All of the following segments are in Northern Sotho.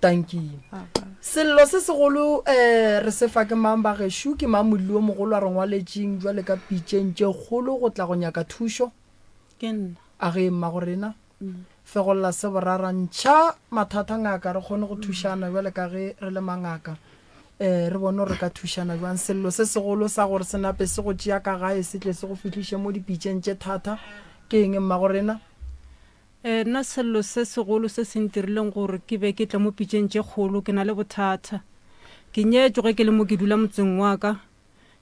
Tanki. Sello se segolo um re se fa ke mang ba gešo? Ke mang molli o mogolo a re ngwaletšeng jwale ka pitšeng tše kgolo go tla go nyaka thušo? Ke nna. A ge mmago rena. Fegolla se borara ntšha mathata ngaka re kgone go thušana bjale ka ge re le mangaka. Um re bone gore re ka thušana bjang. Sello se segolo sa gore se nape se go tšea ka gae se tle se go fihliše mo dipitšeng tše thata ke eng mmago rena? Ee, nna sello se segolo se se ntirileng gore ke be ke tle mo pitšeng tše kgolo, ke na le bothata. Ke nyetšwe ge ke le mo ke dula motseng wa ka.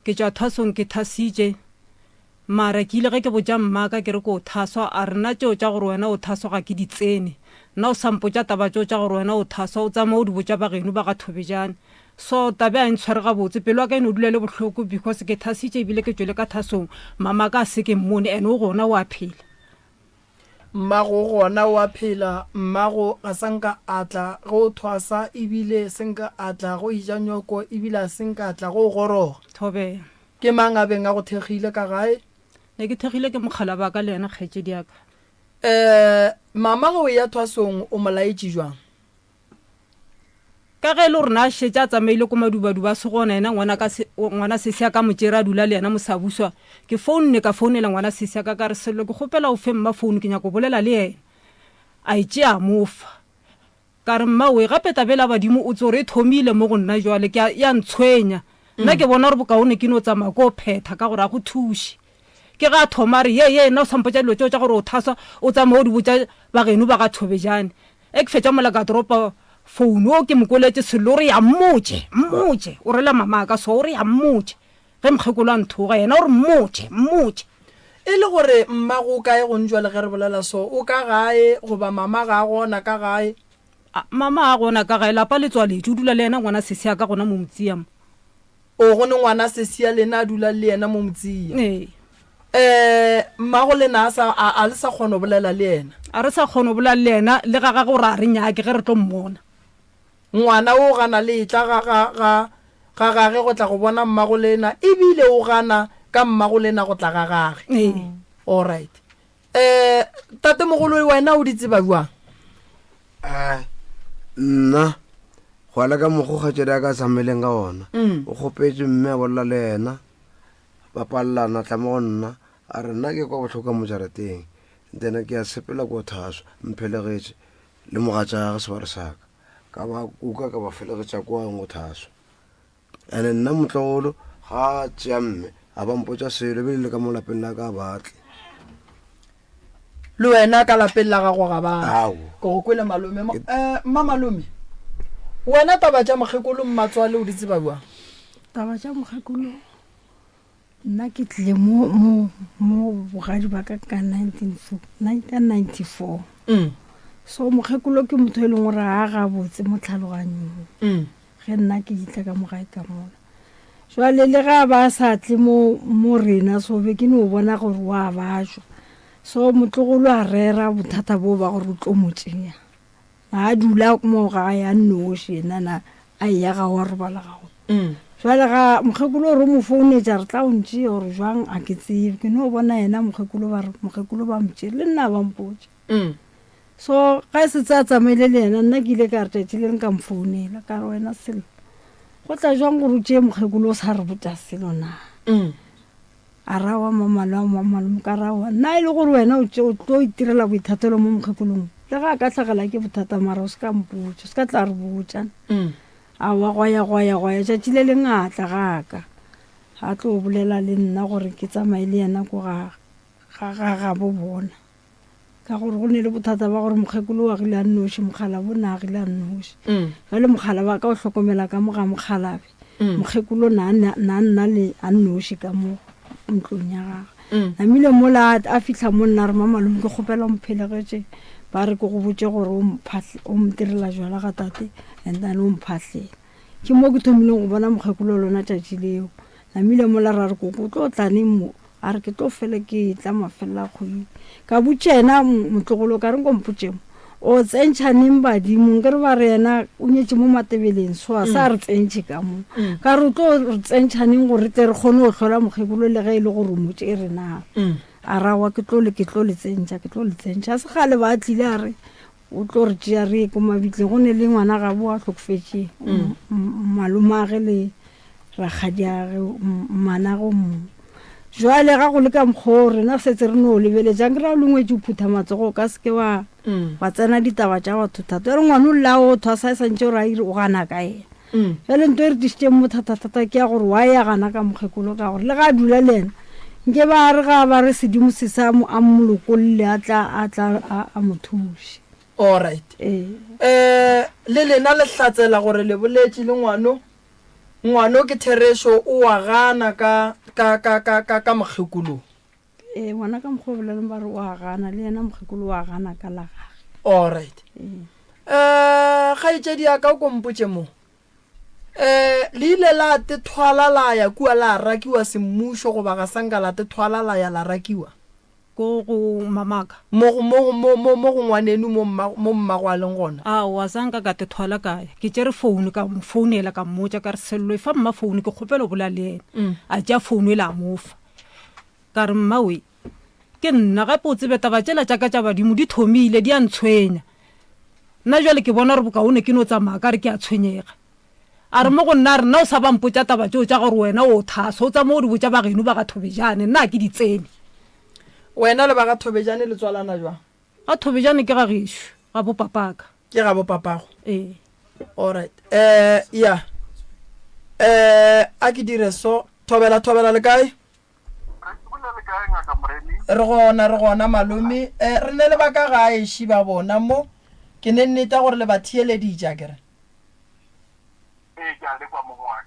Ke tšwa thwasong ke thwasitše. Mara ke ile ge ke botša mmaka ke re ko thaswa, a re nna tšeo tša gore wena o thaswa ga ke di tsene. Nna o sa mpotša taba tšeo tša gore wena o thaswa, o tsamaye o di botša ba geno ba ga Thobejane. So taba e a e ntshware gabotse, pelo ya ka e no dula e le bohloko because ke thasitše ebile ke tšwele ka thasong, mamaka a se ke mmone and o gona o a phela. Mmago gona o a phela. Mmago ga sa nka a tla ge o thwasa, ebile se nka a tla go eja nyoko, ebile a se nka a tla go o goroga. Thobela. Ke mang a beng a go thekgile ka gae? Ne ke thekgile ke mokgalabje wa ka le yena kgaetšedi ya ka. Eh, mama ge o eya thwasong o mo laetše jwang? Ka ge e le gore na a šetše a tsamaile ko Madubaduba a se gona yena ngwana ka se, ngwana sesi a ka mo tšere a dula le yena Mosabuswa, ke founne ka founela ngwana sesi a ka ka re, Sello ke kgopela o fe mma founu ke nyaka go bolela le yena. A e tšea a mo fa. Ka re, Mma wee, gape taba ela ya badimo o tse gore e thomile mo go nna jwale, ke a, e a ntshwenya. Nna ke bona gore bokaone ke no tsamaya ko phetha ka gore a go thuše. Ke ge a thoma a re, Ye, ye, nna o sa mpotša dilo tšeo tša gore o thaswa, o tsamaye o di botša ba geno ba ga Thobejane. Ge ke fetša mola ka dropa phone, o ke mo kweletše Sello o re ya mmotše, mmotše, o rela mamaka so, o re ya mmotše. Ge mokgekolo a nthoga, yena o re mmotše, mmotše. E le gore mmago o kae gong jwale ge re bolela so? O ka gae goba mama ga a gona ka gae? A, mama ga a gona ka gae, lapa le tswaletšwe, o dula le yena ngwana sesi a ka gona mo Motsia mo. O, go ne ngwana sesi ya lena a dulang le yena mo Motsia? Ee. Eh, mmago lena a sa, a, a le sa kgona go bolela le yena? A re sa kgona go bolela le yena, le ga gagwe gore a re nyake ge re tlo mmona. Ngwana o gana le etla ga, ga, ga, ga gage go tla go bona mmago lena, ebile o gana ka mmago lena go tla ga gage. Ee. All right. Eh, tatemogolo wena o di tseba bjang? Eh, nna go ya le ka mokgo kgaetšedi a ka tsamaileng ka ona, o kgopetše mme a bolela le yena. Ba palelana, a tla mo go nna, a re, Nna ke kwa bohloko ka mo jarateng, then ke a sepela ko thaswa, mphelegetše le mogatšagwe sebare sa ka. Ka ba kuka ka ba felegetša kwa go thaswa. And nna motlogolo ga a tšea mme a ba mpotša selo, ebile le ka mo lapeng la ka a ba tle. Le wena ka lapeng la gago ga ba tle. Ao. Ke go kwele malome. Eh, mma malome, wena taba tša mokgekolo mmatswale o di tseba bjang? Taba tša mokgekolo nna ke tlile mo mo mo bogadi ba ka ka 1994 mm. so mokgekolo ke motho e leng gore a gabotse mo tlhaloganyong mm. ge nna ke itla ka mogae ka mola jwale le ga ba sa tle mo mo rena so be ke no bona gore wa bajwa so motlogolo a rera bothata bo ba gore o tlo mo tšea A dula mo gae a nnoši, yena na a eya ga wa robala ga gona. Jwale ga mokgekolo o re o mo founetša re tla o ntšea gore jwang a ke tsebe, ke no bona yena mokgekolo ba re mokgekolo ba mo tšere le nna ba mpotša. So ga e setse a tsamaile le yena nna ke ile ka re tšatši le leng ka mo founela ka re wena Sello go tla jwang gore o tšee mokgekolo o sa re botša selo na? A ra wa mmamalome, mmamalome ka ra wa nna e le gore wena o tše o tlo itirela boithatelo mo mokgekolong le ga a ka hlagela ke bothata mara o se ka mpotša o se ka tla re botša a wa gwa ya gwa ya gwa ya tšatši le leng a tla ga ka a tlo bolela le nna gore ke tsamaye le yena ko ga ga ga gabo bona. Ka gore go ne le bothata ba gore mokgekolo o agile a nnoši, mokgalabje o ne a agile a nnoši. Bjale mokgalabje a ka o hlokomela ka mo ga mokgalabje, mokgekolo na na a nna le a nnoši ka mo ntlong ya gagwe. Namile mola a fihla mo nna a re, Mmamalome ke kgopela o mphelegetše, ba re ke go botše gore o mphahle, o ntirela jwala ga tate and then o mphahlele. Ke mo ke thomileng go bona mokgekolo lona tšatši leo. Namile mola ra re, Koko o tlo tla neng mo? A re, Ke tlo fele ke etla mafelelo a kgwedi. Ka botša yena motlogolo ka re, Nko mpotše mo, o tsentšha neng badimo? Nkere ba re yena o nyetše mo Matebeleng, so a sa re tsentšhe ka mo. Ka re, O tlo re tsentšha neng gore re tle re kgone go hlola mokgekolo le ge e le gore o mo tšere na? A re, Aowa, ke tlo le, ke tlo le tsentšha, ke tlo le tsentšha. A se kgale ba tlile a re. O tlo re tšea re ye ko mabitleng. Go ne le ngwana gabo a hlokofetše, malomage le rakgadiage, mmanage o mongwe. Jwale ga go le ka mokgwa o, rena setse re no lebeletša. Nkere ga o le ngwetši o phutha matsogo, o ka se ke wa wa tsena ditaba tša batho thata. Jwale ngwana o lla o thwasa e santše gore a ire o gana ka yena. Bjale nto e re tlišitšeng mo thatathata ke ya gore wa ya gana ka mokgekolo ka gore le ga a dula le yena nke ba re ga ba re sedimo se sa mo a mo lokolle a tla a tla a mo thuše. Alright. Ee. Eh, le lena le hlatsela gore le boletše le ngwano? Ngwano ke therešo o wa gana ka ka ka ka ka ka mokgekolo. Ee, ngwana ka mokgwa o boleleng ba re o a gana le yena mokgekolo o a gana ka la gage. Alright. Ee. Eh, kgaetšedi ya ka o ko mpotše mo. Eh, le ile la te thwala la ya kua la rakiwa semmušo goba ga sa nka la te thwala la ya la rakiwa? Ko go mamaka. Mo go, mo go, mo, mo, mo go ngwanenu mo mma, mo mmago a leng gona. Aowa, sa nka ka te thwala ka ya. Ke tšere founu ka mo founela ka mmotša ka re, Sello, efa mma founu ke kgopela go bolela le yena. A tšea founu ela a mo fa. Ka re, Mmawe, ke nna. Gape o tsebe taba tšela tša ka tša badimo di thomile, di a ntshwenya. Nna bjale ke bona gore bokaone ke no tsamaya ka re ke a tshwenyega. A re mo go nna, a re, Nna o sa ba mpotša taba tšeo tša gore wena o thaswa, o tsamaye o di botša ba geno ba ga Thobejane, nna ga ke di tsene. Wena le ba ga Thobejane le tswalana bjang? Ga Thobejane ke ga gešo, ga bopapaka. Ke ga bopapago? Ee. Alright. Eh, ya. Eh, a ke dire so. Thobela, thobela le kae? Re tsebile le kae Ngaka Moremi? Re gona, re gona malome. Eh, re ne le ba ka gae ši ba bona mo. Ke ne nneta gore le ba theeleditše, akere? Ee, ke a le kwa mong wa ka.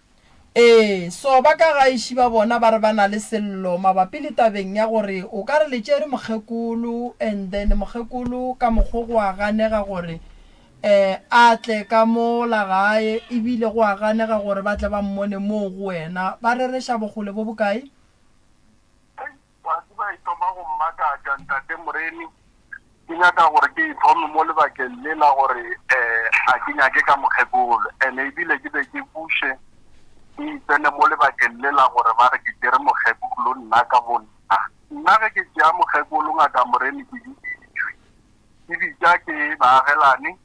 Ee, so ba ka gae ši ba bona ba re ba na le sello mabapi le tabeng ya gore o ka re le tšere mokgekolo and then mokgekolo ka mokgo go a ganega gore eh a tle ka mo la gae ebile go a ganega gore ba tle ba mmone moo go wena. Ba rereša bokgole bo bokae? Hei, wa tseba e thoma go mmakatša Ntate Moremi. Ke nyaka gore ke ithome mo lebakeng le la gore um ga ke nyake ka mokgekolo and ebile ke be ke buše ke itsene mo lebakeng le la gore ba re ke tšere mokgekolo nna ka bo nna. Nna ge ke tšea mokgekolo Ngaka Moremi ke biditšwe, ke bitša ke baagelane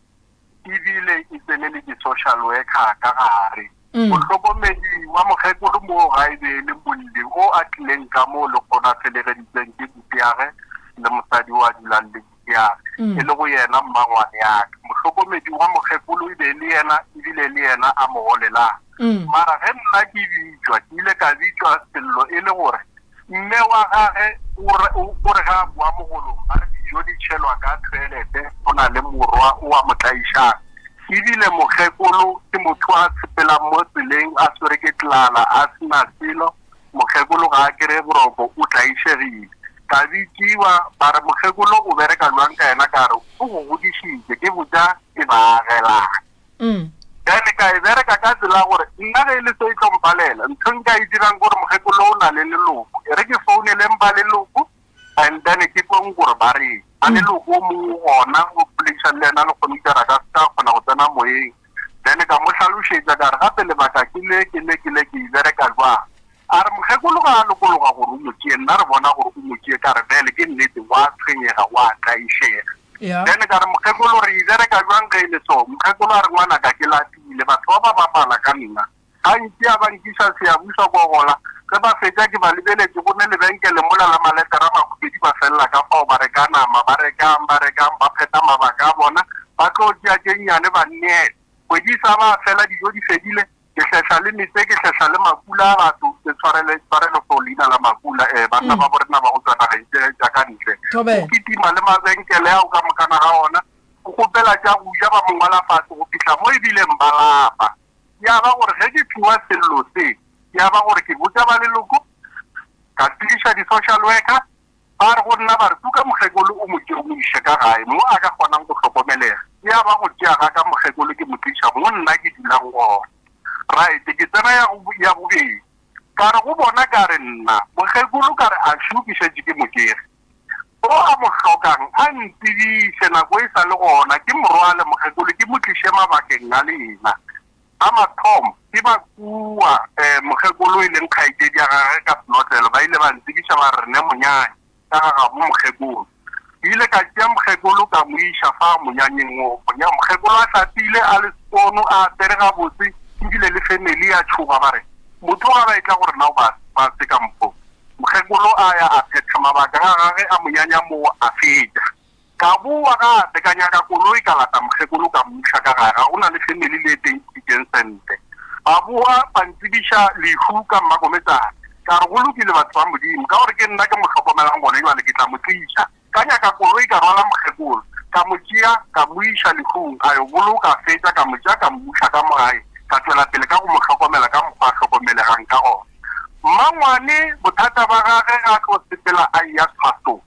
ebile e tsene le di-social worker ka gare. Mohlokomedi wa mokgekolo moo ga e be e le molli o a tlileng ka moo lekgono a felegeditsweng ke bupiage le mosadi o a dulang le bupiage, e le go yena mmangwane ya ka. Mohlokomedi wa mokgekolo e be e le yena ebile e le yena a mo golelang. Mara ge nna ke bitšwa, ke ile ka bitšwa sello e le gore Mme wa gage o re, o re ge a boa mogolong ba re dijo di tšhelwa ka thoelete, go na le morwa o a mo tlaišang. Ebile mokgekolo ke motho a tshepelang mo tseleng a swere ke tlala a se na selo, mokgekolo ga a kere boroko o tlaišegile. Ka bitšiwa ba re mokgekolo o bereka bjang ka yena ka re o go godišitše ke botša ke baagelane. Bjale ka e bereka ka tsela ya gore nna ge e le se e tlo mpalela, ntho e nka e dirang ke gore mokgekolo o na le leloko, e re ke founeleng ba leloko and then ke kweng gore ba reng. Ba leloko o mongwe o gona o boledišane le yena le kgone ka se ka kgona go tsena moyeng. Then ka mo hlalošetša ka re gape lebaka ke le ke le ke le ke e bereka jwang. A re mokgekolo ga a lokologa gore o mo tšee, nna re bona gore o mo tšee, ka re bjale ke nnete wa tshwenyega, wa tlaišega. Yeah. Bjale ka re mokgekolo re e bereka bjang ge e le so? Mokgekolo a re ngwanaka ke lapile, batho ba ba bapala ka nna. Gantši a ba nkiša Siyabuswa Kogola, ge ba fetša ke ba lebeletše go ne lebenkele mola la maletera a makhubedi ba felela ka fao ba reka nama, ba rekang, ba rekang, ba phetha mabaka a bona, ba tlo tšea tše nnyane ba nneela. Kgwedi e sa ba fela dijo di fedile, Ke hlehla le metse, ke hlehla le makula a batho, ke tshwarele, tshwarelo for leina la makula, eh, banna ba borena ba go tšwa nageng tše tša ka ntle. Thobela. O kitima le mabenkele ao ka mokana ga ona, o kgopela tša go ja, ba mo ngwala fase go fihla mo e bileng ba lapa. Ya ba gore ge ke fiwa sello se, ya ba gore ke botša ba leloko, ka tsebiša di-social worker, Ba re go nna, ba re, Tuka mokgekolo o mo tšee o mo iše ka gae, mo a ka kgonang go hlokomelega. Ya ba go tšea ga ka mokgekolo ke mo tliša mo nna ke dulang gona. Right, ke tsena ya go, ya bobedi. Ka re go bona ka re, Nna, mokgekolo ka re, a šo ke šetše ke mo tšere. O a mo hlokang a ntsebiše nako e sa le gona, ke mo rwale mokgekolo ke mo tliše mabakeng a lena. Ba mathomo ke ba kua mokgekolo e leng kgaetšedi ya gagwe ka senotlelo ba ile ba ntsebiša ba re, Re ne monyanya ka ga gabo mokgekolo. Ke ile ka tšea mokgekolo ka mo iša fa monyanyeng wo. Monya, mokgekolo a hlapile, a le sekono, a apere gabotse, ebile le family ya tšhoga ba re, Motho ga ba etla go rena o ba, ba se ka mokgo. Mokgekolo a ya a phetha mabaka ga gage a monyanya moo a fetša. Ka bowa gape ka nyaka koloi ka lata mokgekolo ka mo iša ka gae, ga go na le family le e teng ke sente. Ba bowa ba ntsebiša lehu ka mmakometsana. Ka re, Go lokile batho ba Modimo, ka gore ke nna ke mo hlokomelang gone jwale, ke tla mo tliša. Ka nyaka koloi ka rwala mokgekolo, ka mo tšea ka mo iša lehung, a yo boloka, a fetša, ka mo tšea ka mmuša ka mo gae, ka tšwela pele ka go mo hlokomela ka mokgwa a hlokomelegang ka gona. Mmangwane bothata ba gage ga tlo sepela a eya tshwasong.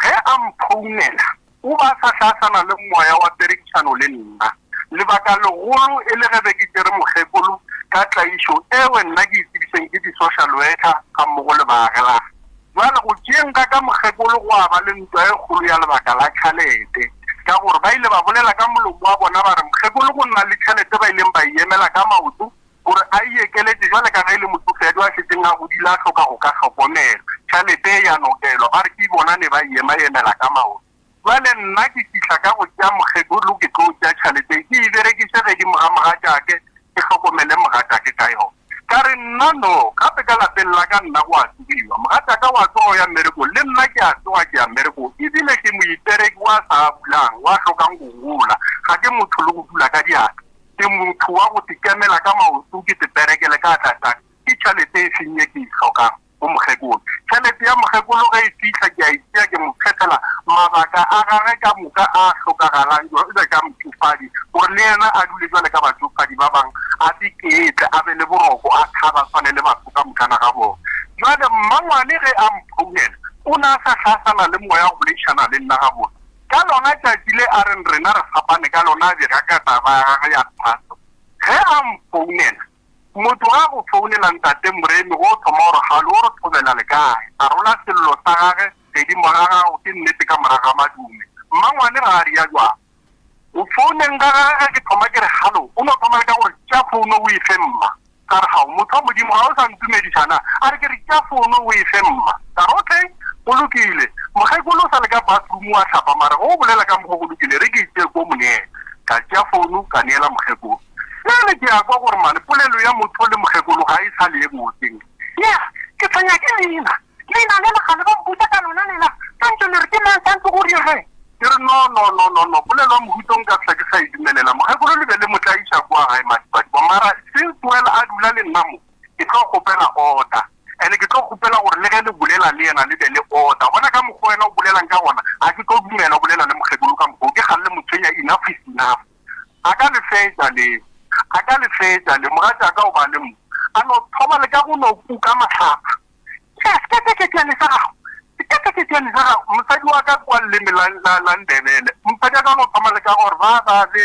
Ge a mphounela, o ba a sa hle a sa na le moya wa perekišano le nna. Lebaka legolo e le ge be ke tšere mokgekolo ka tlaišo ewe nna ke itsebišeng ke di-social worker gammogo le baagelani. Bjale go tšeeng ga ka mokgekolo gwa ba le ntwa e kgolo ya lebaka la tšhalete, ka gore ba ile ba bolela ka molomo wa bona ba re mokgekolo go nna le tšhalete ba ileng ba e emela ka maoto gore a e ekeletše bjale ka ge e le motšofeadi a šetšeng a godile a hloka go ka hlokomelwa. Tšhalete e ya nokelwa, ba re ke bona ne ba e ema-emela ka maoto. Bjale nna ke fihla ka go tšea mokgekolo ke tlo tšea tšhalete ke e berekiše gedimo ga mogatšake ke hlokomele mogatšake ka yona. Ka re nna no, gape ka lapeng la ka nna go a tsogiwa. Mogatšaka wa tsoga o ya mmerekong le nna ke a tsoga ke ya mmerekong ebile ke moipereki wa sa bulang wa hlokang go gola. Ga ke motho le go dula ka diatla. Ke motho wa go tikemela ka maoto ke teperekele ka atla tša ka. Ke tšhalete e feng ye ke e hlokang go mokgekolo? Tšhalete ya mokgekolo ge e fihla ke a e tšea ke mo phethela mabaka a gage ka moka a hlokagalang jwalo ka motšofadi gore le yena a dule jwale ka batšofadi ba bang a iketle, a be le boroko, a thaba a swane le batho ka mokana ga bona. Jwale mmangwane ge a mphounela o ne a sa hle a sa na le moya wa go boledišana le nna gabotse. Ka lona tšatši le a reng rena re fapane ka lona a bega ka taba ya gagwe ya thato. Ge a mfounela, motho ge a go founela Ntate Moremi go thoma o re galo o re thobela le kae? A rola sello sa gage gedimo ga gago ke nnete ka morago ga madume. Mmangwane ga a ria jwang? Go founeng ga gagwe ge ke thoma ke re galo o no thoma le ka gore tšea founo o e fe mma. Ka re, Gao, motho wa Modimo, ga o sa ntumediša na? A re, Ke re, tšea fono o e fe mma. Ka re, Okay, go lokile. Mokgekolo o sa le ka bathroom wa hlapa, mara ge o bolela ka mokgo go lokile, re ke e tšee ko mo neele. Ka tšea fono ka neela mokgekolo. Bjale ke a kwa gore mane polelo ya motho le mokgekolo ga e sa le ye botse. Ya, ke tshwenya ke leina. Leina lela ga le ba mpotša ka lona lela. Santše le re ke mang santse go re ge? Ke re, No, no, no, no, no. Polelo ya mohuta o nka fihla ke sa e dumelela. Mokgekolo le be le mo tlaiša kua gae Madiba-diba. Mara since well a dula le nna mo, ke tlo kgopela order. And ke tlo kgopela gore le ge le bolela le yena le be le order. Bona ka mokgwa wena o bolelang ka gona, ga ke tlo dumela o bolela le mokgekolo ka mokgwa o. Ke kgale le mo tshwenya, enough is enough. A ka le fetša le, a ka le fetša le. Mogatšaka o ba le mo. A no thoma le ka go no kuka mahlapa. Tšea seketeketiane sa gago, seketeketiane sa gago. Mosadi wa ka kwa leleme la, la, la Ndebele. Mosadi wa ka no thoma le ka gore ba ba be,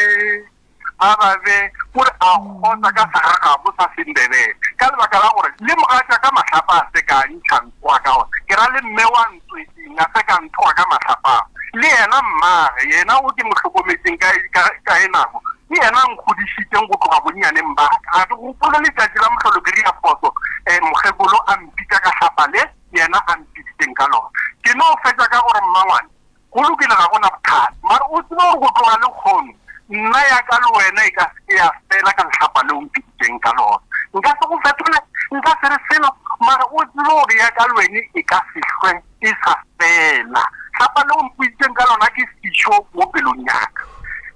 ba ba be, kore a kgotsa ka segagabo sa Sendebele. Ka lebaka la gore le mogatša ka mahlapa a se ka ntšha nthoga ka ona. Ke ra le mme wa ntswetseng a se ka nthoga ka mahlapa ao. Le yena mmage, yena o ke mo hlokometšeng ka, ka, ka e nako, Ke yena a nkgodišitšeng go tloga bonnyaneng ba ka. Ga ke gopole letšatši la mohlolo ke ria phoso, eh, mokgekolo a mpitša ka hlapa le yena a mpiditšeng ka lona. Ke no fetša ka gore, Mmangwane, go lokile ga go na bothata. Mara o tsebe gore go tloga lekgono nna ya ka le wena e ka se ke ya fela ka lehlapa le o mpiditšeng ka lona. Nka se go fetole, nka se re selo, mara o tsebe gore ya ka le wene e ka se hlwe e sa fela. Hlapa leo mpoditšeng ka lona ke fišo mo pelong ya ka.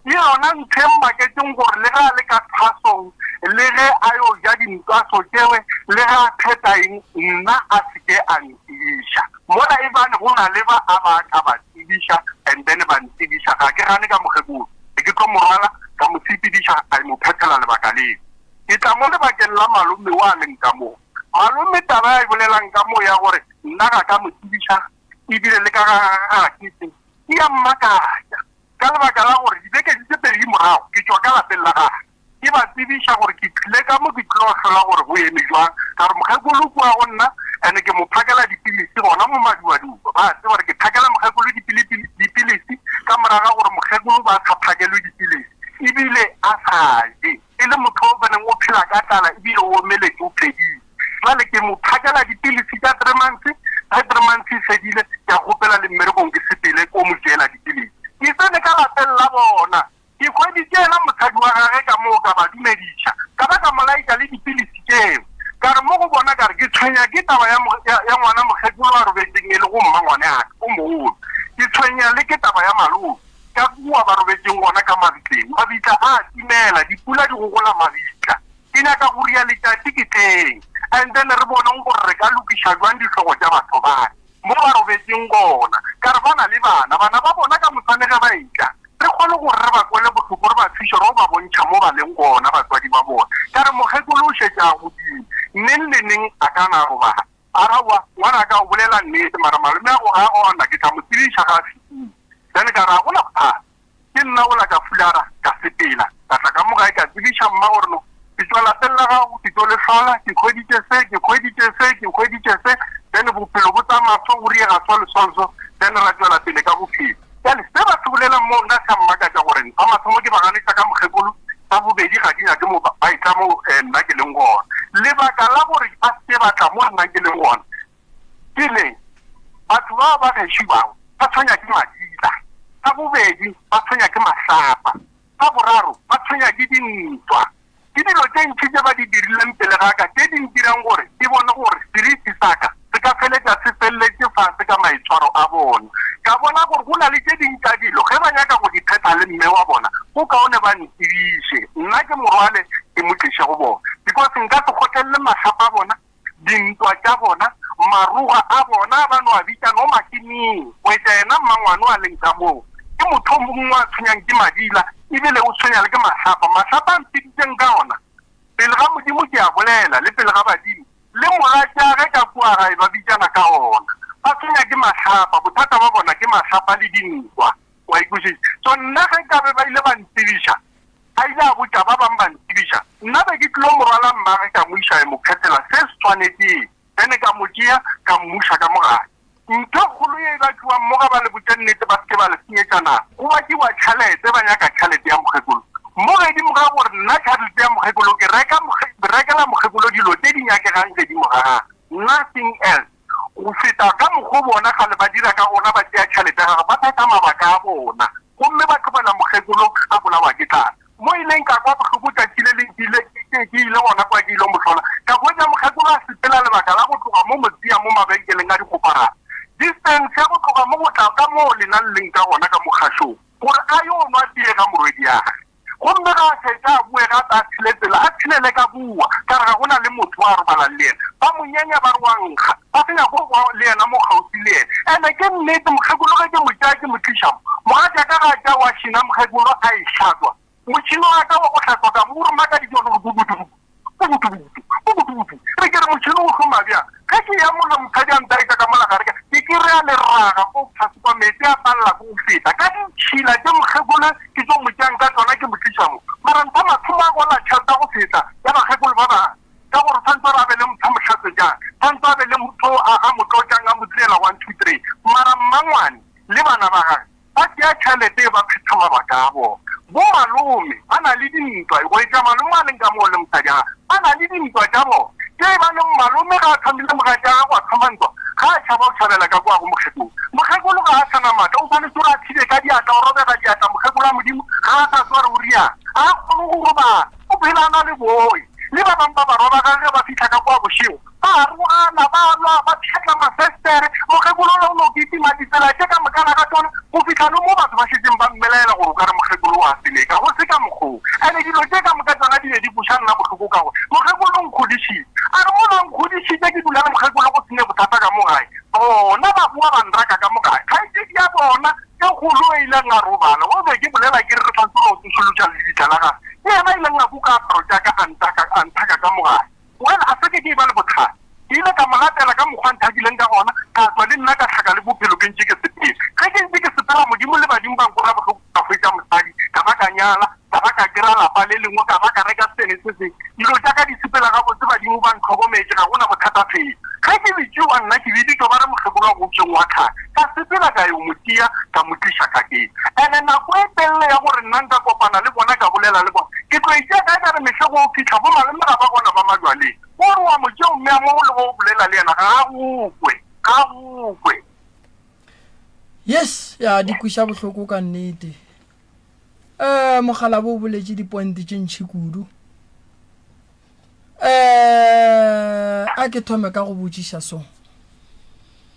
Ke yona ntho e mmaketšeng gore le ge a le ka thwasong, le ge a yo ja dintwaso tšewe, le ge a phetha eng, nna a se ke a ntsebiša. Mola e bane go na le ba a ba ka ba tsebiša and then ba ntsebiša, ga ke gane ka mokgekolo. Ke tlo mo rwala ka mo sepediša a mo phethela lebaka leo. Ke tla mo lebakeng la malome wa leng ka mo. Malome taba ya e bolelang ka mo ya gore nna ga ka mo tsebiša ebile le ka ga ga ke se ke ya mmakatša ka lebaka la gore dibeke di tse pedi morago ke tšwa ka lapeng la gage ke ba tsebiša gore ke tlile ka mo ke tlilo hlola gore go eme jwang ka gore mokgekolo kua go nna ene ke mo phakela dipilisi gona mo maduaduba ba tseba gore ke phakela mokgekolo dipilisi ka moraga gore mokgekolo ba sa phakelwe dipilisi ebile a sa je e le motho o boneng o phela ka tlala ebile o omeletse o fedile Jwale ke mo phakela dipilisi tša 3 months, ge 3 months e fedile, ke a kgopela le mmerekong ke sepele ko tshwenya ke taba ya, ya, ya ngwana mokgekolo a robetšeng e le go mmangwane aka o mogolo. Ke tshwenya le ke taba ya malome ka kua ba robetšeng gona ka mabitleng. Mabitla a a timela, dipula di gogola mabitla. Ke nyaka go ria letšatši ke tleng and then re boneng gore re ka lokiša jwang dihlogo tša batho bale mo ba robetšeng gona. Ka re ba na le bana, bana ba bona ka moswane ge ba etla re kgone gore re ba kwele bohloko, re ba thuše re o ba bontšha mo ba leng gona batswadi ba bona. Ka re mokgekolo o šetše a godile, neng le neng a ka na robala. A re aowa ngwanaka o bolela nnete mara malomeago ga a gona ke tla mo tsebiša ga a fihlile. Then ka re ga gona bothata. Ke nna ola ka fulara, ka sepela, ka tla ka mo gae ka tsebiša mma gore no, ke tšwa lapeng la gago, ke tlo le hlola, ke hweditše se, ke hweditše se, ke hweditše se, then bophelo bo tsamaya so, go riega so le so le so, then ra tšwela pele ka bophelo. Bjale se ba se bolelang moo nna se a mmakatša gore sa mathomo ke ba ganetša ka mokgekolo, sa bobedi ga ke nyake mo ba etla mo nna ke leng gona. Lebaka la gore ba se ke ba tla mo nna ke leng gona Ke le, batho bao ba gešo bao ba tshwenya ke madila. Sa bobedi, ba tshwenya ke mahlapa. Sa boraro, ba tshwenya ke dintwa. Ke dilo tše ntši tše ba di dirileng pele ga ka tše di ntirang gore ke bone gore seriti sa ka se ka feletša se feleletše fase ka maitshwaro a bona. Ka bona gore go na le tše ding tša dilo ge ba nyaka go di phetha le mme wa bona, go kaone ba ntsebiše, nna ke mo rwale ke mo tliše go bona. Because nka se kgotlelele mahlapa a bona dintwa tša bona, maroga a bona ba no a bitša no makining, go etša yena mmangwane a leng ka moo. Ke motho o mongwe a tshwenyang ke madila, ebile o tshwenya le ke mahlapa. Mahlapa a mpiditšeng ka ona, pele ga Modimo ke a bolela, le pele ga badimo, le mogatšage ka kua gae ba bitšana ka ona. Ba tshwenya ke mahlapa, bothata ba bona ke mahlapa le dintwa. Wa e kwešiša? So nna ge nkabe ba ile ba ntsebiša, A ile a botša ba bang ba ntsebiša, nna be ke tlilo mo rwala mmage ka mo iša mo phethela se se swanetšeng, then ka mo tšea ka mmuša ka mo gae. Ntho e kgolo ye e batliwang mo ga ba le botše nnete ba se ke ba le senyetša nako, go batliwa tšhalete, ba nyaka tšhalete ya mokgekolo. Mo gedimo ga gore nna tšhalete ya mokgekolo ke reka rekela mokgekolo dilo tše di nyakegang gedimo ga gagwe, nothing else. Go feta ka mokgo bona kgale ba dira ka gona, ba tšea tšhalete ya gagwe ba phetha mabaka a bona. Gomme ba tlogela mokgekolo a bolawa ke tlala. Mo ileng ka kwa bohloko tšatši le leng ke ile, ke, ke ile gona kwa ke ilo mo hlola. Ka hwetša mokgekolo a sepela lebaka la go tloga mo Motsia mo mabenkeleng a dikgoparara. Distance ya go tloga mo go tla ka moo lena le leng ka gona ka mo kgašong, gore a yo nwa tee ga morwediagwe. Gomme ge a fetša a boe gape a tshele tsela, a tshelele ka kua, ka re ga go na le motho a robalang le yena. Ba mo nyenya ba re wa nkga, ba se nyake go ba le yena mo kgauswi le yena. Ene ke nnete, mokgekolo ge ke mo tšea ke mo tliša mo, mogatšaka ga a tšea wašene ya mokgekolo a e hlatswa, motšhini wa ka wa go hlatswa ka mo o re makaditše gore bubudubudu. Bubudubudu, bubudubudu. Re ke re motšhini o šoma bjang? Ge ke ya mola mosadi a ntaetša ka mola gare ka, ke kry-a leraga ko tlase kwa meetse a palela ke go feta. Ka ditšhila tše mokgekolo ke tšo mo tšeang ka tšona ke mo tliša mo. Mara ntha mathomo a gola tšhelete ya go feta ya bakgekolo ba bangwe. Ka gore tshwantse gore a be le motho a mo hlatswetšang, tshwantse a be le motho a, a mo tlotšang a mo direla one, two, three. Mara mmangwane le bana ba gage Ba tšea tšhelete ba phetha mabaka a bona. Bo malome ba na le dintwa, go etša malome a leng ka moo le mosadi wa gagwe, ba na le dintwa tša bona. Ge e ba le malome ga a thomile mogatša wa gagwe a thoma ntwa, ga a tšhaba o tšhabela ka kua go mokgekolo. Mokgekolo ga a sa na maatla, o swanetše gore a thibe ka diatla, o robega diatla, mokgekolo wa Modimo ga a sa tseba gore o riang, ga a kgone go robala, o phela a na le boi. Le ba bangwe ba barwa ba gagwe ge ba fihla ka kua bošego, Ba arogana, ba lwa, ba pšhatla mafestere. Mokgekolo yola o no kitima ditsela tše ka mokana ga tšona go fihla le mo batho ba šetšeng ba mmelaela gore o ka re mokgekolo o a seleka. Go se ka mokgwa wo. Ene dilo tše ka moka tšona di be di kweša nna bohloko ka gore mokgekolo o nkgodišitše. A re mola a nkgodišitše ke dula le mokgekolo go se ne bothata ka mo gae. Bona ba boa ba nraka ka mo gae. Kgaetšedi ya bona e kgolo e ileng a robala, o be ke bolela ke re re santse re o tsošološa lebitla la gagwe, ke yena a ileng a kuka aparo tša ka a ntaka, a nthaka ka mo gae. Well, a se ke ke eba le bothata. Ke ile ka mo latela ka mokgwa a nthakileng ka gona, ka tswa le nna ka hlaka le bophelo ke ntše ke sepela. Ge ke ntše ke sepela, Modimo le badimo ba nkwela bohloko, ka hwetša mosadi, ka ba ka nyala, ka ba ka kry-a lapa le lengwe, ka ba ka reka se le se sengwe. Dilo tša ka di sepela gabotse, badimo ba ntlhokometše, ga go na bothata felo. Ge ke bitšiwa nna ke biditšwe ba re mokgekolo wa go utsweng wa tlhaga. Ka sepela ka yo mo tšea, ka mo tliša ka keng. Ene nako e telele ya gore nna nka kopana le bona ka bolela le bona, ke tlo e tšea kae ka re mehle go fihla bo malome ga ba gona ba majwaleng. O re wa mo tšea o mmea mo le go bolela le yena ga a go kwe, ga a go kwe. Yes, ya di kweša bohloko ka nnete. Eh mokgalabo o boletše di point tše ntši kudu. Eh. A ke thome ka go botšiša so.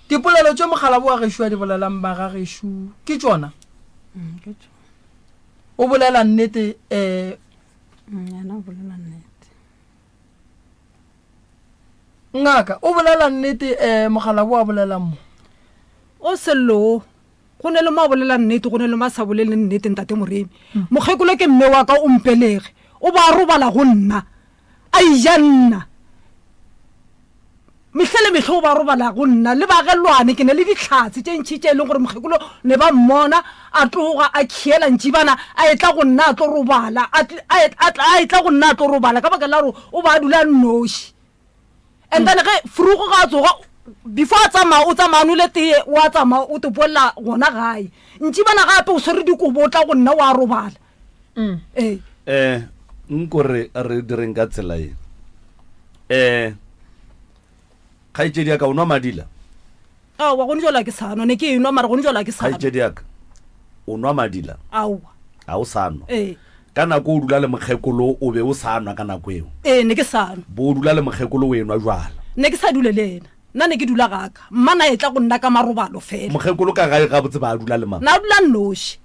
Dipolelo tše mokgalabo wa gešo a di bolelang ba ga gešo ke tšona? Mm, ke tšona. O bolela nnete eh Mm, yena o bolela nnete. Ngaka, o bolela nnete eh mokgalabo a bolelang mo? O Sello o, go ne le mo a bolela nnete, go ne le mo a sa bolele nnete ntate Moremi. Mokgekolo ke mme wa ka o mpelege, o ba a robala go nna, a eja nna. Mehle le mehle o ba robala go nna le bagelwane, ke ne le dihlatse tše ntši tše e leng gore mokgekolo ne ba mmona a tloga a khiela ntšibana a etla go nna a tlo robala, a, a, a, a etla go nna a tlo robala ka baka la gore o ba a dula a nnoši. And then ge frugo ga a tsoga before a tsamaya o tsamaya a nole teye o a tsamaya o topolla gona gae. Ntšibana gape o swere dikobo o tla go nna o a robala. Ee. Eh, nko re re direng ka tsela ye. Eh, kgaetšedi ya ka o nwa madila? Aowa, gone jwale ga ke sa nwa. Ne ke enwa mara gone jwale ga ke sa nwa. Kgaetšedi ya ka, o nwa madila? Aowa. Ga o sa nwa? Ee. Ka nako o dula le mokgekolo o be o sa nwa ka nako eo? Ee, ne ke sa nwa. Bo o dula le mokgekolo o enwa jwala? Ne ke sa dule le yena. Nna ne ke dula ga ka. Mma na etla go nna ka marobalo fela. Mokgekolo ka gae gabotse ba dula le mang? Na dula nnoši.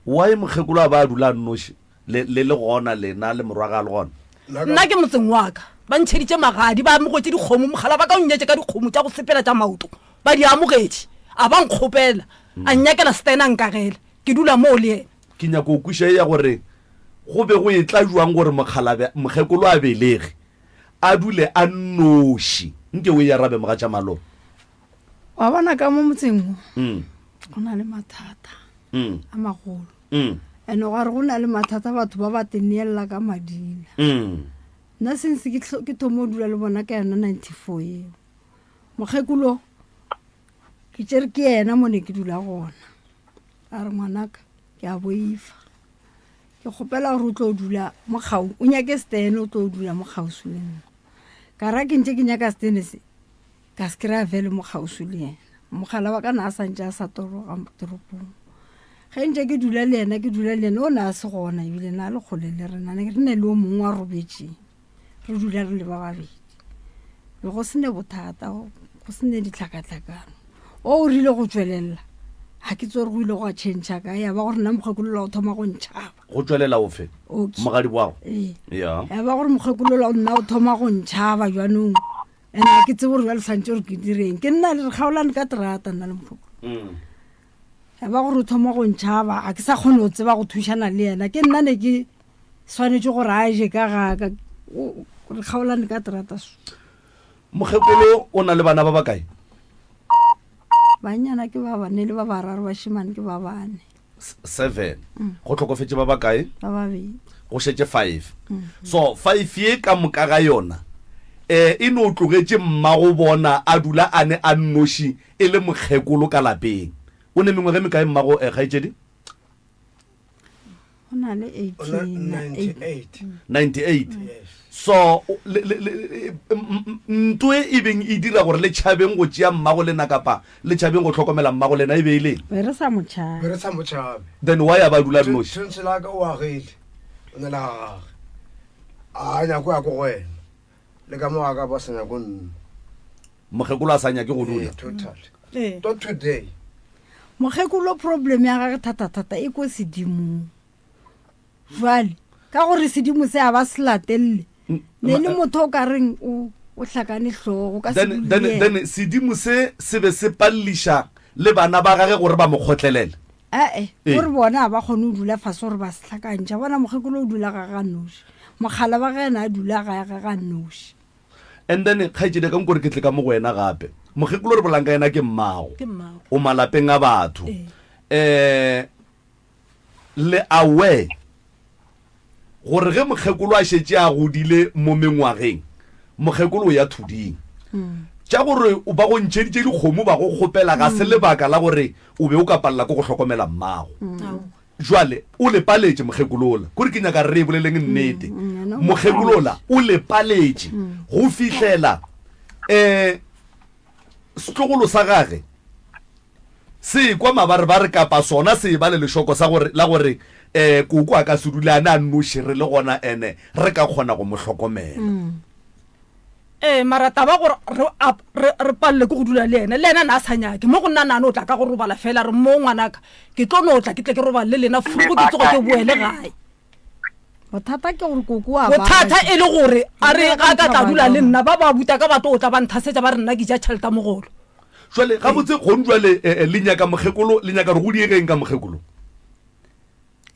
Why mokgekolo a ba a dula a nnoši le le le gona lena le morwa ga a le gona? Nna ke motseng wa ka, ba ntšheditše magadi, ba amogetše dikgomo, mogala ba ka o nnyetše ka dikgomo tša go sepela tša maoto, ba di amogetše, a ba nkgopela, a nnyakela setene a nkagela, ke dula moo le yena. Ke nyaka go kweša ye ya gore go be go etla bjang gore mokgalabe mokgekolo a belege a dule a nnoši. Nke o e arabe mogatšamalo. Wa bona ka mo motseng mo go na le mathata. mm. a magolo mm. and gwa re go na le mathata batho ba ba teneelela ka madila mm. nna since ke thomo dula le bona ka yona 94 eo mokgekolo ke tsere ke yena mo ne ke dula gona a re ngwanaka ke a boifa ke kgopela gore o tlo dula mo kgau o nyake stene o tlo dula mo kgauswi le nna ka ra ke ntse ke nyaka stene se Ka se kry-a vele mo kgauswi le yena. Mogala wa ka na a sa ntše a sa toroga toropong. Ge ntše ke dula le yena, ke dula le yena, o ne a se gona ebile na le kgole le rena. Ne re ne le o mongwe wa robetšeng. Re dula re le ba babedi. Be go se ne bothata, go se ne ditlhakatlhakano. O o rile go tšwelelela, ga ke tsore go ile gwa tšhentšha kae, ya ba gore nna mokgekolola o thoma go ntšhaba. Go tšwelela ofe? Okay. Mogadiboago? Ee. Ya. Ya ba gore mokgekolola o nna o thoma go ntšhaba jwanong. And ga ke tsebe gore jale tshwanetse gore ke direng ke nna le re kgaolane ka terata nna le mokgoko mm. ya ba gore o thoma go ntšhaba ga ke sa kgone go tseba go thušana le yena ke nna ne ke swanetše gore a je ka gaka re kgaolane ka terata so mokgekolo o na le bana ba bakae bannyana ke ba bane le ba bararo bašemane ke ba bane seven go hlokofetše ba bakae ba babedi go šetše five so five ye ka moka ga yona um e no tlogetše mmago bona a dula a ne a nnoši e le mokgekolo ka lapeng o ne mengwaga e mekae mmago um kgaetšedi O na le 18 98. 98 so nto e e beng e dira gore le tšhabeng go tšea mmago lena kapa le tšhabeng go hlokomela mmago lena e be e leng be re sa mo tšhabe be re sa mo tšhabe then why a ba dula noši tshwentse la ka o agile o ne le ga gage a nyako ya ko go wena le ka mo a ka ba sa nyako nna mokgekolo a sa nyake go dula Eh, total Ee. not today Mokgekolo problem ya gage thatathata e ko sedimong. Jwale ka gore sedimo se a ba se latelele, ne le motho o ka reng o o hlakane hlogo ka se then, dule then, le yena. then sedimo se se be se palliša le bana ba gage gore ba mo kgotlelele Ae, Ee. gore bona ga ba kgone go dula fase gore ba se hlakantšha. Bona mokgekolo o dula ga ga noši, mokgala wa ge yena a dula ga ga ga noši. And then kgaetšedi ka nkore ke tle ka mo go wena gape. Mokgekolo re bolang ka yena ke mmago. Ke mmago. O malapeng a batho. Ee. Eh le aware gore ge mokgekolo a šetše a godile mo mengwageng, mokgekolo o ya thuding. Tša gore o ba go ntšheditše dikgomo ba go kgopela ga se lebaka la gore o be o ka palela ke go hlokomela mmago. Aowa. Jwale o le paletše mokgekolola. Kore ke nyaka re boleleng nnete. Mm, Mokgekolola o le paletše go fihlela um setlogolo sa gage se kwa mabarebare kapa sona se ba le lešoko sa gore la gore um koko a ka se dule a ne a nnoši re le gona ene re ka kgona go mo hlokomela. Ee, mara taba gore re, a, re, re palele ke go dula le yena, le yena na a sa nyake. Mo go nna nane o tla ka go robala fela, a re, Mo ngwanaka, ke tlo no tla ke tle ke robale le lena, furugo ke tsoge ke boele gae. Bothata ke gore koko a Bothata e le gore a re ga ka tla dula le nna, ba ba buta ka ba tlo tla ba nthasetša ba re nna ke ja tšhelete ya mogolo. Jwale gabotse gong jwale eh, eh, le nyaka mokgekolo, le nyaka gore go diegeng ka mokgekolo?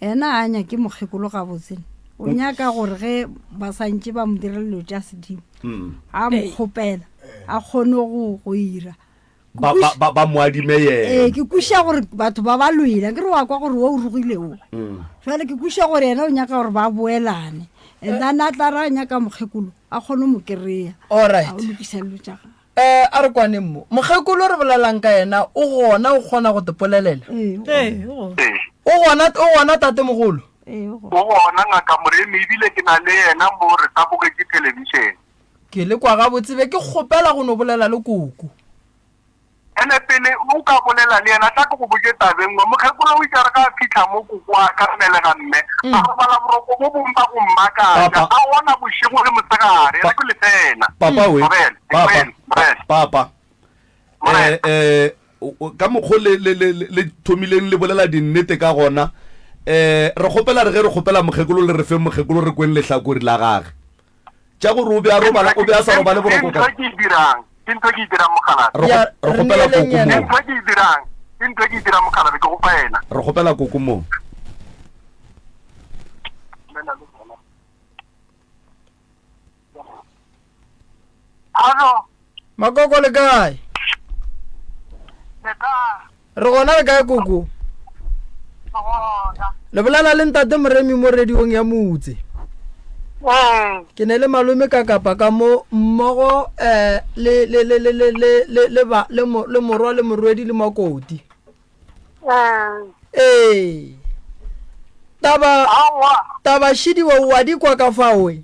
Yena a nyake mokgekolo gabotse. O nyaka gore ge ba santše ba mo direla dilo tša sedimo, a mo kgopela a kgone go go ira. Ba, ba, ba, ba mo adime yena. Ee, ke kwešiša gore batho ba ba lwele. Akere wa kwa gore wo o rogile wo. Jwale ke kwešiša gore yena o nyaka gore ba boelane. And then a tla re a nyaka mokgekolo, a kgone go mo kry-a. Alright. A o lokisa dilo tša gagwe. Eh, a re kwaneng mo. Mokgekolo re bolelang ka yena o gona o kgona go te polelela? Ee, o Ee, o gona. Ee. O gona, o gona tatemogolo? Ee, o gona. O gona Ngaka Moremi ebile ke na le yena mo re sa bogetše thelebišene. Ke le kwa gabotse be ke kgopela go no bolela le koko. Ene pele o ka bolela le yena, tla ke go botše taba e nngwe. Mokgekolo o itše a re ge a fihla mo koko a ka belega mme, a robala boroko bo bongwe ba go mmakatša, Papa. a ona bošego le mosegare, re ke lefeela. Papa we, Morena, papa, Morena, Morena. papa. Morena. Eh, eh, o- o- ka mokgo le, le, le, le thomileng le bolela dinnete ka gona, eh, re kgopela re ge re kgopela mokgekolo le re feng mokgekolo re kweng lehlakore la gage. Tša gore o be a robala, o be a sa robale boroko ka. Ke ntho e ke e dirang, ke ntho e ke e dirang mokgalabje. Re Ya, re re kgopela neeleng koko yena. Ke moo. ntho e ke e dirang, ke ntho e ke e dirang mokgalabje, ke gopa yena. Re kgopela koko moo. Hallo. Makoko le kae? Le kae? Re gona le kae koko? Re gona. Le bolela le ntate Moremi mo radiong ya Motse. Ee. Ke ne le malome ka kapa ka mo mmogo eh le le le le le le le le ba le mo le morwa le morwedi le makoti. Ee. Ee. Taba Aowa. taba šidiwa o a di kwa ka fao e.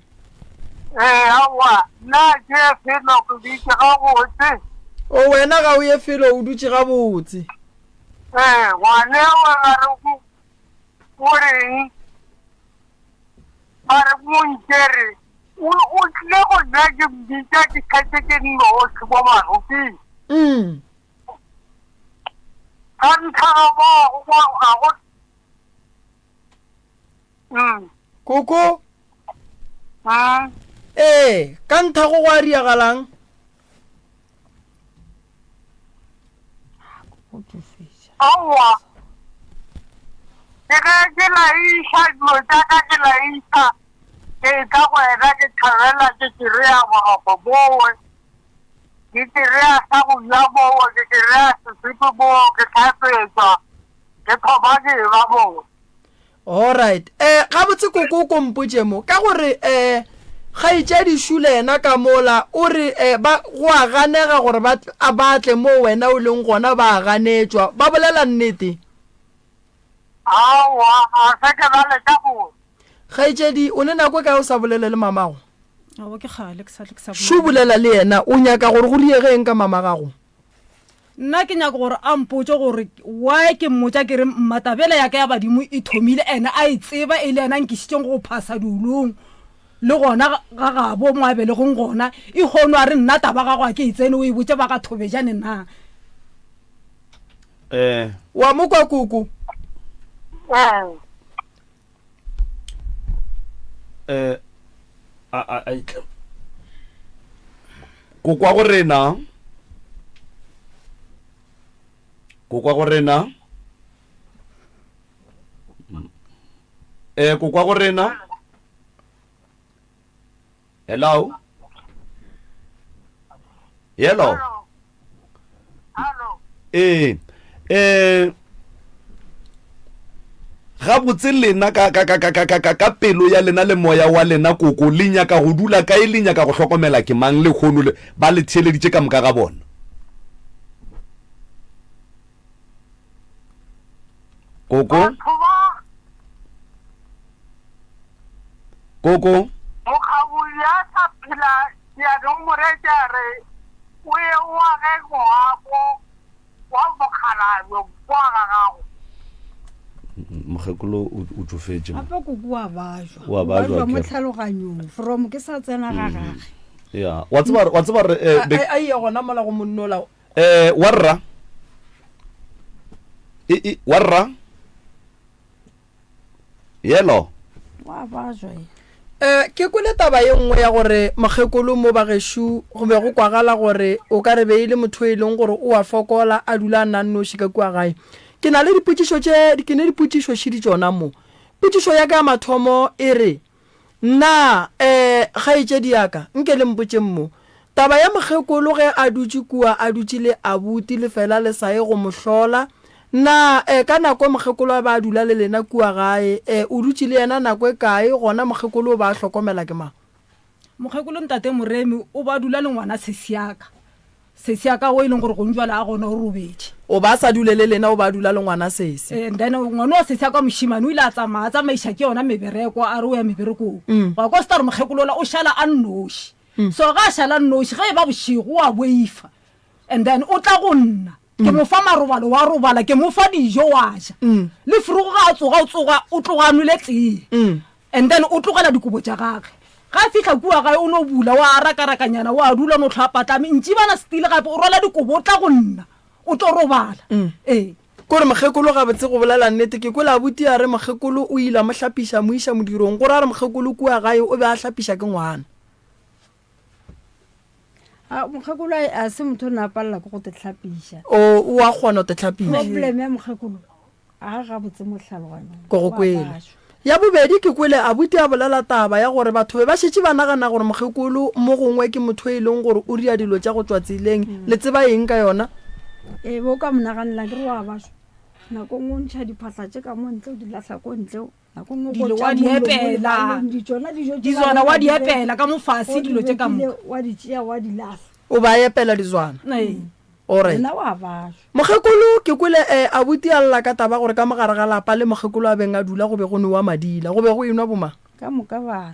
Ee, aowa. Nna ke felo ke dutše gabotse. O wena ga o ye felo o dutše gabotse. Ee, ngwaneo a re go o reng? A re o ntšere o o tlile go nna ke mmitša ke šetše ke nnoši mo maroping. Mm. Ka nthago moo go ga go Mm. Koko? Mm. Ee, ka nthago go a riagalang? Aowa. Ke ge ke laiša dilo tša ka ke laiša ke tla go wena ke thabela ke kry-a boroko bowe ke kry-a sa go ja bowe ke kry-a sesepe bowe ke hlapetšwa ke thoma ke eba bowe. Alright. Eh, gabotse koko o ko mpotše mo, ka gore eh kgaetšedi Shule yena ka mola o re eh ba go a ganega gore ba a ba tle mo wena o leng gona ba a ganetšwa. Ba bolela nnete? Aowa, ga se ke ba leka go. Kgaetšedi, o ne nako e kae o sa bolele le mamago? Aowa, ke kgale ke sa tle ke sa Šo bolela. bolela le yena, o nyaka gore go riege eng ka mama gago? Nna ke nyaka gore a mpotše gore why ke mmotša ke re mma taba yela ya ka ya badimo e thomile ene a e tseba e le yena a nkišitšeng go phasa diolong le gona ga gabo mo a belegong gona e hono a re nna taba gago a ke e tsene o e botše ba ga Thobejane na. Eh. Wa mo kwa koko? Ee. Eh a a a itle. Kokwa go rena. Kokwa go rena. Eh kokwa go rena. Hello. Hello. Hello. Ee. Eh gabotse lena ka ka ka ka ka ka ka pelo ya lena le moya wa lena koko le nyaka go dula kae le nyaka go hlokomela ke mang le kgono le ba le theeleditše ka moka ga bona koko Koko. Mokgabuli a sa phela dianong Moreetši a re o ye o age ngwako wa mokgalabje kwa ga gago. Mokgekolo o tšofetše. Gape koko wa bajwa. Wa bajwa mo akere. tlhaloganyong from ke sa tsena ga gage. Ya, wa tseba wa tseba re eh, A a ye gona mola go monnola. Eh, wa rra. E e wa rra. Yelo. Wa bajwa ye. Eh, ke kwele taba ye nngwe ya gore mokgekolo mo bagešo go be go kwagala gore o ka re be e le motho e leng gore o a fokola a dula a nna nnoši ka kua gae. Ke na le dipotšišo tše, ke ne dipotšišo šidi tšona mo. Potšišo ya ka ya mathomo e re, Na, eh, kgaetšedi ya ka, nke le mpotšeng mo. Taba ya mokgekolo ge a dutše kua a dutše le abuti le fela le sa ye go mo hlola, na, eh, ka nako mokgekolo a ba a dula le lena kua gae, eh, o dutše le yena nako e kae, gona mokgekolo o ba a hlokomela ke mang? Mokgekolo Ntate Moremi o ba dula le ngwana sesi ya ka. Sesi ya ka o e leng gore gong jwale a gona o robetše. O ba a sa dule le lena o ba a dula le ngwana sesi. And then ngwana wa sesi ya ka mošemane o ile a tsamaya a tsamaiša ke yona mebereko a re o ya meberekong. Gwa kwa star mokgekolo ola o šala a nnoši. So ge a šala a nnoši ge e ba bošego o a boifa and then o tla go nna ke mo fa marobalo wa robala ke mo fa dijo wa ja. Le forogo ge a tsoga o tsoga o tloga a nwele tee. And then o tlogela dikobo tša gage. Ga a fihla kua gae o no bula, wa rakarakanyana, wa dula o no hlwa a patlame. Ntšibana still gape o rwala dikobo o tla go nna o tlo robala. Ee. Kore mokgekolo gabotse go bolela nnete ke kwele abuti a re mokgekolo o ile a mo hlapiša a mo iša modirong gore a re mokgekolo kua gae o be a hlapiša ke ngwana. A mokgekolo a se motho o ne a palela ke go te hlapiša. O o a kgona go te hlapiša. Problem ya mokgekolo A gabotse mo tlhaloganyong. Ke go kwele. Ya bobedi ke kwele abuti a bolela taba ya gore batho be ba šetše ba nagana gore mokgekolo mo gongwe ke motho e leng gore o ria dilo tša go tšwa tseleng. Le tseba eng ka yona? Ee, bo ka mo naganela ke re wa bašwa. Nako nngwe o ntšha diphahla tše ka mo ntle o di lahla ko ntle. Nako nngwe Dilo go wa tša di mollo mo epela. lebaleng, di tšona dijo tše Dizwana ba wa di di reka. epela ka mo fase O di dilo tše ka rekile, moka. Wa di tšea wa di lahla. O ba epela dizwana. Ee. Alright. Yena wa bašwa. Mokgekolo, ke kwele eh, abuti a lla ka taba gore ka mo gare ga lapa le mokgekolo a beng a dula go be go nwewa madila. Go be go enwa bomang? Ka moka bana.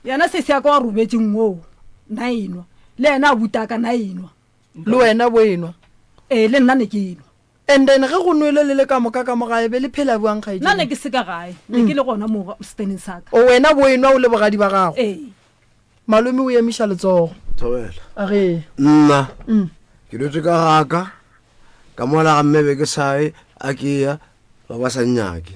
Yena sesi ya ka wa robetšeng woo, na enwa. Le yena abuti a ka na enwa. Le wena bo enwa? Ee, le nna ne ke enwa. And then ge go nwele le le ka moka ka mo gae be le phela bjang Nna ne kgaetšedi? ke se ka gae, ne ke le gona mo steneng sa ka. O wena bo enwa o le bogadi ba gago? Ee. Malome o emiša letsogo. Thobela. A ge. Nna Mm. ke dutse ka gaka ka mola ga mme be ke sa ye a ke ya ba ba sa nnyake.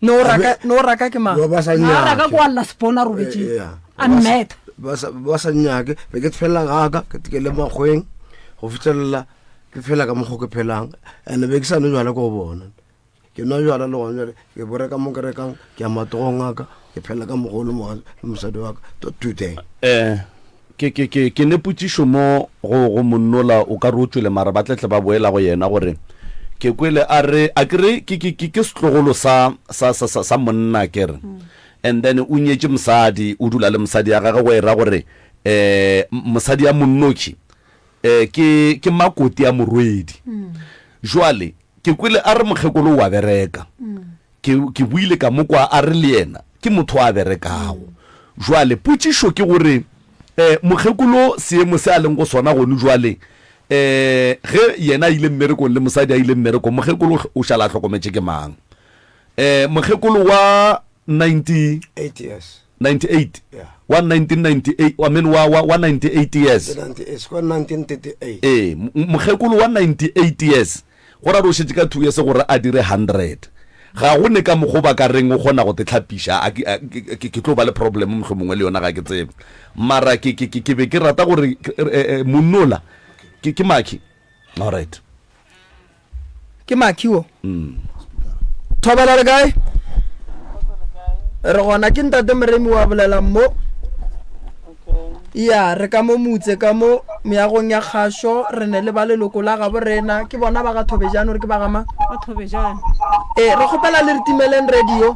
No raka no raka ke mang? Ba ba sa Na nnyake. raka ko a lla sepona a robetše Eh, yeah. a mmetha. Ba sa ba sa nnyake be ke phela gaka ke ke le makgweng go fitlhelela ke phela ka mokgwa ke phelang and be ke sa nwe jwala ko go bona. Ke nwa bjala le gona bjale, ke bo reka mo ke rekang, ke ya matogong a ka, ke phela ka mogolo mo le mosadi wa ka to today. Eh, ke, ke, ke, ke ne potšišo mo go, go monnola o ka re o tšwele mara ba tle tle ba boela go yena gore ke kwele a re, a ke re ke, ke, ke, ke setlogolo sa, sa, sa, sa, sa monna ke re. And then o nyetše mosadi, o dula le mosadi ya gagwe go e ra gore eh, mosadi ya monnoši eh, ke, ke makoti a morwedi. Jwale Ke kwele a re mokgekolo o a bereka. Ke, ke buile ka mo kwa a re le yena ke motho a berekago. Jwale potšišo ke gore, eh, mokgekolo seemo se a leng go sona gone jwale, eh, ge yena a ile mmerekong le mosadi a ile mmerekong, mokgekolo o šala a hlokometše ke mang? Eh, mokgekolo wa 90. 8 years. 98 Yeah. wa 1998 I mean wa wa wa 98 years Ke 98 kwa 1938 ee m- mokgekolo wa 98 years go ra re o šetše ka 2 years gore a dire 100 ga go ne ka mokgwa o ba ka reng o kgona go te tlhapiša a ke- a- ke ke- ke tlo ba le problem mohlomongwe le yona ga ke tsebe mara ke ke ke ke be ke rata gore ke- eh, eh, monnola ke ke maki all right Ke Makhi wo. Thobela le kae? Re gona ke ntate Moremi wa bolelang mo. Ya, re ka mo motse ka mo meagong ya kgašo re ne le ba leloko la gabo rena ke bona ba ga Thobejane gore ke ba ga mang? Ba Thobejane. Ee, re kgopela le re timeleng radio.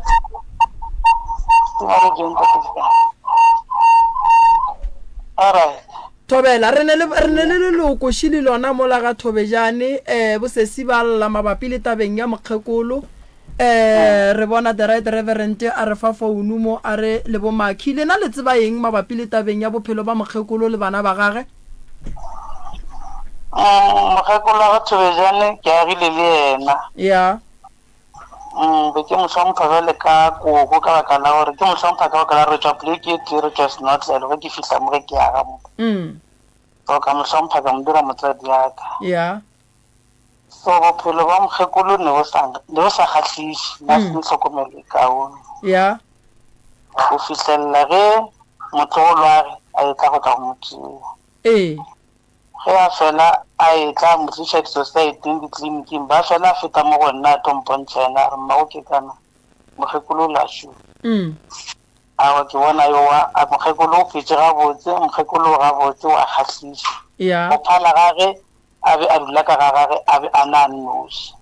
All right. Thobela, re ne le, re ne le leloko šili lona mola ga Thobejane, eh, bosesi ba lla mabapi le tabeng ya mokgekolo. Eh, re bona the right reverend a re fa founu mo, a re le bo Makhi, lena le tseba eng mabapi le tabeng ya bophelo ba mokgekolo le bana ba gage? Mm, mokgekolo wa ga Thobejane ke agile le yena. Ya. Mm, be ke mo hlompha bjale ka koko ka baka la gore ke mo hlompha ka baka la gore re tšwa poleke e tee re tšwa senotlelo ge ke fihla mo ge ke aga mo. Mm. So ka mo hlompha ka mo dira motswadi ya ka. Ya. So bophelo ba mokgekolo ne bo sa ne bo sa kgahliše, ne a se ne tlhokomelo e kaone. Ya. Go fihlelela ge motlogolwage a etla go tla go mo tšea. Ee. Ge a fela a etla a mo tliša disosaeteng, ditleliniking, ba fela a feta mo go nna a tlo mpontšha yena a re, Mmago Kekana, mokgekolo o la šo. Aowa ke bona yo wa, a mokgekolo o phetše gabotse, mokgekolo o gabotse, o a kgahliša. Go phala ga ge a be a dula ka ga gage a be a na a nnoši.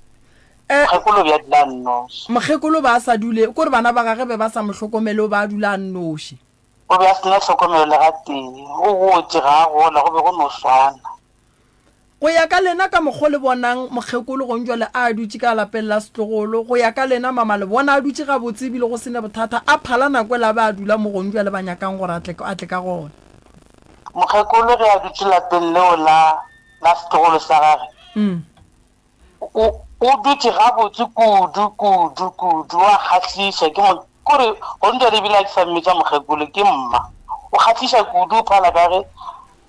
Mokgekolo o be a dula a nnoši. Mokgekolo o be a sa dule, ke gore bana ba gage be ba sa mo hlokomele, o be a dula a nnoši. O be a se na tlhokomelo le gatee. O gotše, ga a gola, go be go no swana. Go ya ka lena, ka mokgo le bonang mokgekolo gong jwale a dutše ka lapeng la setlogolo, go ya ka lena, mama, le bona a dutše gabotse ebile go se ne bothata, a phala nako ela a be a dula mo gong jwale ba nyakang gore a tle, a tle ka gona. Mokgekolo ge a dutše lapeng leo la, la setlogolo sa gage, O, o dutše gabotse kudu, kudu, kudu. O a kgahliša. Ke mo, kore, go ntwa le ebile a ke sa mmitša mokgekolo, ke mma. O kgahliša kudu, o phala ka ge,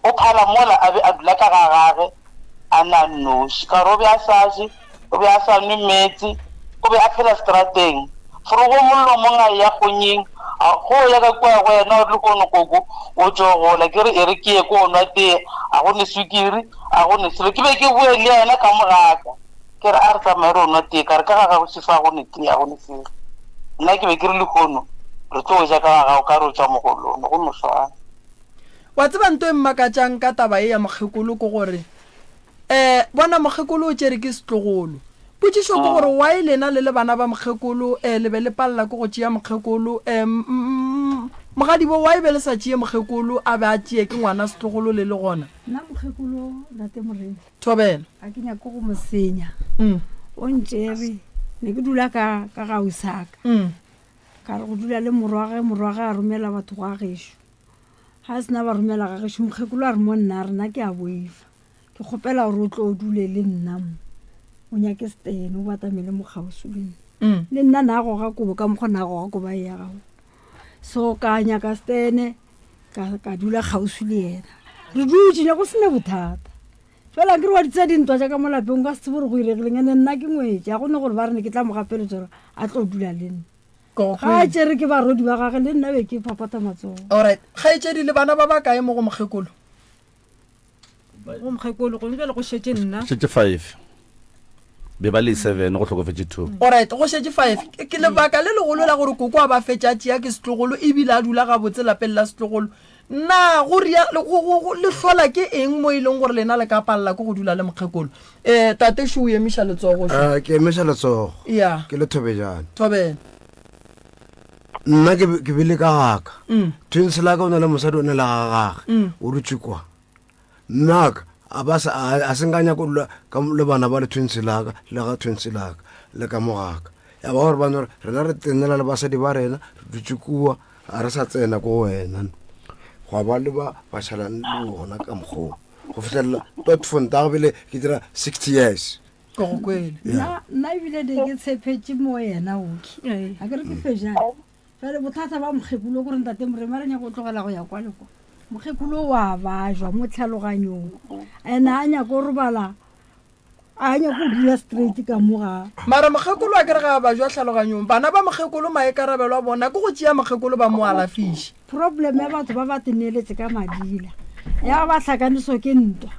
o phala mola a be a dula ka ga gage, a na nnoši. Ka gore o be a sa je, o be a sa nwe meetse, o be a phela seterateng. Forogo mollo mong a eya kgonyeng, a go ya ka kua go yena, o re lehono koko o tšo gola, ke re e re ke ye ko nwa tee, a go ne swikiri, a go ne selo. Ke be ke boe le yena ka mo gaka, ke re a re tsamaye re o nwa tee, ka re ka ga gago sefa a go ne tee, a go ne selo. Nna ke be ke re lehono re tlo ja ka ga gago, ka re o tšwa mogolong, go no swana. Wa tseba nto e mmakatšang ka taba ye ya mokgekolo ke gore Eh, bona mokgekolo o tšere ke setlogolo. Potšišo ke gore why lena le le bana ba mokgekolo eh le be le palela ke go tšea mokgekolo eh mogadibo why be le sa tšee mokgekolo a be a tšee ke ngwana setlogolo le le gona? Nna mokgekolo ntate Moremi. Thobela. Ga ke nyake go mo senya. O ntšere ne ke dula ka ka ga ausi-aka. Ka re go dula le morwage, morwage a romela batho gwa gešo. Ga a sena ba romela ga gešo mokgekolo a re mo nna a re nna ke a boifa. Ke kgopela gore o tlo o dule le nna mo, o nyake setene o batamele mo kgauswi le nna. Mm. Le nna na goga kobo ka mokgwa na goga koba e ya gago. So ka nyaka setene ka, ka dula kgauswi le yena. Re dutše ne go sene bothata. Fela ke re wa di tsea dintwa tša ka mo lapeng o ka se tsebe gore go iregileng ene nna ke ngwetši a go ne gore ba re ne ke tla mo gapeletša gore a tlo dula le nna. Ga a tšere ke barodi ba gage le nna be ke phaphatha matsogo. Alright, kgaetšedi le bana ba bakae mo go mokgekolo? Go mokgekolo gone bjale go šetše nna. Šetše five. Be ba le seven go hlokofetše two. Alright, go šetše five. Ke lebaka le legolo la gore koko a ba fetše a tšea ke setlogolo ebile a dula gabotse lapeng la setlogolo. Na go ria, go, go, go, le hlola ke eng mo e leng gore lena le ka palela ke go dula le mokgekolo? Eh, tate šo o emiša letsogo šo. Eh, ke emiša letsogo. Ya. Ke le Thobejane. Thobela. Nna ke, ke bile ka gaka. Mm. Twins la ka o na le mosadi o ne le ga gage. Mm. O dutše kwa. Nnaka a ba sa a se nka nyaka go dula ka le bana ba le twins la ka le ga twins la ka le ka mo gaka. Ya ba gore ba no re rena re tenela le basadi ba rena re dutše kua a re sa tsena ko wena. Gwa ba le ba ba šalang le bona ka mokgwa go fihlelela tot fonta bele ke dira 60 years. Ke go kwele. Nna nna ebile ne ke tshepetše mo yena oki. A ke re ke fejane. Bjale bothata ba mokgekolo ke gore ntate Moremi a re nyaka go tlogela go ya kwa le kwa. Mokgekolo wa bajwa mo tlhaloganyong and a nyaka go robala a nyaka go dula straight ka mo ga. Mara mokgekolo a ke re ga a bajwa tlhaloganyong. Bana ba mokgekolo maikarabelo a bona ke go tšea mokgekolo ba mo alafiše. Problem ya batho ba ba teneeletse ka madila ya ba hlakaniso ke ntwa.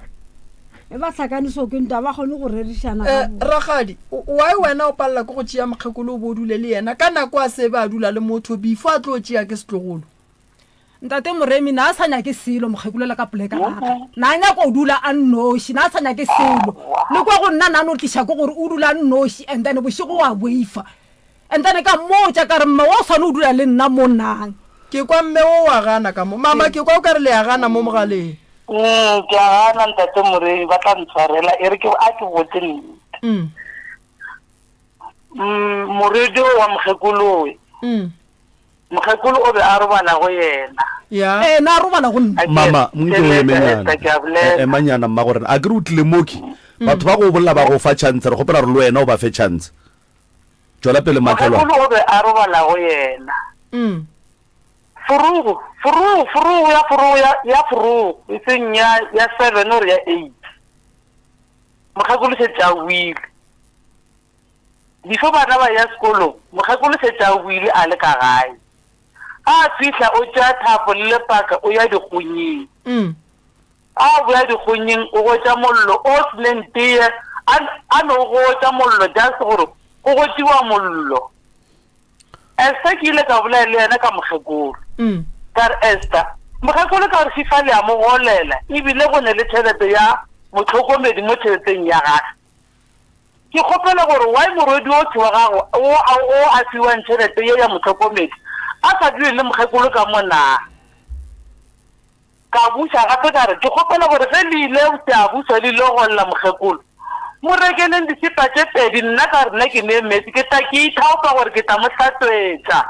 E ba hlakaniso ke ntwa, ba kgone go rerišana Eh, gabotse. Rakgadi, why wena o palela ke go tšea mokgekolo o bo o dule le yena ka nako a se be a dula le motho before a tlo tšea ke setlogolo? Ntate Moremi na a sa nyake selo mokgekolo la ka poleka gage. Na a nyaka go dula a nnoši, na a sa nyake selo. Le kwa go nna na no tliša ke gore o dula a nnoši and then bošego wa boifa. And then ka mmotša ka re, Mma wa o swane o dula le nna mo nang? Ke kwa mme o wa gana ka mo. Mama, ke kwa o ka re le a gana mo mogaleng. Mm, ke a gana ntate Moremi, ba tla ntshwarela. E re ke a ke botse nnete. Mm. Mm, morwedi o wa mokgekolowe. Mm. Mokgekolo o be a robala go yena. Ya. Ee, na a robala go nna. A ke- Mama, nke o Theletša, emenyana. Esther, ke a bolela. E- Emanyana mma gore a ke re o tlile moki. Batho ba go bolela ba go fa chance, re kgopela gore le wena o ba fe chance. Tšwela pele makhelwane. Mokgekolo o be a robala go yena. Furugu, furugu, furugu ya furugu ya, ya furugu, e seng ya, ya seven or ya eight. Mokgekolo šetše a boile. Before bana ba ya sekolong, mokgekolo šetše a boile a le ka gae. Ga a fihla o tšea thapo le lepaka o ya dikgonyeng. A boya dikgonyeng o gotša mollo o seneng teye, a, a no gotša mollo just gore go gotšiwa mollo. Esther ke ile ka bolela le yena ka mokgekolo. Ka re, Esther, mokgekolo ka gore FIFA le a mo golela ebile go ne le tšhelete ya mohlokomedi mo tšheleteng ya gage. Ke kgopela gore why morwedi ohle wa gago o a o a fiwang tšhelete ye ya mohlokomedi a sa dule le mokgekolo ka mo naa? Ka buša gape ka re, Ke kgopela gore ge le ile Seabuswa le ile go lla mokgekolo, mo rekeleng disepa tše pedi, nna ka re nna ke nee meetse, ke tla ke ithaopa gore ke tla mo hlatswetša.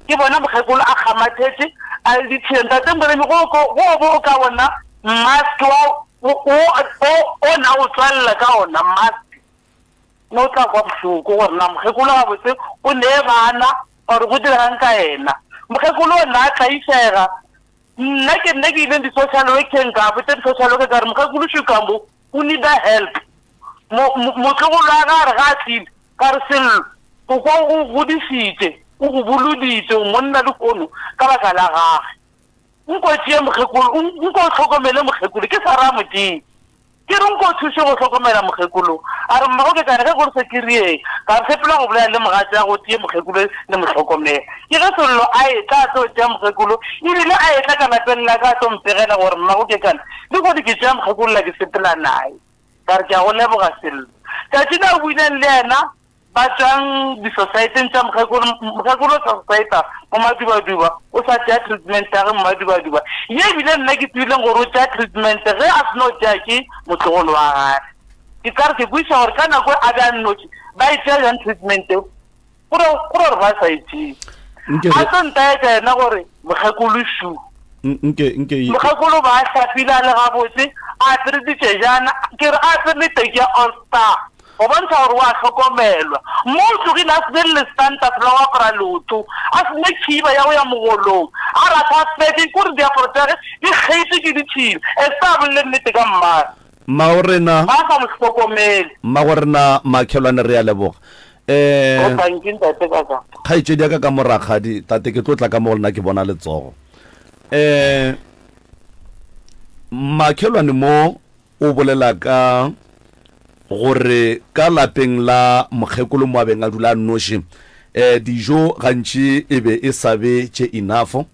Ke bona mokgekolo a kgamathetše, a le ditšhila. Ntate Moremi, go ko, go bo o ka bona mask wa, o, o, o, o na o tswalela ka ona mask, ne o tla kwa bohloko gore na mokgekolo gabotse o nee bana or go diregang ka yena. Mokgekolo o na a tlaišega. Nna ke nna ke ileng di-social workeng ka botša di-social worker ka re mokgekolo Shukambo o needa help. Mo, mo, motlogolo wa ka a re ga a tlile, ka re Sello, o kwa o go godišitše, o go boloditše, o monna lehono ka baka la gage. Nko tšee mokgekolo, nko o hlokomele mokgekolo, ke sa ra Modimo. Ke re nko thuše go hlokomela mokgekolo. A re, Mmago ke kane ge go re se ke rieng, ka re sepela go bolela le mogatšago o tšee mokgekolo le mo hlokomele. Ke ge Sello a etla a tlo tšea mokgekolo, ebile a etla ka lapeng la ka a tlo mpegela gore mmago ke kane lehono ke tšea mokgekolo la ke sepela naye. Ka re, Ke a go leboga Sello. Tšatši le a buileng le yena Ba tšwang disosaeteng tša mokgekolo, mokgekolo o sa sosaeta mo Madubaduba, o sa tšea treatment ya ge mo Madubaduba. Ye ebile nna ke tsebileng gore o tšea treatment ge a seno tšea ke motlogolo wa gage. Ke ka re ke kwešiša gore ka nako e a be a nnoši, ba e tšea bjang treatment eo? Go ra gore ba sa e tšee. A tlo ntaetša yena gore mokgekolo šu. Nke, nke. Mokgekolo ba a hlapile a le gabotse, a apere ditšejana, ke re a apere le teki ya All Star. Go bontšha gore o a hlokomelwa. Mo o tlogile a se ne le lestantas la go apara leoto, a se ne khiba ya go ya mogolong, a ratha feke, ke gore diaparo tša ge di kgeitšwe ke ditšhila. Esther a bolele nnete ka mmagwe. Mmagorena. Ba sa mo hlokomele. Mmagorena Makhelwane re a leboga. Eh. O tanki ntate ka ka. Kgaetšedi ya ka ka mo rakgadi, tate ke tlo tla ka mo go lena ke bona letsogo. Eh Makhelwane mo O bolela ka gore ka lapeng la mokgekolo mo a beng a dula a nnoši, um dijo gantši e be e sa be tše enough, um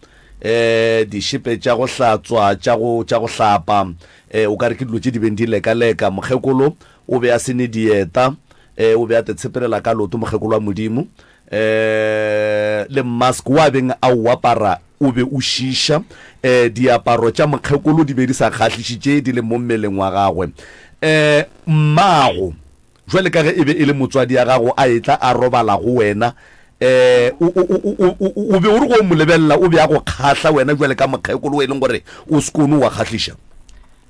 dišepe tša go hlatswa, tša go, tša go hlapa, um o ka re ke dilo tše di beng di lekaleka. Mokgekolo o be a se ne dieta, um o be a tetshepelela ka leoto mokgekolo wa Modimo. um le mask wa beng a o apara o be o šiša, um diaparo tša mokgekolo di be di sa kgahliše tše di le mo mmeleng wa gagwe. Um mmago, jwale ka ge e be e le motswadi ya gago a etla a robala go wena, um o, o, o, o, o, o be o re go o mo lebelela o be a go kgahla wena jwale ka mokgekolo o e leng gore o sekone o a kgahliša?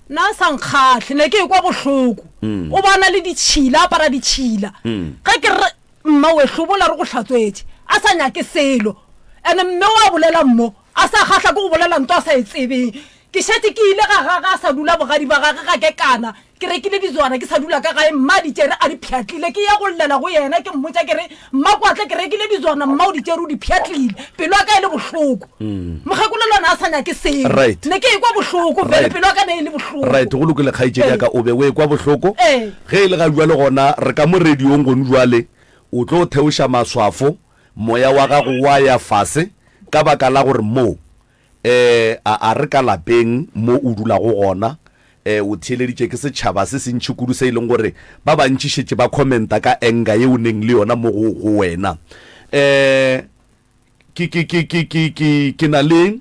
Nna a sa nkgahle, ne ke ekwa bohloko. O ba na le ditšhila, a apara ditšhila. Ge ke re Mma we hlobola re go hlatswetše a sa nyake selo ene mme wa bolela mo a sa kgahla ke go bolela nto a sa e tsebeng ke šetše ke ile ga gage a sa dula bogadi ba gage ga ke kana ke rekile ditswana ke sa dula ka gae mma a di tšere a di pšhatlile ke ya go llela go yena ke mmotša ke re mma kwatle ke rekile ditswana mma o di tšere o di pšhatlile pelo ya ka e le bohloko mokgekolo le yona a sa nyake selo Right. ne ke ekwa bohloko vele Right. pelo ya ka ne e le bohloko Right, go lokile kgaetšedi ya ka, o be o ekwa bohloko. Ee. Ge e le ga bjale gona, re ka mo radiong gone bjale, o tlo theoša maswafo, moya wa gago wa ya fase, ka baka la gore mo, eh, a, a re ka lapeng mo o dulago gona, eh, o theeleditše ke setšhaba se sentši kudu se e leng gore ba bantši šetše ba commenta ka anger ye o neng le yona mo go, go wena. Eh, ke, ke, ke, ke, ke, ke, ke na le,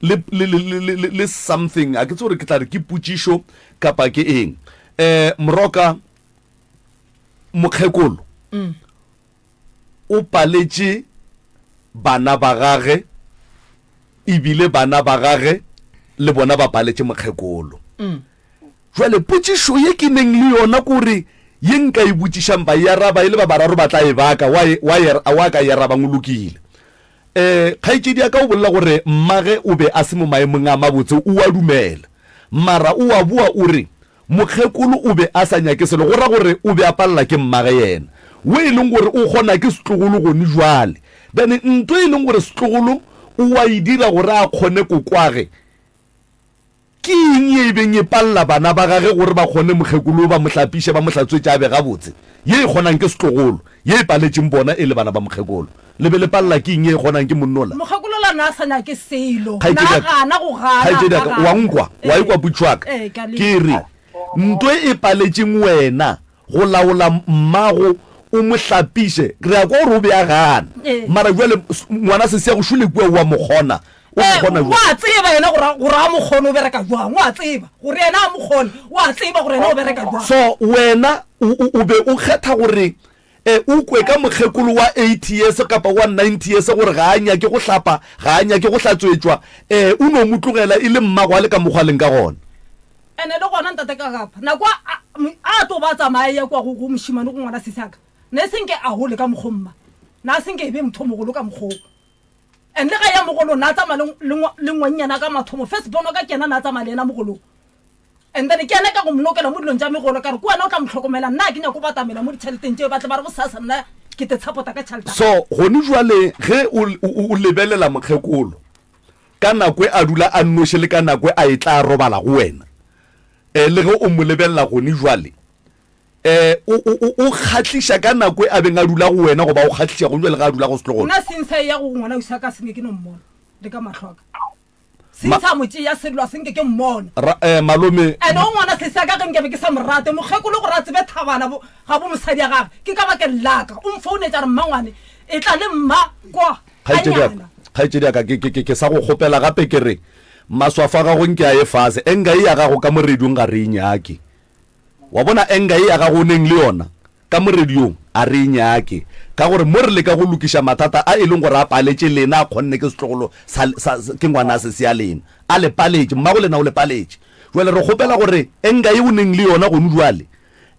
le, le, le, le, le, le something, a ke tsebe gore ke tla re ke potšišo kapa ke eng. Eh, Moroka, mokgekolo mm. o paletše bana ba gage ebile bana ba gage le bona ba paletše mokgekolo. Mm. Jwale potšišo ye ke neng le yona kore. Ye nka e botšišang ba e araba e le ba bararo ba tla e baka, wa e, wa e, wa ka e arabang o lokile. Eh, kgaetšedi ya ka o bolela gore mmage o be a se mo maemong a mabotse, o a dumela. Mara o a boa o re, Mokgekolo o be a sa nyake selo, go ra gore o be a palela ke mmage yena, wo e leng gore o kgona ke setlogolo gone jwale. Then nto e leng gore setlogolo o a e dira gore a kgone kokwage, Ke eng ye e beng e palela bana ba gage gore ba kgone mokgekolo yo ba mo hlapiše, ba mo hlatswetše a be gabotse? Ye e kgonang ke setlogolo, ye e paletšeng bona e le bana ba mokgekolo. Le be le palela ke eng ye e kgonang ke monnola? Mokgekolo la na a sa nyake selo, na a gana go gana, Kgaetšedi ya ka, wa nkwa? Wa ekwa potšo ya ka? Ke re, nto e paletšeng wena go laola mmago o mo hlapiše, re a kwa gore o be a gana, mara bjale ngwana sesi ya go šole kua o a mo kgona, O mo kgona bjang? O a tseba yena gore, gore a mo kgone o bereka bjang. O a tseba gore yena a mo kgone. O a tseba gore yena o bereka bjang. So wena o, o, o be o kgetha gore e, o kwe ka mokgekolo wa 80 years kapa wa 90 years gore ga a nyake go hlapa, ga a nyake go hlatswetšwa, e, o no mo tlogela e le mmago a le ka mokgwa a leng ka gona. Ene le gona ntate Kakapa, nako a, a, a tlo ba a tsamaya a eya kua go, go mošemane go ngwana sesi a ka, ne e se nke a gole ka mokgo mma, na se nke e be motho o mogolo ka mokgo o. And le ga ya mogolong na tsamaya le, le, le ngwannyana ka mathomo, first born wa ka ke yena na tsamaya le yena mogolong. And then ke yena ka go mnokela mo dilong tša megolo ka re ke wena o tla mo hlokomela, nna ga ke nyake go batamela mo ditšheleteng tšeo ba tle ba re bosasa nna ke te tshapota ka tšhelete. So gone jwale ge o, o, o lebelela mokgekolo ka nako e a dula a nnoši le ka nako e a etla a robala go wena, eh, le ge o mo lebelela gone jwale, Eh, o, o, o, o kgahliša ka nako e a beng a dula go wena goba o kgahliša go bjale ga a dula go setlogolo? Nna seng sa eya go ngwana ausi wa ka senke ke no mmona le ka mahlo a ka. Seng Ma- sa mo tšea sello a senke ke mmona. Ra, eh, malome, Ene o ngwana sesi a ka ge nkabe ke sa mo rate, mokgekolo gore a tsebe thabana bo, ga bo mosadi ya gage, ke ka bakeng la ka. O mfounetša a re mmangwane, etla le mma kwa, kgaetšedi ya ka, ganyana. kgaetšedi ya ka, ke, ke, ke, ke sa go kgopela gape ke re, maswafo a gago nke a ye fase, enga e ya gago ka mo radiong ga re e nyake. Wa bona anger ye ya gago o neng le yona ka mo radiong a re e nyake ka gore mo re leka go lokiša mathata a e leng gore a paletše lena a kgonne ke setlogolo sa, sa, ke ngwana sesi ya lena a le paletše mmago lena o le paletše jwale re kgopela gore anger ye o neng le yona gonu jwale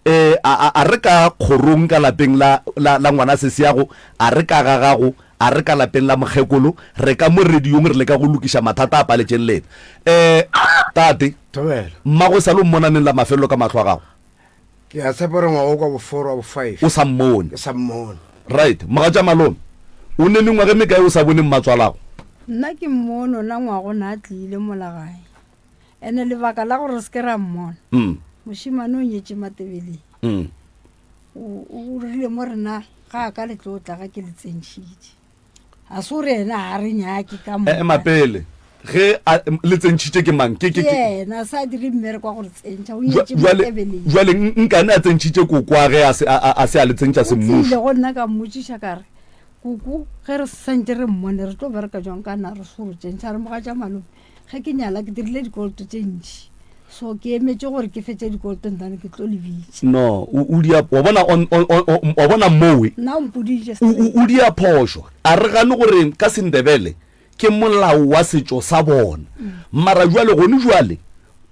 eh a, a, a re ka kgorong ka lapeng la, la, la ngwana sesi yago a re ka ga gago A re ka lapeng la mokgekolo, re ka mo radiong re leka go lokiša mathata a paletšeng lena. Eh, tate, Thobela. mmago e sa le o mmona neng la mafelelo ka mahlo a gago? Ke a tshepa gore ngwaga o kwa bo four wa bo five. O sa mmone. Ke sa mmone. Right. Mogatša malome, o ne mengwaga e mekae o sa bone mmatswalago? Nna ke mmone ona ngwaga o ne a tlile mola gae. Ene lebaka la gore re se ke ra mmona, Mm. mošemane o nyetše Matebeleng. Mm. O, o rile mo rena ga a ka le tlo tla ga ke le tsentšhitše. A se gore yena ga re nyake ka moka. Ema pele, ge a, le tsentšhitše ke mang? Ke, ke, Ke ke. yena, a sa dire mmereko wa go re tsentšha, o nyetše Jwale, Matebeleng. jwale nkane a tsentšhitše kokoa ge a se, a, a, a se a le tsentša O tlile semmušo? go nna ka mmotšiša ka re, Koko, ge re santše re mmone re tlo bereka jwang ka na re se go tsentšha? A re, Mogatša malome, Ge ke nyala ke dirile dikoloto tše ntši, so ke emetše gore ke fetše dikoloto ntane ke tlo le bitša. No, o, o dia, wa bona, on, on, on, on, wa bona mowe. Nna o mpoditše O, o, o dia phošo. A re gane gore ka Sendebele ke molao wa setšo sa bona. Mara jwale, gone jwale,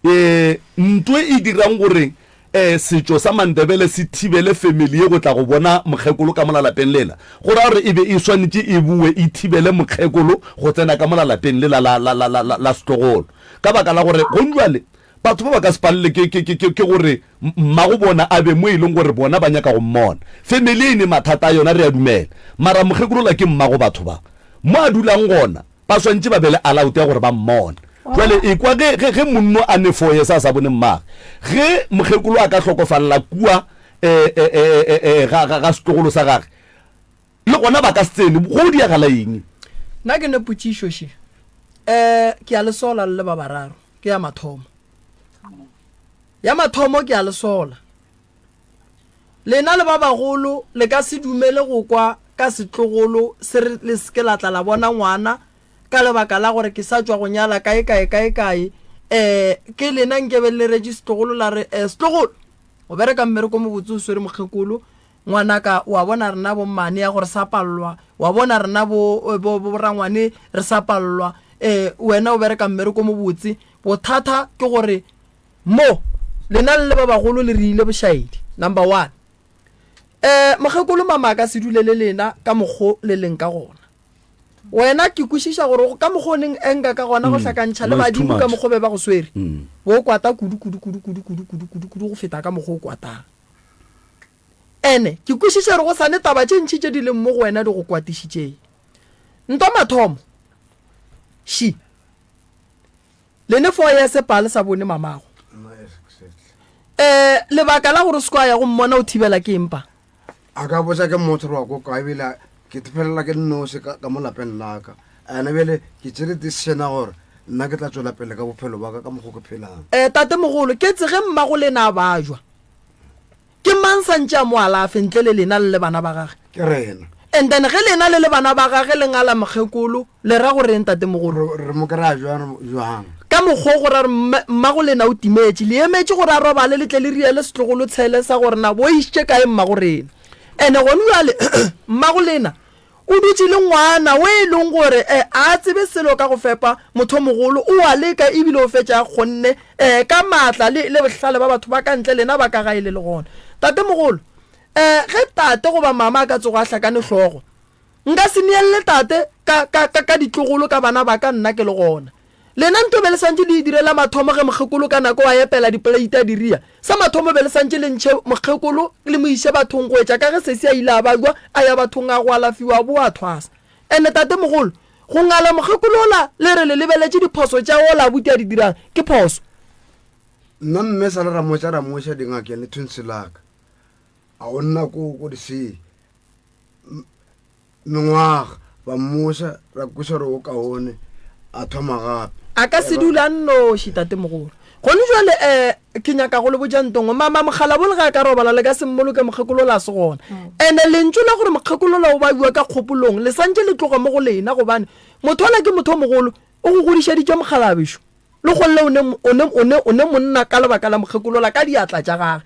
eh, nto e dirang gore E, setšo sa Mandebele se thibele family ye go tla go bona mokgekolo ka mola lapeng lela. Go ra gore e be e swanetše e bowe e thibele mokgekolo go tsena ka mola lapeng lela la, la, la, la, la, la setlogolo. Ka baka la gore gonjwale batho ba ba ka se palele ke, ke, ke, ke, ke gore mmago bona a be mo e leng gore bona ba nyaka go mmona. Family e ne mathata a yona re a dumela. Mara mokgekolo la ke mmago batho ba. Mo a dulang gona Ba swantše ba be le allowed ya gore ba mmone. Jwale ekwa ge, ge, ge monno a ne foye sa sa bone mmage. Ge mokgekolo a ka hlokofalela kua e, e, e, e, e, ga, ga, ga setlogolo sa gage, le gona ba ka se tsene. Go diagala eng? Nna ke ne potšišo še. Um ke a le sola le le ba bararo. Ke ya mathomo. Ya mathomo ke a le sola. Lena le ba bagolo le ka se dumele go kwa ka setlogolo se re le se ke la tla la bona ngwana ka lebaka la gore ke sa tšwa go nyala kae kae kae kae. Eh, ke lena nkebe le retše setlogolo la re, eh, setlogolo, o bereka mmereko o mobotse o swere mokgekolo, ngwanaka, wa bona rena bommane ya gore sa pallwa, wa bona rena bo, bo, bo rangwane re sa pallwa, eh, wena o bereka mmereko o mobotse. Bothata ke gore Mo, lena le le ba bagolo le re ile bošaedi, number one. Um mokgekolo mama a ka se dule le lena ka mokgo le leng ka gona. Wena ke kwešiša gore ka mokgo o neng anger ka gona go hlakantšha le No, it's too badimo ka much. mokgo be ba go swere, bo kwata kudu kudu kudu kudu kudu kudu kudu kudu go feta ka mokgo o kwatang. Ene ke kwešiša gore go sa ne taba tše ntši tše di leng mo go wena di go kwatišitšeng. Ntwa mathomo, She. Le ne fo ye sepa le sa bone mamago. Eh, lebaka la gore o se kwa ya go mmona o thibela ke eng pa? A ka botša ke motho gore wa ko kae ebile ke felela ke nnoši ka, ka mo lapeng la ka. Ene bjale ke tšere decision ya gore nna ke tla tšwela pele ka bophelo ba ka ka mokgo ke phelang. Eh, tatemogolo, ke tse ge mmago lena a bajwa. Ke mang sa ntše a mo alafe ntle le lena le le bana ba gage? Ke rena. And then ge lena le le bana ba gage le ngala mokgekolo, le ra go reng tatemogolo? Re, re mo kry-a bjang, bjang? Ka mokgwa o go ra re mme, mmago lena o timetše. Le emetše gore a robale le tle le riele setlogolo tshele sa gore na bo išitše kae mmago rena. And gone bjale mmago lena O dutše le ngwana o e leng gore e a tsebe selo ka go fepa motho mogolo, o a leka e bile o fetša a kgonne e ka maatla le, le bohlale ba batho ba ka ntle lena ba ka gae le le gona. Tatemogolo, e ge tate goba mama a ka tsoga a hlakane hlogo, nka se neelle tate ka, ka, ka, ka ditlogolo ka bana ba ka nna ke le gona. Lena nto be le santše le e dire la mathomo ge mokgekolo ka nako a epela dipoleite a di ria. Sa mathomo be le santše le ntšhe mokgekolo le mo iše bathong go etša ka ge sesi a ile a bajwa a ya bathong a go alafiwa a boa a thwasa. Ene tatemogolo, go ngala mokgekolo ola le re le lebeletše diphoso tša ola abuti a di dirang ke phoso. Nna mme sa le ra mo tša ra mo iša dingakeng le thunsi la ka. A o nna ko ko di Mengwaga, ba mmoša, ra kweša gore o kaone, a thoma gape. A ka se dule a nnoši, tatemogolo. Gone jwale, um ke nyaka go le botša nto nngwe. Mama Mokgalabole ge a ka robala, le ka se mmoloke, mokgekolola a se gona. Ene lentšu la gore mokgekolola o babiwa ka kgopolong, le santše le tloga mo go lena, gobane motho ola ke motho o mogolo, o go godišeditše mokgalabešo. Le golle o ne, o ne, o ne, o ne monna ka lebaka la mokgekolola ka diatla tša gage.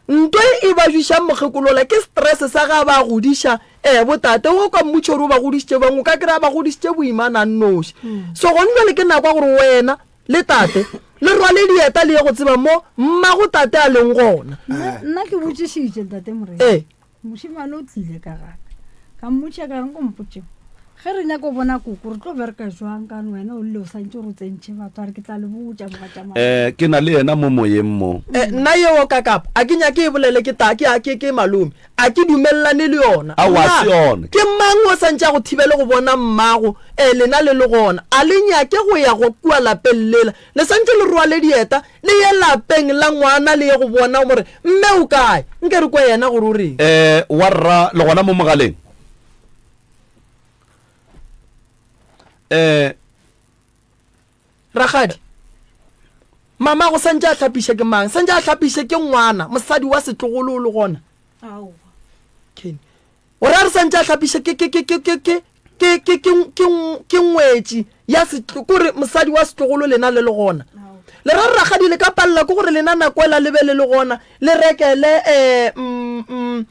Nto e e ba jwišang mokgekolola ke stress sa ga ba godiša eh botate o kwa mmutšo gore o ba godišitše bjang o ka kry-a ba godišitše boimana a nnoši. So gone jwale ke nako ya gore wena le tate le rwale dieta le ye go tseba mo mmago tate a leng gona. Nna nna ke botšišitše ntate Morena. Ee. Mošemane o tlile ka gaka. Ka mmotšiša ka re, Nko mpotše, ge re nyaka go bona koko re tlo bereka jwang ka gobane wena o lle o santše o re o tsentšhe batho? A re, Ke tla le botša mogatšamama. Eh, ke na le yena mo moyeng mo. Eh, nna yeo ka kapa a ke nyake e bolele ke ta, ke, ke, ke malome. A ke dumelelane le yona. Aowa, Nna, se yona. ke mang o santše a go thibele go bona mmago, eh, lena le le gona? A le nyake go ya go kua lapeng lela? Le santše le rwale dieta, le ye lapeng la ngwana le ye go bona gore mme o kae. Nke re kwe yena gore o reng. Eh, wa rra, le gona mo mogaleng? Eh. Rakgadi, mamago santše a hlapiše ke mang? Santše a hlapiše ke ngwana, mosadi wa setlogolo o le gona? Aowa. Kenny. O ra re santše a hlapiše ke ke ke ke ke ke ke ke ke ke ke ngwetši ya setlo kore mosadi wa setlogolo lena le le gona. Le ra re rakgadi le ka palela ke gore lena nako ela le be le le gona le rekele eh mm, mm,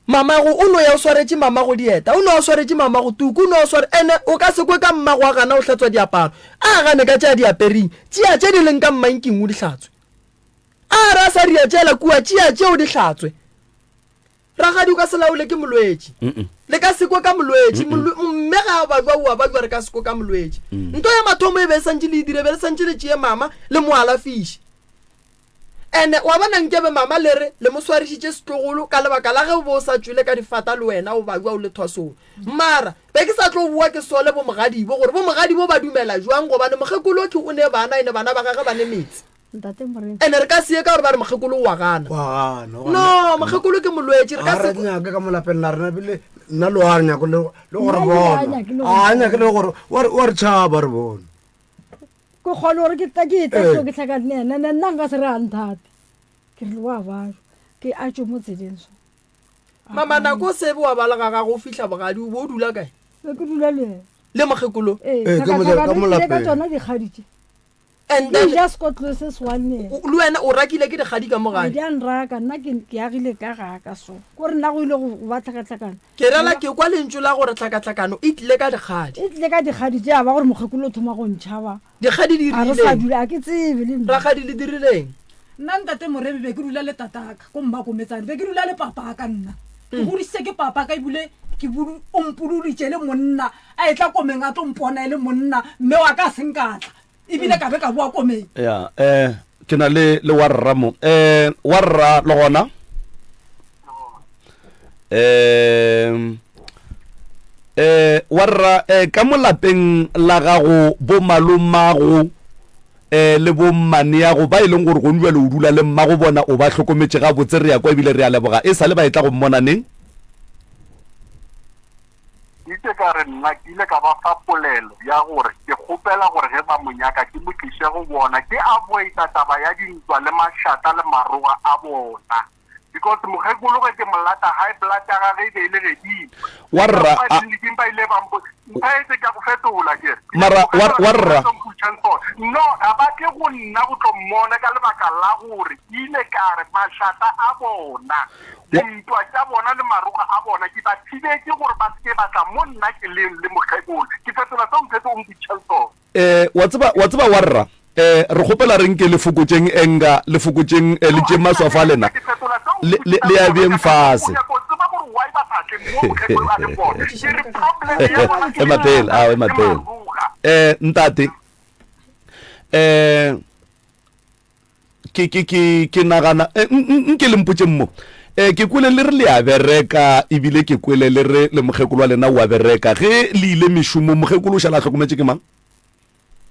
mamago o no ya o swaretše mamago dieta o no ya o swaretše mamago tuku o no ya o sware ene o ka se kwe ka mmago a gana o hlatswa diaparo a gane ka tše a di apereng tšea tše di leng ka mmanking o di hlatswe a re a sa ria tšela kua tšea tšeo di hlatswe Rakgadi o ka se laole ke molwetši. Le ka se kwe ka molwetši. Mme ga a bajwa o a bajwa re ka se kwe ka molwetši. Nto ya mathomo e be e santše le e dire be le santše le tšee mama le mo alafiše. Ene wa bona nkebe mama le re le mo swarišitše setlogolo ka lebaka la ge o be o sa tšwele ka difata le wena o bajwa o le thwasong. Mara be ke sa tlo bowa ke sole bo mogadibo gore bo mogadibo ba dumela jwang gobane mokgekolo ke o ne bana ene bana ba gage ba ne metse. Ntate Morena. Ene re ka se ye ka gore ba re mokgekolo o wa gana. Wa gana. No, mokgekolo ke molwetši re ka se. Ga re nyake ka mo lapeng la rena bile nna le wa nyake le go re bona. A nyake le gore wa re tšhaba re bone. Ke kgone gore ke tla ke tla so ke hlakane le yena nna nka se re a nthate. Ke re wa ba ke a tšwe mo tseleng so. Mama nako o sebe wa ba le ga gago o fihla bogadi o bo o dula kae? Be ke dula le yena. Le mokgekolo? Ee, ka mo lapeng. Ka tsona dikgadi tše. And then Ke ja sekotlo se se one. Le wena o rakile ke dikgadi ka mo gae. Di a nraka nna ke ke agile ka ga ka so. Ko re nna go ile go ba tlhakatlhakano. Ke rela ke kwa lentšu la gore tlhakatlhakano e tlile ka dikgadi. E tlile ka dikgadi tše a ba gore mokgekolo o thoma go ntšhaba. Dikgadi di A re sa dirileng? dula a ke tsebe le nna. Rakgadi le dirileng? Nna ntate Moremi be ke dula le tataka ko Mmakometsane, be ke dula le papaka nna. Ke godisitse ke papaka ebile ke budu o mpududitše le monna a etla komeng a tlo mpona e le monna mme wa ka a se nka tla ebile ka be ka boa komeng. Ya eh ke na le le warra mo. Eh warra le gona? Eh eh warra eh ka mo lapeng la gago bo malomago eh le bo mmaneago ba e leng gore gone jwale o dula le mmago bona o ba hlokometše gabotse re ya kwa ebile re a leboga e sa le ba etla go mmona neng? Ke itše ka re, Nna ke ile ka ba fa polelo ya gore ke kgopela gore ge ba mo nyaka ke mo tliše go bona, ke avoida taba ya dintwa le mašata le maroga a bona. Because mokgekolo ge ke mo lata high blood ya gage e be e le gedimo. Wa rra, Ka a- tleliniking ba ile ba mpo mphaetse ka go fetola ke re. Mara, wa- wa rra. No, ga ba tle go nna go tlo mmona ka lebaka la gore ke ile ka re mašata a bona Dintwa tša bona le maroga a bona ke ba thibetše gore ba se ke ba tla mo nna ke leng le mokgekolo. Ke fetola seo Mphetho o mpitšang sona. Eh, wa tseba, wa tseba warra, eh, re kgopela re nke le fokotšeng anger, le fokotšeng, eh, le tšeeng maswafo a lena, le, le, le a beeng fase. Ema pele, ao, ema pele. Eh, ntate, eh, Ke, ke, ke, ke nagana, eh, nke le mpotšeng mo. Eh, ke kwele le re le a bereka, ebile ke kwele le re le mokgekolo wa lena o a bereka. Ge le ile mešomong, mokgekolo o šala a hlokometše ke mang?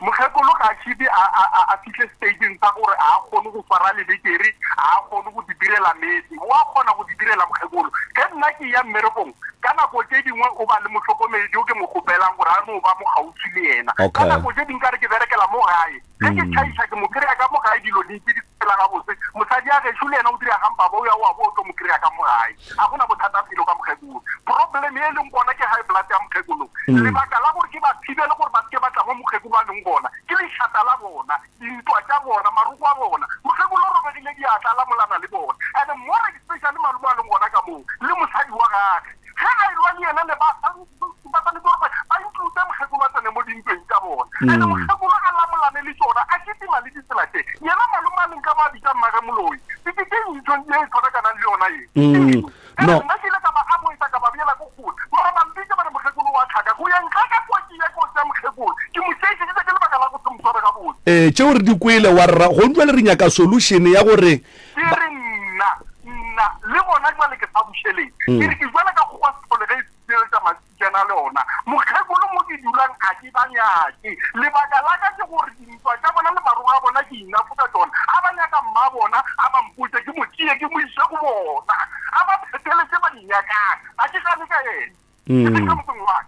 Mokgekolo ga a šibe a, a, a, a fihle stageng sa gore a kgone go swara lebekere, a kgone go di direla meetse. O a kgona go di direla mokgekolo. Ge nna ke ya mmerekong, ka nako tše dingwe o ba le mohlokomedi yo ke mo kgopelang gore a no ba mo kgauswi le yena. Ka Okay. nako tše dingwe ka re ke berekela mo gae, Ge ke tšhaiša ke mo kry-a ka mo gae dilo di ntše di sepela gabotse. Mosadi ya gešo le yena o dira gampa ba o ya o a bo o tlo mo kry-a ka mo gae. Ga go na bothata felo ka mokgekolo. Problem ye e leng gona ke high blood ya mokgekolo. Lebaka la gore ke ba thibele gore ba se ke ba tla mo mokgekolo a leng gona ke lešata la bona, dintwa tša bona, maroko a bona. Mokgekolo o robegile diatla a lamolana le bona. And more especially malome a leng gona ka moo le mosadi wa gage. Ge a elwa le yena ne ba ba swanetše gore ba include mokgekolo a tsene mo dintweng tša bona. And mokgekolo a lamolane le tšona, a kitima le ditsela tše. Yena malome a leng ka mo a bitša mmage moloi. Ke ke ke eng ntho ye e tshwanakanang le yona ye? Mm. Ene No. nna ke ile ka ba avoida ka ba beela ko kgole. Mara ba mpitša ba re mokgekolo wa tlhaka. Go ya ntle ka kwa ke ya ko tšea mokgekolo. Ke mo tšeišeditše ke lebaka la go se mo sware gabotse. Eh, tšeo re di kwele wa rra, gong jwale re nyaka solution ya gore Ke re nna, nna, le gona jwale ke sa bušeletše. Ke re ke jwale ka kgowa sethole ge e sireletša maswikana le ona. Mokgekolo mo ke dulang ga ke ba nyake. Lebaka la ka ke gore dintwa tša bona le marogo a bona ke inafo ka tšona. A ba nyaka mma bona, a ba mpotše ke mo tšee ke mo iše go bona. A ba phethele tše ba di nyakang. Ga ke gane ka yena. E seng ka motseng wa ka.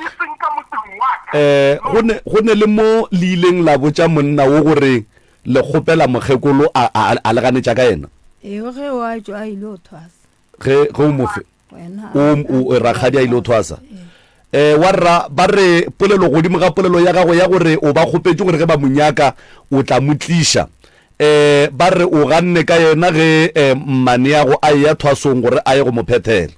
E seng ka motseng wa ka. Eh, go ne, go ne le mo le ileng la botša monna wo gore le kgopela mokgekolo a, a, a le ganetša ka yena? Ee, ge o a tšwa a ile go thwasa. Ge, ge o mo fe, Wena o, o, rakgadi a ile go thwasa. Eh, wa rra, ba re polelo godimo ga polelo ya gago ya gore o ba kgopetše gore ge ba mo nyaka o tla mo tliša. Eh, ba re o ganne ka yena ge eh, mmaneago a eya thwasong gore a ye go mo phethela.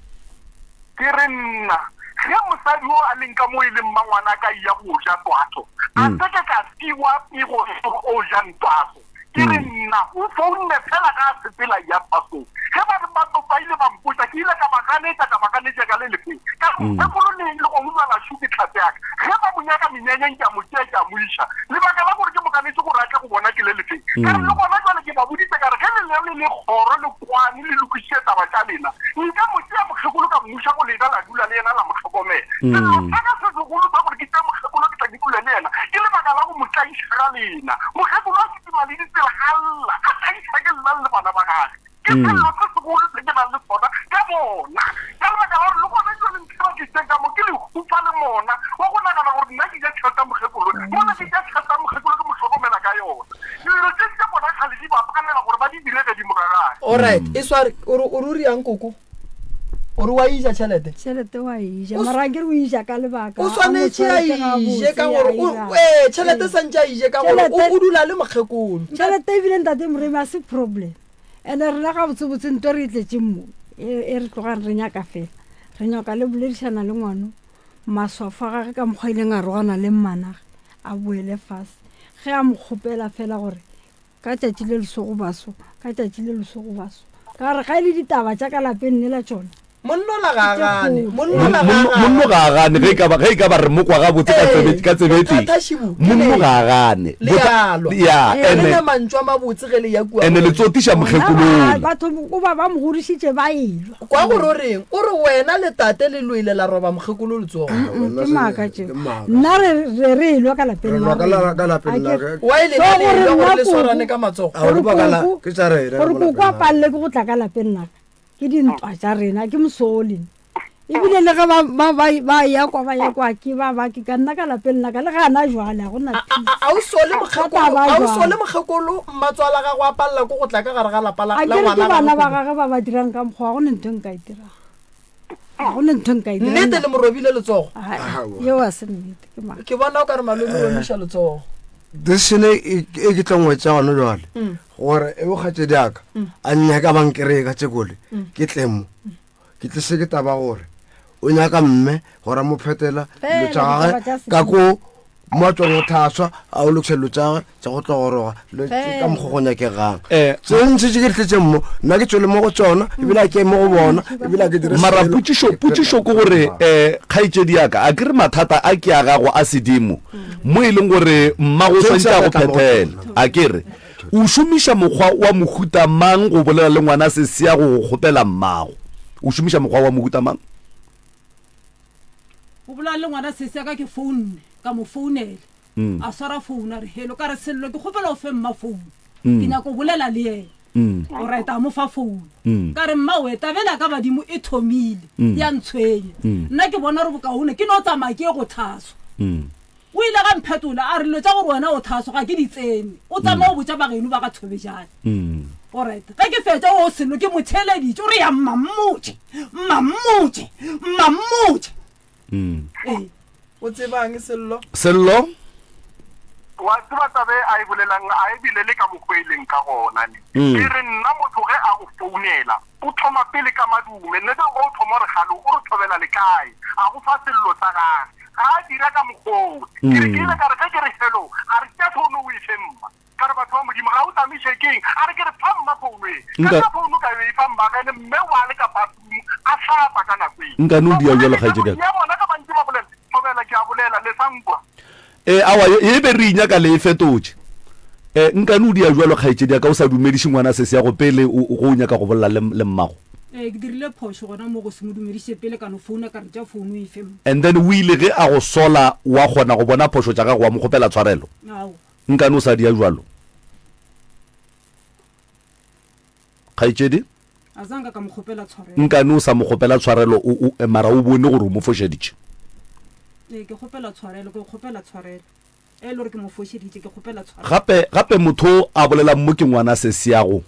Ke re nna, ge mosadi yo a leng ka mo e leng mmangwanaka a eya go ja twaso, a se ke ka fiwa pego ya gore o jang twaso. Ke re nna, o founne fela ge a sepela a eya thwasong. Ge ba re ba, ba ile ba mpotša, ke ile ka ba ganetša, ka ba ganetša ka le lefeng. Ka re, Mokgekolo le, le gongwe bjala šo ke tlhatse ya ka. Ge ba mo nyaka menyanyeng ke a mo tšea ke a mo iša. Lebaka la gore ke mo ganetše gore a tle go bona ke le lefeng? Ka re, le gona jwale ke ba boditše ka re, ge le le le kgoro le kwane le lokišitše taba tša lena, nka mo tšea mokgekolo ka mmuša go lena la dula le yena la mo hlokomela. Sello sa ka se segolo sa gore ke tšee mokgekolo ke tla ke dule le yena ke lebaka la go mo tlaiša ga lena. Mokgekolo a kitima le ditsela a lla, a tlaiša ke nna le bana ba gage. Ke sello se segolo se ke nang le sona ka bona. Ka lebaka la gore le gona jwale ntho e ba tlišitšeng ka mo ke lehufa le mona wa go nagana gore nna ke ja tšhelete ya mokgekolo, mola ke ja tšhelete ya mokgekolo ke mo hlokomela ka yona. Dilo tše tša bona kgale di ba palela gore ba di dire gedimo ga gage. Alright, e sware, o re o re o riang koko? O re wa e ja tšhelete? Tšhelete wa e ja, mara akere o e ja ka lebaka. O swanetše a e je ka gore o ee tšhelete santše a e je ka gore o dula le mokgekolo. Tšhelete ebile ntate Moremi a se problem. Ene rena gabotsebotse nto re e tletšeng mo e re tlogang re nyaka fela. Re nyaka le boledišana le ngwano maswafo a gage ka mokgwa a ileng a rogana le mmanage a boele fase. Ge a mo kgopela fela gore. Ka tšatši le le so go ba so, ka tšatši le le so go ba so. Ka re ga e le ditaba tša ka lapeng lela tšona. Monnola ga a gane. Monnola ga a gane. Monno ga a gane ge e ka ba ge e ka ba re mo kwa gabotse ka tsebe ka tsebe e tee. Bothata šibu ke Monno le ga a gane. le Botha a lwa. ya Ga le ene na mantšu a mabotse ge le ya kua ene go le yena. tsotiša Bona ba mokgekolola. batho o ba ba mo godišitše ba elwa. Kwa gore o reng? O re wena le tate le lwele la roba mokgekolo letsogo. Mm, ke maaka tšeo. Nna re re re elwa ka lapeng Re la lwa ka rena. la- ka lapeng A la ke- ka. Why So lena le gore elwa gore nna le swarane koko ka matsogo? A gore o lebaka la koko ke tša rena gore mo koko lapeng a la. palele ke go tla ka lapeng la ka. Ke dintwa tša rena ke mosoli. Ebile le ge ba ba ba ba ya kwa ba ya kwa ke ba ba ke ka nna ka lapeng la ka le gana jwale ga gona A a a o sole Thata mokgekolo, ba a o jwalo. sole mokgekolo mmatswala gagwe a palela ke go tla ka gare ga lapa la A la ke re ke ngwana bana gagwe ba koko. gagwe ba ba dirang ka mokgwa, ga gona ntho e nka e dirang. Ga gona ntho e nka e dirang. Nnete le mo robile letsogo. Ai, yeo a se nnete, ke maaka. Ke bona o ka re malome o emiša letsogo. Decision e e ke tlo ngwetša gona jwale gore e bokgatšedi aka a nnyaka ba nkereye ka tšekole ke tle mo ke tlise ke taba gore o nyaka mme gore a mo phetela dilo tša Fela, gage ditaba tša ka ko mo a tswang go thaswa a o lokisa dilo tša gage tša go tlogoroga ka mokgwa go nyakegang Eh, tse ntši tše ke di tletseng mo nna ke tswele mo go tsona ebile a ke mo go bona ebile a ke dire mara selo. potšišo Ke potšišo ke phela gore um kgaetšedi ya ka a ke re mathata a ke a gago a sedimo mo e leng gore mmago o Tse swantše a go tla mo go phethela tsona. a ke re o šomiša mokgwa wa mohuta mang go bolela le ngwana sesea go go kgopela mmago o šomiša mokgwa wa mohuta mang Go bolela le ngwana sesi ya ka ke founne ka mo founela a swara founu a re hello ka re sello ke kgopela o fe mma founu ke nyako bolela le yena alright a mo fa founu ka re mma we tabela ka badimo e thomile ya ntshwenya nna ke bona gore bokaone ke no tsamaya ke ye go thaswa O ile ga mphetola a re, Dilo tša gore wena o thaswa ga ke di tsene. O tsamaye o botša bageno ba ga Thobejane. Alright. Ge ke fetša o selo ke mo theeleditše o re ya mmammotše, mmammotše, mmammotše. Ee. O tsebang Sello? Sello? Wa tseba taba e a e bolelang a e bile le ka mokgwa e leng ka gona ne. Ke re nna motho ge a go founela o thoma pele ka madume nne ge o thoma o re galo o re thobela le kae a go fa sello sa gage ga a dira ka mokgoo ke re ke ile ka re ge ke re hello a re tša founu o e fe mma ka re batho ba modimo ga o tsamiše keng a re ke re fa mma founu e ka tša founu ka e fa mma gene mme wa le ka bathroom a hlapa ka nako e Nka no dia bjalo kgaetšedi ya ka. ya bona ka bantši ba bolela thobela ke a bolela le sa nkwa E, aowa, ye, ye be re e nyaka le e fetotše. E, nka no dia bjalo, kgaetšedi ya ka, o sa dumediše ngwana sesi ya go pele o, go o nyaka go bolela le, le mmago. Ee, ke dirile phošo gona mo go se mo dumediše pele, ka no founa ka re tša founu e fe mma. And then o ile ge a go sola wa kgona go bona phošo tša gago wa mo kgopela tshwarelo? Aowa. Nka no sa dia bjalo, kgaetšedi? A za nka ka mo kgopela tshwarelo. Nkane o sa mo kgopela tshwarelo o, o, mara o bone gore o mo fošeditše? Ee, ke kgopela tshwarelo, ke kgopela tshwarelo. E le gore ke mo fošeditše, ke kgopela tshwarelo. Gape, gape motho o a bolelang mo ke ngwana sesiago,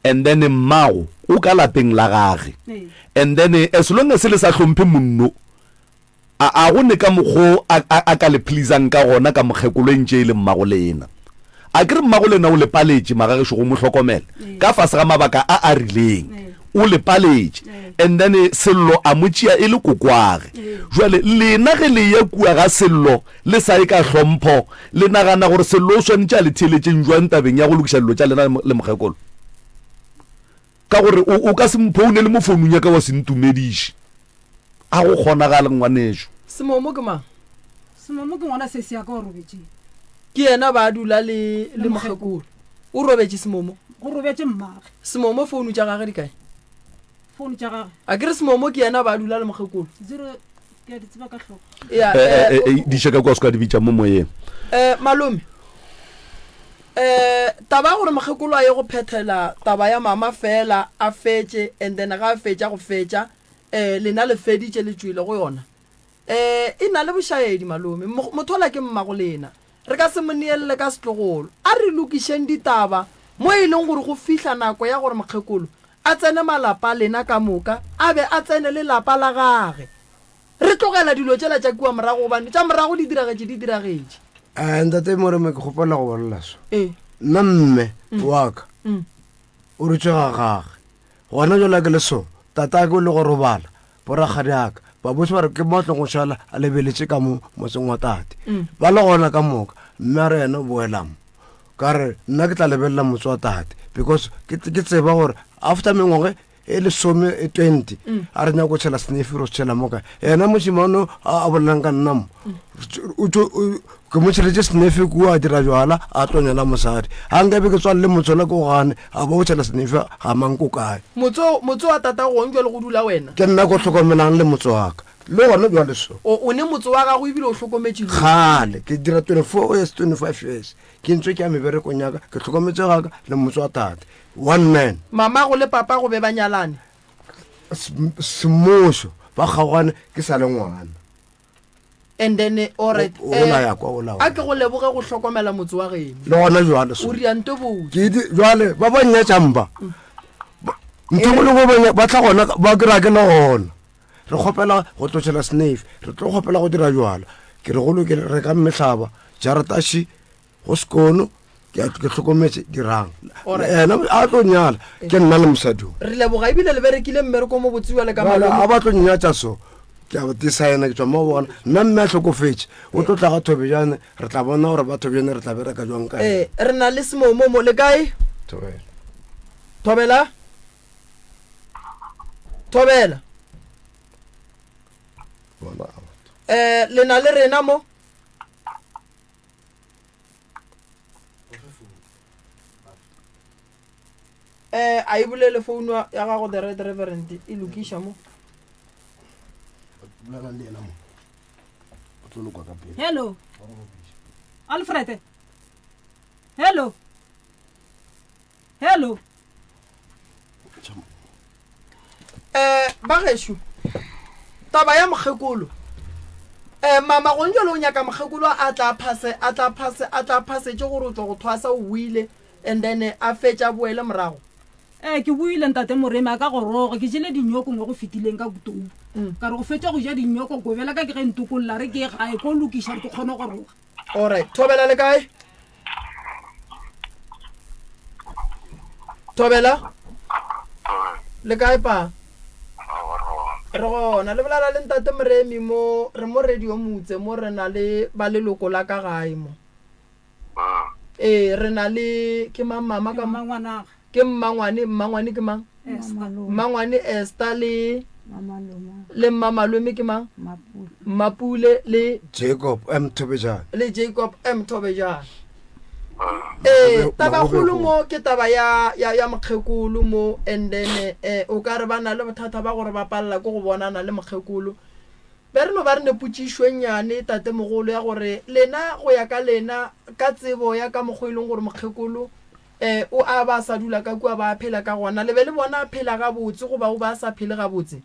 and then mmago o ka lapeng la gage. Ee. And then as long as le sa hlomphe monno, A a go ne ka mokgo a, a, a ka le pleasang ka gona ka mokgekolo e ntše e le mmagolena. A ke re mmagolena o le paletše magagešo go mo hlokomela ka fase ga mabaka a a rileng. O le paletše. And then Sello a mo tšea e le kokwage. Jwale lena ge le eya kua ga Sello le sa ye ka hlompho, le nagana gore Sello o swanetše a le theeletšeng jwang tabeng ya go lokiša dilo tša lena le mokgekolo? Ka gore o, o ka se mphounele mo founung ya ka wa se ntumediše. A go kgonagale, ngwanešu. Semomo ke mang? Semomo ke ngwana sesi ya ka o robetšeng. Ke yena ba dula le, le mokgekolo. O robetše Semomo? Go robetše mmage. Semomo founu tša gage di kae? Founu tša gage. A ke re Semomo ke yena ba dula le mokgekolo. Zero, ke a di tseba ka hlogo. Ya, Eh, eh, eh, eh, di ka kua se ka di bitša mo moyeng. Eh, malome. Eh, taba ya gore mokgekolo a ye go phethela taba ya mama fela a fetše and then ga a fetša go fetša eh lena le feditše le tšwele go yona eh e na le bošaedi malome mothola ke mmago lena re ka se mo neelele ka setlogolo a re lokišeng ditaba mo e leng gore go fihla nako ya gore mokgekolo a tsene malapa a lena ka moka a be a tsene le lapa la gage Re tlogela dilo tšela tša kua morago gobane tša morago di diragetše di diragetše. Eh, ntate Moremi ke kgopela go bolela so. Ee. Nna mme wa ka Mm. o rutše ga gage. Gona jwale a ke le so, tatake o le go robala, borakgadi aka ba botse ba re ke mo a tlong go šala a lebeletše ka mo motseng wa tate. Mm. Ba le gona ka moka, mme a re yena o boela mo. Ka re nna ke tla lebelela motse wa tate because ke ke tseba gore after mengwaga e lesome e 20 a re nyako go tšhela senefi ro se tšhela mo kae. Yena mošemane a a bolelang ka nna mo o tšo- o- ke mo tšheletše senefi kua a dira jwala a tlo nyala mosadi. Ga nkabe ke tswalele motse ola ke o gane a bo o tšhela senefi ga mang ko kae. Motse o- motse wa tatago gong jwale go dula wena? Ke nna ko hlokomelang le motse wa ka le gona bjale so. O o ne motse wa gago ebile o hlokometše le. Kgale ke dira 24 years 25 years ke ntse ke ya meberekong ya ka ke hlokometse ga ka le motse wa tate one man. Mamago le papago be ba nyalane? Semmušo ba kgaogane ke sa le ngwana. And then alright O- o la ya kwa, o la a ke go leboge go hlokomela motse wa geno. Le gona jwale so. O ria nto botse. Ke di jwale ba ba nnyatšang ba. Ba- Ntho e le go ba tla gona ba kry-a ke le gona. Re kgopela go tlotšhela snafe, re tlo kgopela go dira jwala. Ke re go lokile, reka mehlaba, jarataši, go sekono, ke a- ke hlokometše dirang. Alright. Ena a tlo nyala, ke nna le mosadi o. Re leboga ebile le berekile mmereko o mobotse bjale ka Bjale malome. a ba tlo nnyatša so, ke a designa ke tšwa mo go bona. Nna mme a hlokofetše, o tlo tla ga Thobejane, re tla bona gore ba Thobejane re tla bereka jwang ka yena. Eh, re na le Semomo mo, le kae? Thobela. Thobela? Thobela. Bona. Eh, le na le rena mo? Eh, a e bolele founu ya gago the right reverend e lokiša mo. Bolela le yena mo. O tlo lokwa ka pele. Hello. Alfred. Hello. Hello. Eh, ba gešo, taba ya mokgekolo. Eh, mama gong jalo o nyaka mokgekolo a tla phase, a tla phase, a tla phasetše gore o tšwa go thwasa o boile and then a fetša a boele morago. Eh, ke boile ntate Moremi a ka goroga, ke jele dinyoko ngwe go fetileng ka Kutou. Ka re go fetša go ja dinyoko gobela ka ke ge ntokolla re ke ye gae ko lokiša gore ke kgone go goroga. Alright, Thobela le kae? Thobela? Le kae pa? Re gona, le bolela le ntate Moremi mo, re mo Radio Motse mo re na le ba leloko la ka gae mo. Ee, re na le ke mang mama ka mo? Mmangwanaga. Ke mmangwane, mmangwane ke mang? Mmangwane Esther le le mmamalome ke mang? Mmapule le Jacob M Thobejane. Le Jacob M Thobejane. Ee, tabakgolo mo ke taba ya ya ya mokgekolo mo and then eh o ka re ba na le bothata ba gore ba palela ke go bonana le mokgekolo. Be re no ba re ne potšišo e nnyane tatemogolo ya gore lena go ya ka lena ka tsebo ya ka mokgwa e leng gore mokgekolo E, o a ba a sa dula ka kua ba a phela ka gona. Le be le bona a phela gabotse goba o be a sa phele gabotse?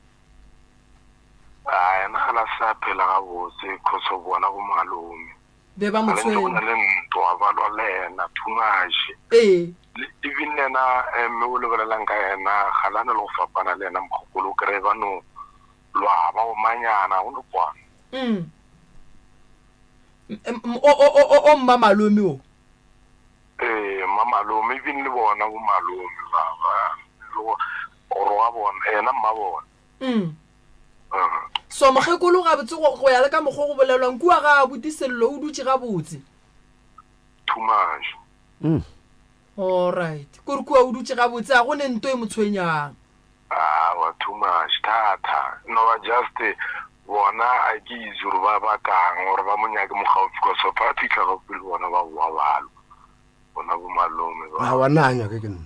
A, yena ga la sa phela gabotse cause o bona bo malome. Be ba mo Ga le ntse go na tshwenya. le ntwa ba lwa le yena too much. Ee. Le even le yena eh, mme o lebelelang ka yena ga la na le go fapana le yena mokgokolo o kry-e ba no lwa ba omanyana go no kwana. Mm. M- m- o, o, o, o, o mma malome o. Ee, mmamalome, even le bona bo malome ba, ba, le go, go roga bona, yena mmabona. Mm. So mokgekolo gabotse go, go ya le ka mokgwa go bolelwang kua ga abuti Sello o dutše gabotse. Too much. Mm. Alright. Kore kua o dutše gabotse a go ne nto e mo tshwenyang. Awa too much thata no ba just bona a ke itse gore ba ba kang gore ba mo nyake mo gaufi kwa so fa fitlha gaufi le bona ba boa balo bona bo malome ba Awa nna a nyake ke nna.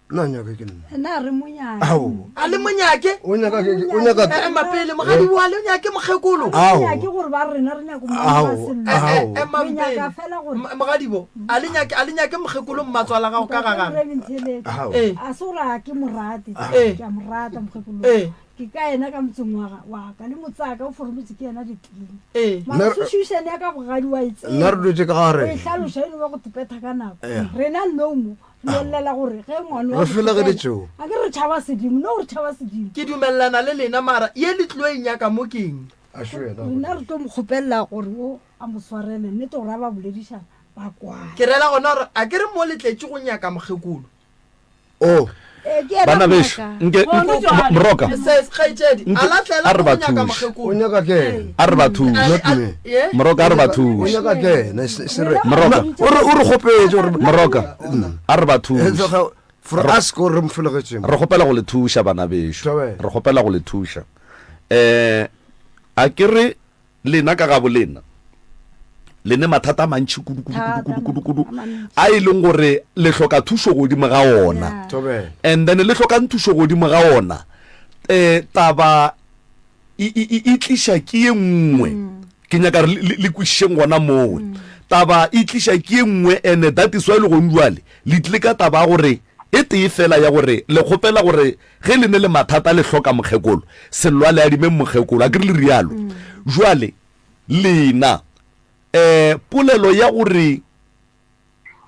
Nna a nyake ke nna. Nna a re monyake. Ao. A le monyake? O nyaka ke o nyaka Eh, mapele mogadi wa le nyake mokgekolo. Ao. Nyake gore ba rena re nyako mo Ao. ba sello. Eh, eh, Ao. eh, Re nyaka Mampele. fela gore M- Mogadibo, a le nyake a le nyake mokgekolo mmatswala gago ka ga gagwe. Ntate Moremi Ntheeletše. Ao. Ee. A se gore a ke mo rate, Ee. ke a mo rata mokgekolo. Ee. Ke ka yena ka motseng wa ga- wa ka le motsaka o forometse ke yena ditene. Ee. Mara Nna- susušane ya ka bogadi wa e tseba. Nna re dutše ka O e gare. hlaloša e no ba go tepetha ka nako. Yeah. Rena no mo re no llela gore ge ngwana wa Re felegeditše mokgekolo- A ke re tšhaba sedimo, no re tšhaba sedimo. Ke dumelelana le lena mara ye le tlo e nyaka mo keng? A šo yena. Rena re tlo mo kgopelela gore o a mo swarele nnete gore a ba boledišana ba kwane. Ke rela gona gore a ke re mo le tletše go nyaka mokgekolo. O. Bana bešo, nke Moroka. Kgaetšedi, a re ba thuše. O nyaka ke ena. A re ba thuše. Not me. Moroka a re ba thuše. O nyaka ke ena. Se re. Moroka. O re o re kgopetše gore Moroka. A re ba thuše. For us ko re mfelegetšeng. Re kgopela go le thuša bana bešo. Re kgopela go le thuša. Eh a ke re Lena ka gabo lena le ne mathata a mantši kudu kudu kudu kudu kudu kudu a e leng gore le hloka thušo godimo ga ona and then le hlokang thušo godimo ga ona um taba e, e, e, e tliša ke ye nngwe mm. ke nyaka re le kwešišeng gona mowe mm. taba e tliša ke ye nngwe and that is why le gong jwale le tlile ka taba ya gore e tee fela ya gore le kgopela gore Ge le ne le mathata le hloka mokgekolo, Sello a le adimeng mokgekolo, a ke re le rialo? Jwale lena, eh, polelo ya gore,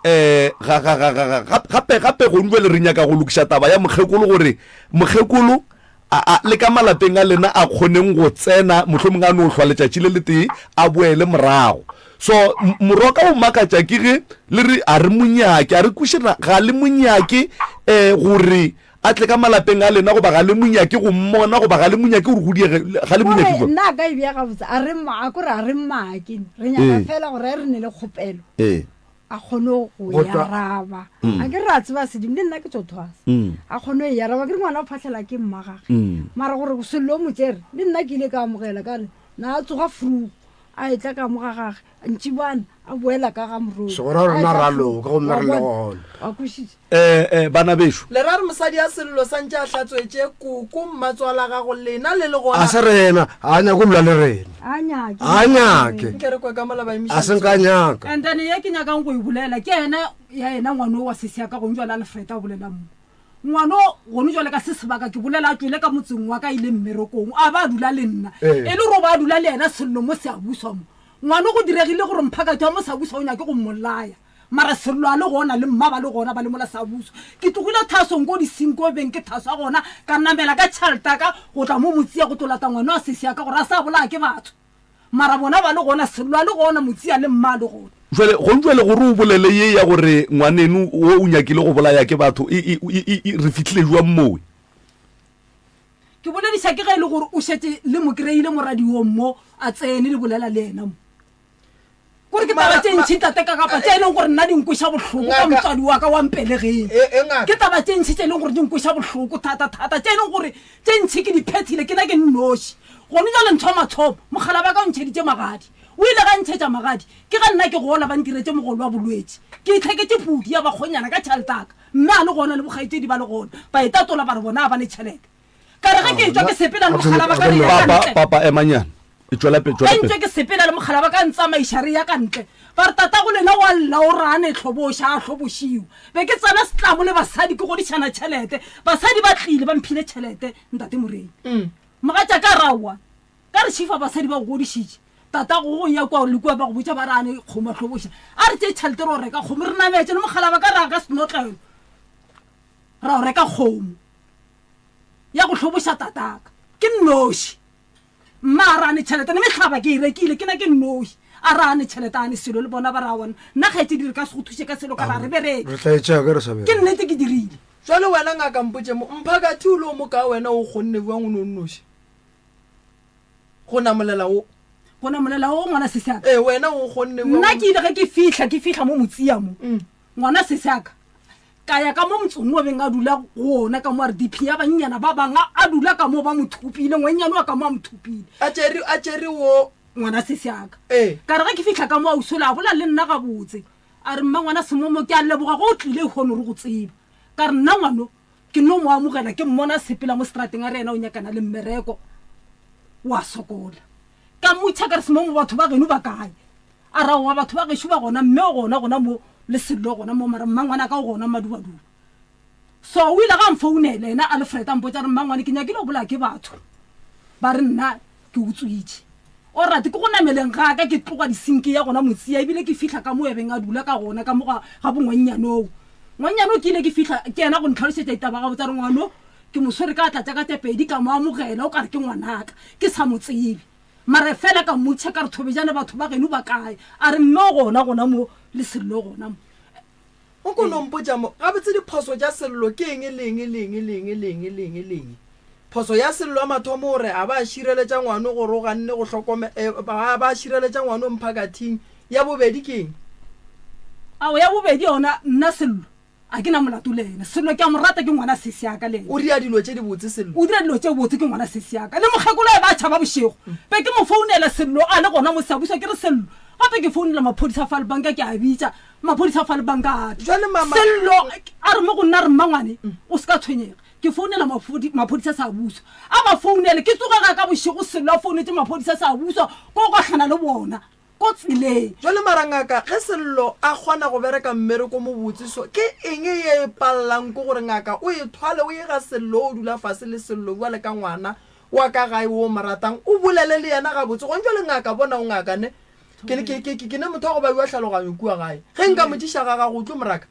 eh, ga, ga, ga, ga, ga, gap, gape, gape gong jwale re nyaka go lokiša taba ya mokgekolo gore mokgekolo a, a, le ka malapeng a lena a kgoneng go tsena, mohlomongwe a no hlwa letšatši le letee a boele morago. So, moroka o makatša ke ge le re a re mo nyake, a re kweše na ga le mo nyake, eh, gore A tle ka malapeng a lena, goba ga le mo nyake go mmona, goba ga le mo nyake gore go diege, ga le mo nyake Kore jwang? nna a ka e bea gabotse, a re, a kore a re mmake, re nyaka Ee. fela gore ge re ne le kgopelo, Ee. a kgone go Go e tšwa- araba. A ke re re a tseba sedimo, le nna ke tšo thwasa. A kgone go e araba, ke re ngwana o phahlela ke mmagage. Mara gore Sello o mo tšere, le nna ke ile ka amogela ka re, na a tsoga frugu, a etla ka mo ga gage, ntšibana, a boela ka ga Morodi. Segora A rena etla ra frugu, loka gomme wa re le bona? gona. Wa kwešiša? Eh, eh, bana bešo. Le ra re mosadi a Sello sa ntše a hlatswetše koko mmatswala gago lena le le gona. A se rena, a nyake go lwa le rena. A nyake. A nyake. Nke re kwe ka mola ba emiša A se nka nyaka. And then ye ke nyakang go e bolela ke yena ya yena ngwano wa sesi ya ka gong jwale Alfred a bolelang mo. Ngwano gone jwale ka se sebaka ke bolela a tšwele ka motseng wa ka ile mmerekong a ba dula le nna. Ee. E le gore ba dula le yena Sello mo Seabuswa mo. Ngwano go diregile gore mphakathi wa mo Seabuswa o nyake go mmolaya. Mara Sello a le gona le mma ba le gona ba le mola Sabuso. Ke tlogile thasong ko disinko beng ke thaswa gona ka namela ka tšhelta ka go tla mo Motsia go tlo lata ngwana wa sesi ya ka gore a sa bolaya ke batho. Mara bona ba le gona Sello a le gona Motsia le mma a le gona. Jwale gong jwale gore o bolele ye ya gore ngwaneno wo o nyakile go bolaya ke batho e, e, e, e, e, re fihlile jwang mowe? Ke bolediša ke ge e le gore o šetše le mo kry-ile mo radiong mo a tsene le bolela le yena mo. Kore ke taba tše ntši ntate ka kapa tše e leng gore nna di nkweša bohloko ka motswadi wa ka wa mpelegeng. Ke taba tše ntši tše e leng gore di nkweša bohloko thata thata, tše e leng gore tše ntši ke di phethile ke na ke nnoši. Gone jwale ntho ya mathomo, mogala ba ka o ntšheditše magadi. O ile ge a ntšhetša magadi, ke ge nna ke gola ba ntiretše mogolo wa bolwetši. Ke itheketše pudi ya bakgonyana ka tšhelete ya ka. Mme a le gona le bokgaetšedi ba le gona, ba itatola ba re bona ga ba ne tšhelete. Ka re ge ke etšwa ke sepela le mogala ba ka re ya ka Papa, ntle. papa, emanyana. E tšwela pele, Ge tšwela pele. ntše ke sepela le mogala ba ka ntsamaiša re ya ka ntle. Ba re tatago lena wa lla o re a ne hloboša a hlobošiwa. Be ke tsena setlamo le basadi ke godišana tšhelete. Basadi ba tlile ba mphile tšhelete ntate Moremi. Mogatšaka a re aowa ka re šifa basadi ba go godišitše. Tatago go ya kua le kua ba go botša ba re a ne kgomo a hloboša. A re tšee tšhelete re o reka kgomo re nametše le mogala ba ka re a ka senotlelo ra o reka kgomo. ya go hloboša tataka ke nnoši. Mma a re a ne tšhelete ne mehlaba ke e rekile ke na ke nnoši. A re a ne tšhelete a ne selo le bona ba re aowa nna kgaetšedi re ka se go thuše ka selo ka re a re bereke. Re tla e tšea ge re sa Ke bereke. nnete ke dirile. Jwale wena ngaka mpotše mo, mphakathi o le o mokaa wena o kgonne bjang o ne o nnoši go namolela wo? Go namolela wo ngwana sesi aka? Ee wena o kgonne bjang? Nna ke ile ge ke fihla ke fihla mo Motsia mo ngwana sesi aka Ka ya ka mo motseng wo beng a dula go wona, ka mo a re diphi ya bannyana ba bang a dula ka mo ba mo thopile, ngwannyane wa ka mo a mo thopile. A tšere, a tšere wo. Ngwana sesi a ka. Ee. Ka re ge ke fihla ka mo ausi ola a bolela le nna gabotse. A re, Mma ngwana Semomo, ke a leboga ge o tlile lehono re go tseba. Ka re, Nna ngwano ke no mo amogela ke mmona a sepela mo seterateng a re yena o nyakana le mmereko, o a sokola. Ka mmotšiša ka re, Semomo batho ba geno ba kae? A re, Aowa, batho ba gešo ba gona, mme o gona gona mo, le Sello o gona mo, mara mmangwanaka o gona Madubaduba. So o ile ga nfounela yena Alfred a mpotša a re, Mmangwane, ke nyakile go bolaya ke batho, ba re nna ke utswitše. Alright, ke go nameleng ga ka ke tloga disinke ya gona Motsia, ebile ke fihla ka mo ebeng a dula ka gona, ka mo ga, ga bongwannyane oo. Ngwannyane o ke ile ke fihla, ke yena go ntlhalošetša ditaba gabotse, a re, Ngwano, ke mo swere ka atla tša ka tše pedi, ka mo amogela o ka re ke ngwanaka, ke sa mo tsebe. Mara efela ka mmotšiša ka re, Thobejane, batho ba geno ba kae? A re, Mme o gona gona mo, le Sello o gona mo. O ko no mpotša mo, gabotse diphoso tša Sello ke eng le eng le eng le eng le eng le eng le eng? Phoso ya Sello ya mathomo o re a ba a šireletša ngwano gore o ganne go hlokome, eh, a ba a šireletša ngwano mphakathing. Ya bobedi ke eng? Ao, ya bobedi yona, nna Sello a ke na molato le yena. Sello ke a mo rata, ke ngwana sesi ya ka le yena. O dira dilo tše dibotse Sello. O dira dilo tše botse, ke ngwana sesi ya ka. Le mokgekolo a ba a tšhaba bošego. Be ke mo founela Sello a le gona mo Siyabuswa, ke re Sello, gape ke founela maphodisa fa le banka ke a bitša, maphodisa fa le banka a tla. Jwale mama. Sello a re mo go nna a re mmangwane o se ka tshwenyega. Ke founela maphodisa sa buswa. A ba founele, ke tsoge ga ka bošego Sello a founetše maphodisa sa buswa ko gahlana le bona ko tseleng. Jwale mara ngaka ge Sello a kgona go bereka mmereko mobotse so ke eng ye e pallang ko gore ngaka o e thwale o ye ga Sello o dula fase le Sello bjale ka ngwana wa ka gae wo o mo ratang o bolele le yena gabotse gone jwale ngaka bona o ngaka ne ke ke ke ke ne motho wa go babiwa hlaloganyo kua gae ge nka mo tšiša ga gago o tlo mo raka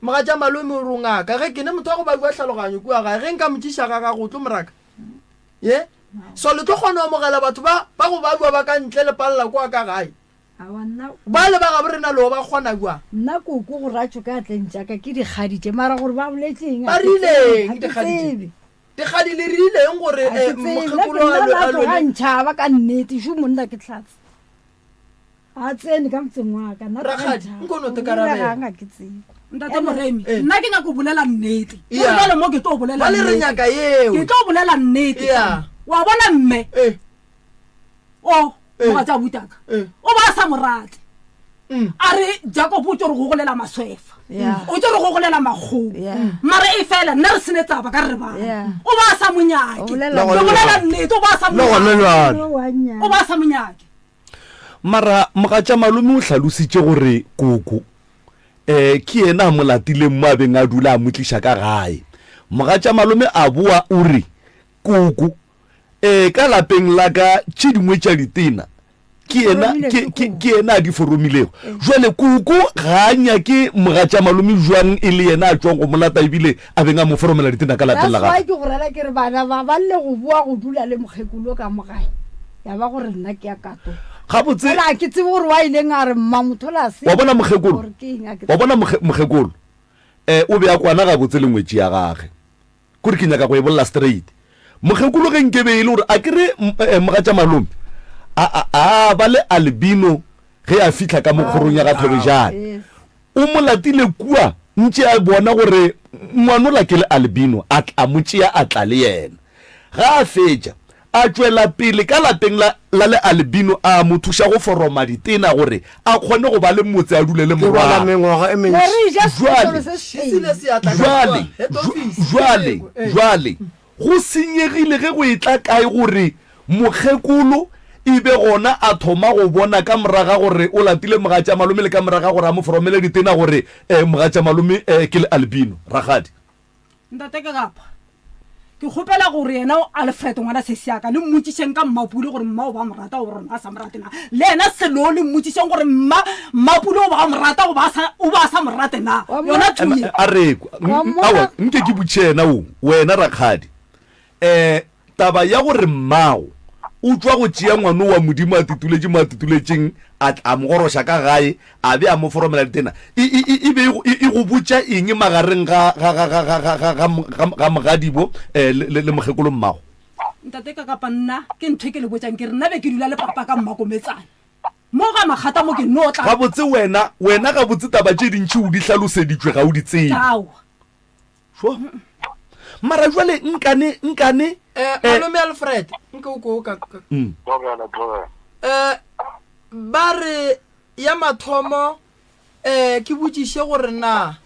Mogatša malome o re o ngaka ge ke ne motho wa go babiwa hlaloganyo kua gae ge nka mo tšiša ga gago o tlo mo raka ye so le tlo kgona go amogela batho ba ba go babiwa ba ka ntle le palela kwa ka gae ba le ba gabo rena le ba kgona jwang nna koko go ratšo ka atleng tšaka ke dikgadi tše mara gore ba boletseng ba rileng dikgadi tše dikgadi le rileng gore eh, mokgekolo a lwe ntšhaba ka nnete šo monna ke tlhatse A tsene ka motseng wa ka. Nna Rakgadi, nko no te karabela. Ga ke tsebe. Ntate Moremi, eh. nna ke nyaka go bolela nnete. Yeah. Jale mo ke tlo bolela nnete. re nyaka eo. Ke tlo bolela nnete. Yeah. Wa bona mme. Eh. O, eh. mogatša butaka. Eh. O ba sa morate. Mm. A re Jacob o tlo re gogolela maswefa. O tlo re gogolela makgomo. Mara e fela nna re sene tsaba ka re bana. O ba sa monyake. Ke bolela nnete, o ba sa monyake. O ba sa monyake. Mara mogatšamalome o hlalositše gore koko um ke yena a mo latileng mo a beng a dula a mo tliša ka gae. Mogatšamalome a boa o re, Koko, um ka lapeng la ka tše dingwe tša ditena ke yena ke, ke, ke yena a di foromilego. Jwale koko ga a nyake mogatšamalome jwang e le yena a tšwang go mo lata ebile a beng a mo foromela ditena ka lapeng la That's why gagwe? ke go rela ke re bana ba ba lle go boa go dula le mokgekolo ka mo gae. Ya ba gore nna ke ya kato. Gabotse. Fela ga ke tsebe gore wa ileng a re mma motho la se. Wa bona mokgekolo? Gore ke eng a ke Wa bona mokge, mokgekolo? Eh, o be a kwana gabotse le ngwetši ya gage. Kore ke nyaka go e bolela straight. Mokgekolo ge nke be e le gore a ke re eh, mogatša malome a, a, a ba le albino ge a fihla ka mo kgorong ya ga Thobejane. O mo latile kua ntše a bona gore ngwanola ke le albino, a tla mo tšea a tla le yena. Ga a fetša, a tšwela pele ka lapeng la, la le albino a mo thuša go foroma ditena gore a kgone go ba le motse a dule le Ke bala morwagwe. mengwaga e Ne mentši. re ja Jwale, sekotlolo se Šisile setee. seatla ka kua jwale, head office. jwale, Eh. jwale, Go senyegile ge go etla kae gore mokgekolo e be gona a thoma go bona ka morago ga gore o latile mogatšamalome le ka morago ga gore a mo foromele ditena gore mogatšamalome ke le albino. Rakgadi. Ntate Kekapa, ke kgopela gore yena Alfred ngwana sesi ya ka le mmotšišeng ka Mmapule gore mma o ba mo rata goba rona a sa mo rate na. Le yena Selo le mmotšišeng gore mma Mmapule o ba a mo rata goba a sa o ba a sa mo rate na. Yona thuye. A re kwa. Aowa, nke ke botšiše yena wo, wena rakgadi. Um taba ya gore mmago o tšwa go tšea ngwano wa Modimo a tituletše mo a tituletšeng, a tla a mo goroša ka gae, a be a mo foromela ditena, e, e, e, e be e, e, e go botša eng magareng ga, ga, ga, ga, ga, ga, ga, ga, ga, ga mogadibo um le, le, le mokgekolo mmago? Ntate ka kapa nna ke ntho e ke le botšang ke re nna be ke dula le papa ka mmakometsana mo ga makgata mo ke no tla. Gabotse wena, wena gabotse taba tše dintši o di hlaloseditšwe ga o di tsebe. Aowa. Sure. Mara jwale nkane, nkane. Eh, malome Alfred, nke o ko ka. Mm. Thobela, thobela. Eh, ba re ya mathomo eh ke botšiše gore na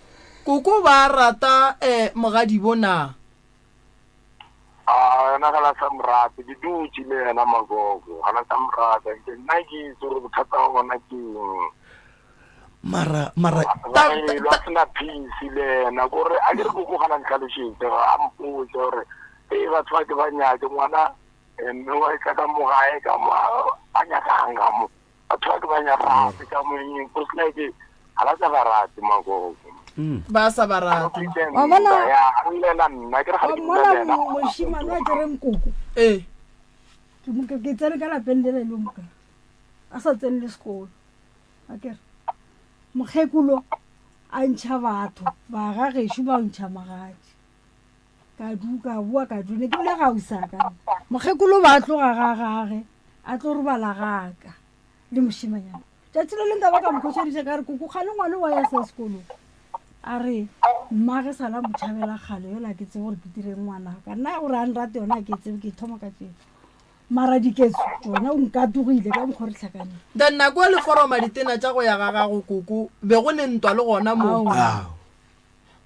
koko ba rata eh mogadibo na? A yena ga la sa mo rate, ke dutše le yena magogo, ga la sa mo rata, nke nna ke itse gore bothata ba bona ke eng. Mara, mara. Ba elwa sena peace le yena, kore a ke re koko ga la ntlhalošetše, a mpotse gore ee batho ba ke ba nyake ngwana mme wa etla ka mo gae ka mo ba nyakang ka mo. Batho ba ke ba nyarate ka mo eng, it's like ga ba sa ba rate magogo. Ba sa ba rate. Wa bona? Ya, a llela nna, ke re ga Wa ke mmona dula le yena. mošemane a ke reng koko Ee. ke mo- ke ke tsene ka lapeng le le le moka a sa tsene le sekolo a kere mokgekolo. A ntšha batho ba ga gešo ba ntšha magadi. Ka du ka boa ka du ne ke dula ga usaka. Mokgekolo ba tloga ga gage a tlo robala gaka le mošemanyana. Tšatši le leng ka ba ka mo khošediša ka re koko kgale ngwane wa ya se sekolong. A re mma ge sala mo tšhabela kgale yola ke tsebe gore ke direng ngwanaka. Nna gore a nrate yona a ke tsebe ke thoma ka tšeo. Mara diketso tšona o nkatogile ka mokgwa re tlhakaneng. Then nako e le foroma ditena tša go ya ga gago koko be go ne ntwa le gona moo. Aowa.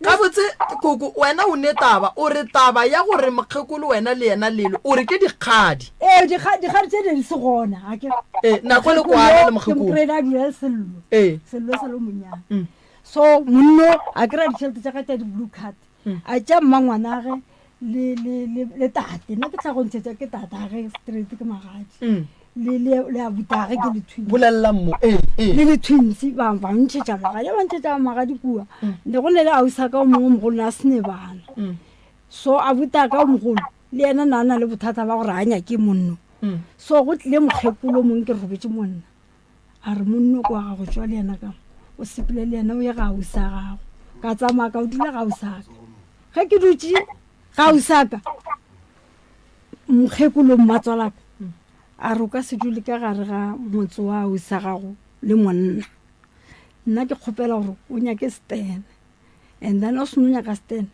Gabotse koko wena o ne taba o re taba ya gore mokgekolo wena le yena lelo o re ke dikgadi. Ee dikgadi dikgadi tše ne di se gona a ke. Ee nako e le kwana le mokgekolo. Ke mo kry-ile a dula le Sello. Ee. Sello e sa le o monnyane. So monno a kry-a ditšhelete tša gage tša di blue card. A tšea mmangwanage le, le, le, le tate. Nna ke tla go ntšhetša ke tatage straight ke magadi. Le, le, le abutage ke le twins. Bolelela mo, ee, ee. Le le twins ba, ba ntšhetša magadi, ba ntšhetša magadi kua. Ne go ne le ausi ka o mongwe mogolo ne a se ne bana. So abutaka o mogolo le yena na na le bothata ba gore a nyake monno. So go tlile mokgekolo mongwe ke robetše monna. A re, Monno ke wa gago, tšwa le yena ka mo, o sepele le yena o ye ga ausi a gago. Ka tsamaya ka o dula ga ausi a ka. Ge ke dutše ga ausi a ka, mokgekolo mmatswalaka a re o ka se dule ka gare ga motse wa ausi a gago le monna. Nna ke kgopela gore o nyake stene. And then o seno nyaka stene,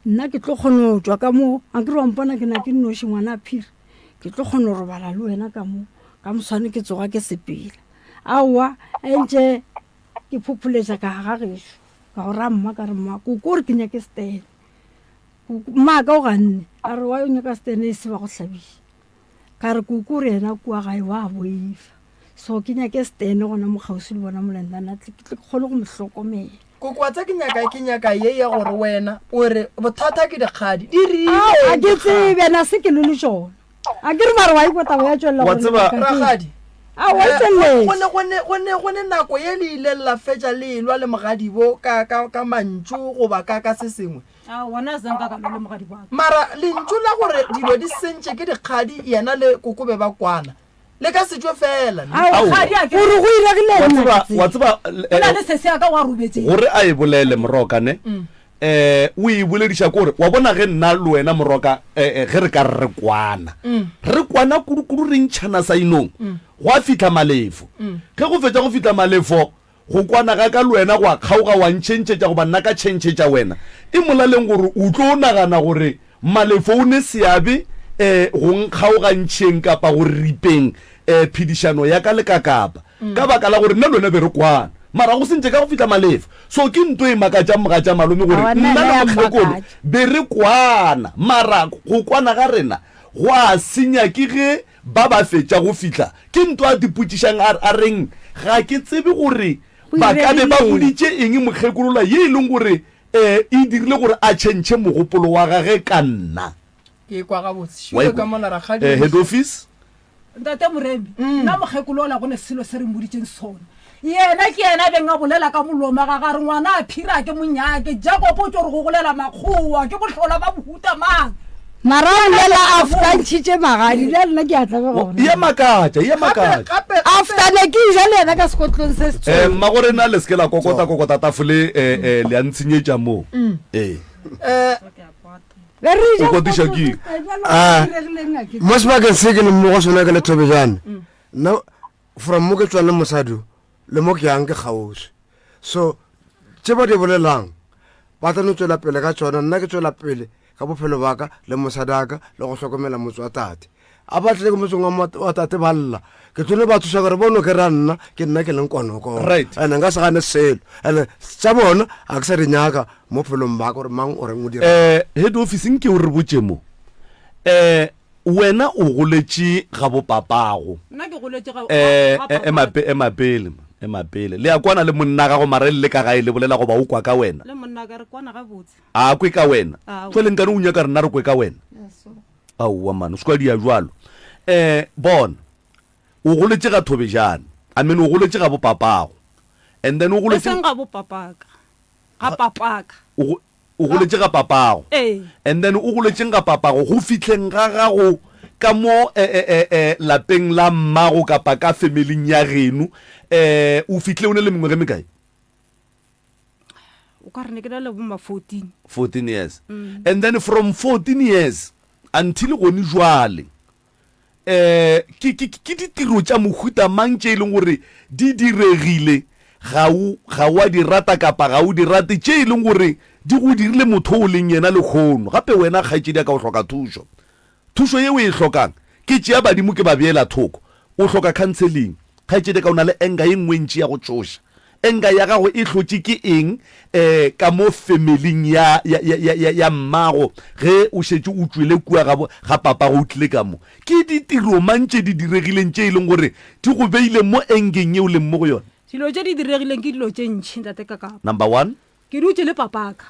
nna ke tlo kgona go tšwa ka mo, akere wa mpona ke na ke nnoši ngwana a phiri. Ke tlo kgona go robala le wena ka mo, ka moswane ke tsoga ke sepela. Aowa, entše ke phopholetša ka ga gešo, ka go ra mma ka re mma, koko o re ke nyake stene. Koko, mma ka o ganne, a re wa yo nyaka stene e se ba go hlabiša. Ka re koko o re yena kua gae wa boifa, so ke nyake stene gona mo kgauswi le bona molendana tle ke tle ke kgone go mo hlokomela. Koko wa tsa ke nyaka ke nyaka ye ya gore wena o re bothata ke dikgadi di rile Ao, a ke tsebe na se ke lwe le tšona. A ke re mare wa ikwa taba ya tšwelela Wa gore tseba- lebaka ke eng? Rakgadi Ao, wa Eh, tšweletše. go ne go ne go ne go ne nako ye le ileng la fetša le elwa le mogadibo ka ka ka mantšu goba ka ka se sengwe. Aowa, nna zanka ka lwa le mogadi wa ka. Mara lentšu la gore dilo di sentše ke dikgadi yena le koko be ba kwana. Le ka se tšwe fela. Ne? Aowa, Kgadi a ke gore go iregile Wa eng tseba, nna ke wa tsebe. tseba, Go na le sesi ya ka wa robetšeng. Gore a e bolele Moroka ne, eh, o e bolediša kore, wa bona ge nna le wena Moroka, eh, eh, ge re ka re re kwana, re kwana kudu-kudu re ntšhana sa inong, gwa fihla Malefo. Ge go fetša go fihla Malefo, Go kwana ga ka le wena gwa kgaoga, wa ntšhentšhetša goba nna ka tšhentšhetša wena. E molaleng gore o tlo nagana gore Malefo o ne seabe go nkgaogantšheng kapa go ripeng phedišano ya ka le Kakapa ka baka la gore nna le wena be re kwana. Mara go sentše ka go fihla Malefo. So ke nto e makatšang mogatša malome gore Aowa, nna nna yena le ya mokgekolo mmakatša. be re kwana mara go kwana ga rena gwa senya ke ge Ba ba fetša go fihla, ke nto a dipotšišang a, a reng, Ga ke tsebe gore Go ba ka be ba diregileng? boditše eng mokgekolola ye e leng gore e, e dirile gore a tšhentšhe mogopolo wa gage ka nna. Ke kwa gabotse. Wa Šupe ikwa? ka mola rakgadi Eh, o head office? Ntate Moremi, nna mokgekolo ola go ne selo se re mmoditšeng sona. Yena ke yena a beng a bolela ka molomo wa gagwe a re, Ngwana a phira a ke mo nyake. Jakobo o tšo re gogolela makgowa, ke bohlola ba mohuta mang? Mara a bolela after a ntšhitše magadi, bjale nna ke a tlabega gona. E a makatša, e a makatša. Gape, gape, After ne ke ja le yena ka sekotlong se se Eh, tshweu. mmagorena le se ke la kokota kokota tafole eh, eh, le a ntshenyetša mo. Eh. eh, Be re ja O kotiša sekotlong ke se eng? se tshweu, bjale Ah. go diregileng a ke mo sebakeng se ke leng mo go sona ke le thobejane nna from mo ke tswang le mosadi o, le mo ke yang ke kgauswi so tše ba di bolelang ba tla no tswela pele ka tsona nna ke tswela pele ka bophelo ba ka le mosadi aka le go hlokomela motse wa tate a ba tlile ke motseng wa wa tate ba lla ke tlo no ba thuša gore bono ke ra nna ke nna ke leng konokono Right. ande nka se gane selo ande tša bona ga ke sa di nyaka mo phelong ba ka gore mang o reng o dira Eh, head office nke o re botše mo. Eh, Wena o goletše ga bopapago. Nna ke goletše ga, Eh, ga, ga eh, ema, pe, ema pele, man, ema pele. Le a kwana le monna gago mara le le ka gae le bolela goba o kwa ka wena? Le monna ka re kwana gabotse. A kwe ka wena? Aowa. Jwale nkane o nyaka rena re kwe ka wena? Aowa man, o se ka dia bjalo. Eh, bona, o goletše ga Thobejane. I mean, o goletše ga bopapago. And then o E goletše. seng ga bopapaka. Ga papaka. O, go, O goletše ga papago. Ee. And then o goletšeng ga papago go fihleng ga gago ka mo e, e, e, e, lapeng la mmago kapa ka familing ya geno, eh, o fihlile o ne le mengwaga e mekae? O ka re ne ke na le bo ma 14. 14 years. And then from 14 years until gone jwale um ke, ke, ke ditiro tša mohuta mang tše e leng gore di diregile ga o, ga wa di rata kapa ga o di rate tše e leng gore di go dirile motho o leng yena lehono? Gape wena kgaetšedi ya ka o hloka thušo. Thušo ye o e hlokang, ke tšea badimo ke ba beela thoko. O hloka counseling. Kgaetšedi ya ka o na le anger ye nngwe ntši ya go tšoša. Anger ya gago e hlotše ke eng eh ka mo familing ya, ya, ya, ya, ya, ya mmago ge o šetše o tšwele kua ga, ga papago o tlile ka mo? Ke ditiro mang tše di diregileng tše e leng gore di go beile mo angeng ye o leng mo go yona? Dilo tše di diregileng ke dilo tše ntši, Ntate Kakapa. Number one. Ke dutše le papaka.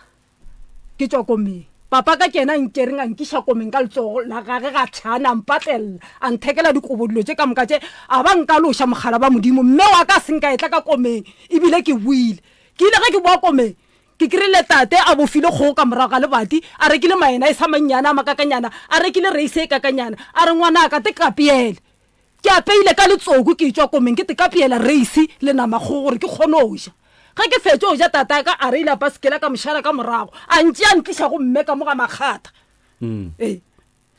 Ke tšwa komeng. Papa ka ke yena a nkereng a nkiša komeng ka letsogo la gage ga tšhana, a mpatlelela, a nthekela dikobo, dilo tše ka moka tše, a ba nkaloša mogala ba Modimo. Mme wa ka a se nka etla ka komeng, ebile ke boile. Ke ile ge ke boa komeng, ke kry-ile tate a bofile kgogo ka morago ga lebati, a rekile maena e sa mannyane a makakanyana, a rekile reise e kakanyana, a re, Ngwanaka, te kapeele. Ke apeile ka letsoku ke etšwa komeng ke tekapeela reisi le namakgogo gore ke kgone go ja. Ge ke fetše go ja tataka a reila pasekela ka mošala ka morago a ntšea a ntliša go mme ka mo ga makgatha. Ee.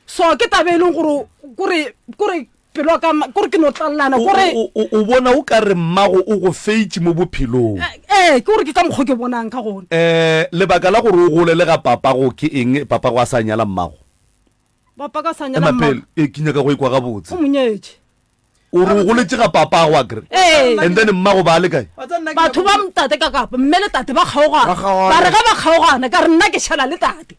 So ke taba e leng gore kore kore pelo ya ka kore ke no tlalelana kore. O bona o ka re mmago o go feitše mo bophelong. Ee, ke gore ke ka mokgo ke bonang ka gona. Lebaka la gore o golele ga papago ke eng papago a sa nyala mmago? Papa ka sa nyala Ema pele, e ke nyaka go ikwa gabotse. O monyetše. O re o goletše ga papago akere? Ee. And then mmago ba le kae? Batho ba tate ka kapa mme le tate ba kgaogana. Ba re ge ba kgaogana ka re nna ke šala le tate.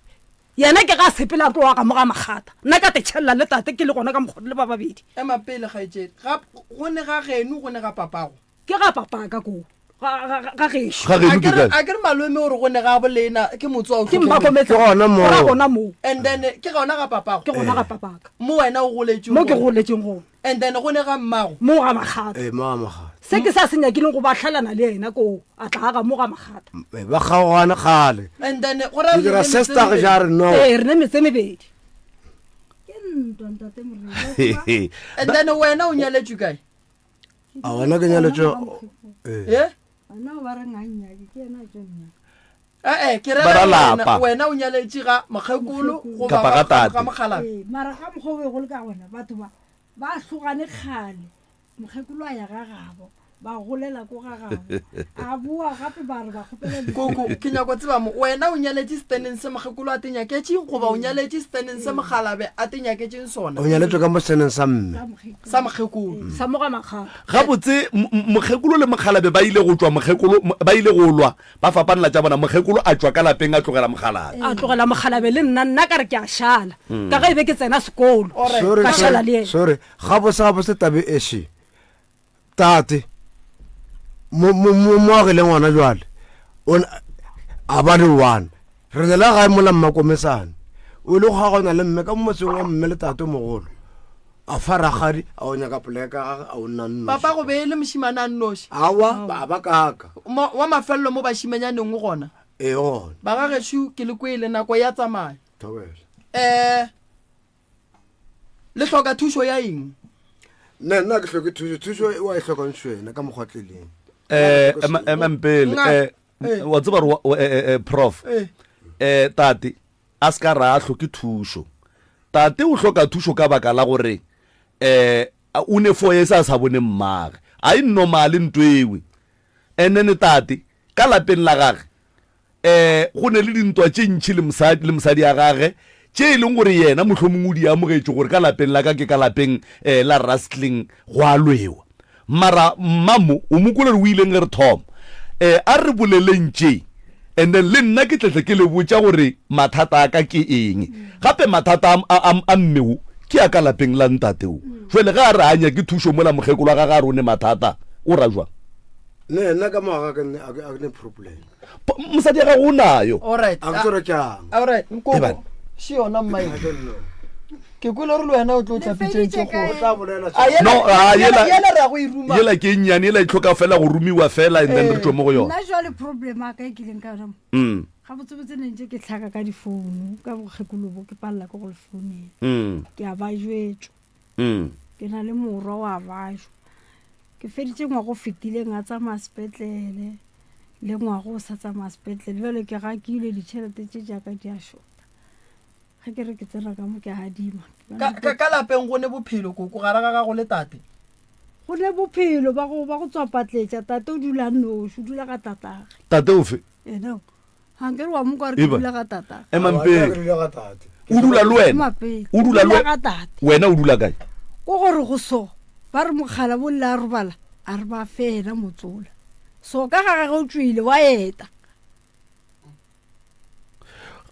Yena ke ga a sepela a tloga ka mo ga Makgata. Nna ka te tšhelela le tate ke le gona ka mokgwa le ba babedi. Ema pele kgaetšedi. Ga go ne ga geno go ne ga papago. Ke ga papaka koo, ga, ga, ga gešo. Ga geno ke kae? A ke re malome o re go ne ga bolena ke motse wa o Ke Mmakometsa. Ke gona moo. Go ra gona moo. And then ke gona ga papago. Ke gona ga papaka. Mo wena o goletšeng Mo ke goletšeng gona. And then go ne ga mmago. Mo ga Makgata. Ee, mo ga Makgata. Se ke sa se nyakileng go ba hlalana le yena koo, a tla aga mo ga Makgata. Ee, ba kgaogane kgale. And then go ra Ke dira sister ge ja re no. Ee, re ne metse e mebedi. Ke ntwa ntate Morena. And then wena o nyaletšwe kae? A wena ke nyaletšwe eh Wena o ba re ngannyake ke yena a tlo nnyaka. Eh eh ke Ba rera ra gore wena lapa. wena o nyaletše ga mokgekolo goba Kapa ga ga tate. ga mokgalabje. Ee, mara ka mokgwa o bego le ka gona batho ba ba hlogane kgale mokgekolo a ya ga gabo ba golela ko ga gabo a boa gape ba re ba kgopela di- Koko ke nyako tseba mo wena o nyaletše steneng se mokgekolo a te nyaketšeng goba o nyaletše steneng se mokgalabe a te nyaketšeng sona O nyaletšwe ka mo seneng sa mme. sa mokgekolo. sa mokgekolo. Sa mo ga Makgata. Gabotse mokgekolo le mokgalabe ba ile go tšwa mokgekolo ba ile go lwa ba fapanela tša bona mokgekolo a tšwa ka lapeng a tlogela mokgalabe. A tlogela mokgalabe le nna nna ka re ke a šala ka ge e be ke tsena sekolo Sorry, ka šala sorry, le yena. sorry. Gabotse gabotse tabe eše. Tate mo mo mo mo agileng gona jwale o a ba le one re ne la gae mola mmakomesane o ile go gagona le mme ka mo motseng wa mme le tate mogolo a fa rakgadi a o nyaka poleka gage a o nna nnoši Papa go be e le mošimane a nnoši awa ba ba kaka Mo, wa mafelelo mo bašimanyaneng o gona ee gona ba ga gešo ke le kwele nako ya tsamaya thobela um Le hloka thušo ya eng? Nna nna ke hloke thušo, thušo e wa e hlokang wena ka mokgwa tleleng. Eh, ema mpele eh, eh. wa tseba gore eh, eh, prof eh tate a se ka ra a hloke thušo tate o hloka thušo ka baka la gore eh o ne four years a sa bone mmage a e normale nto ewe and then tate ka lapeng la gage um go ne le dintwa tše ntši le mosadi le mosadi ya gage tše e leng gore yena mohlomongwe o di amogetše gore ka lapeng la ka ke ka lapeng um la rustling go a lwewa mara mmamo o mo kwele gore o ileng ge re thoma um a re boleleng tše and then le nna ke tletle ke le botša gore mathata a ka ke eng gape mathata a mmeo ke a ka lapeng la ntateo jale ge a re a nyake thušo mola mokgekolo wa gage a re o ne mathata o ra jwang Ne nna ka moga ka ne a ke ne problem. Mosadi ya gago o nayo. Alright. A ke tsore kang. Alright, Ebane. nkoko. Še yona mma e. Ke kwele gore le wena o tlo tla pitšeng tše kgolo. O tla bolela. A yela- No, a yela yela- yela re ya go e ruma. Yela ke e nnyane, yela e hloka fela go rumiwa fela and then re tšwe mo go yona. nna jale problem a ka e kileng ka yona mo Mm. gabotsebotse ne ntse ke tlhaka ka difounu ka bokgekolo bo ke palela ke go le founela Mm. ke a ba jwetswa Mm. Ke na le morwa wa bajwa. Ke feditše ngwaga o fetileng a tsamaya sepetlele. Le ngwaga o sa tsamaya sepetlele. Bjale ke gakile ditšhelete tše tša ka di a šota. Ge ke re ke tsena ka mo ke adima. Ka, ka, ka lapeng go ne bophelo koko gare ga gago le tate? Go ne bophelo ba go, ba go tswapatletša. Tate o dula noši, o dula ga tatage. Tate ofe? Yena o. Ga nke re wa mo kwa re ke Eba. dula ga tatage. Emang Aowa, pele. ke dula ga tate. O dula le wena? Ema pele. O dula le Dula we- ga tate. Wena o dula kae? Ko gore go so, ba re mokgala bo lle a robala, a re ba fe yena motsola. So ka ga gagwe o tšwile wa eta.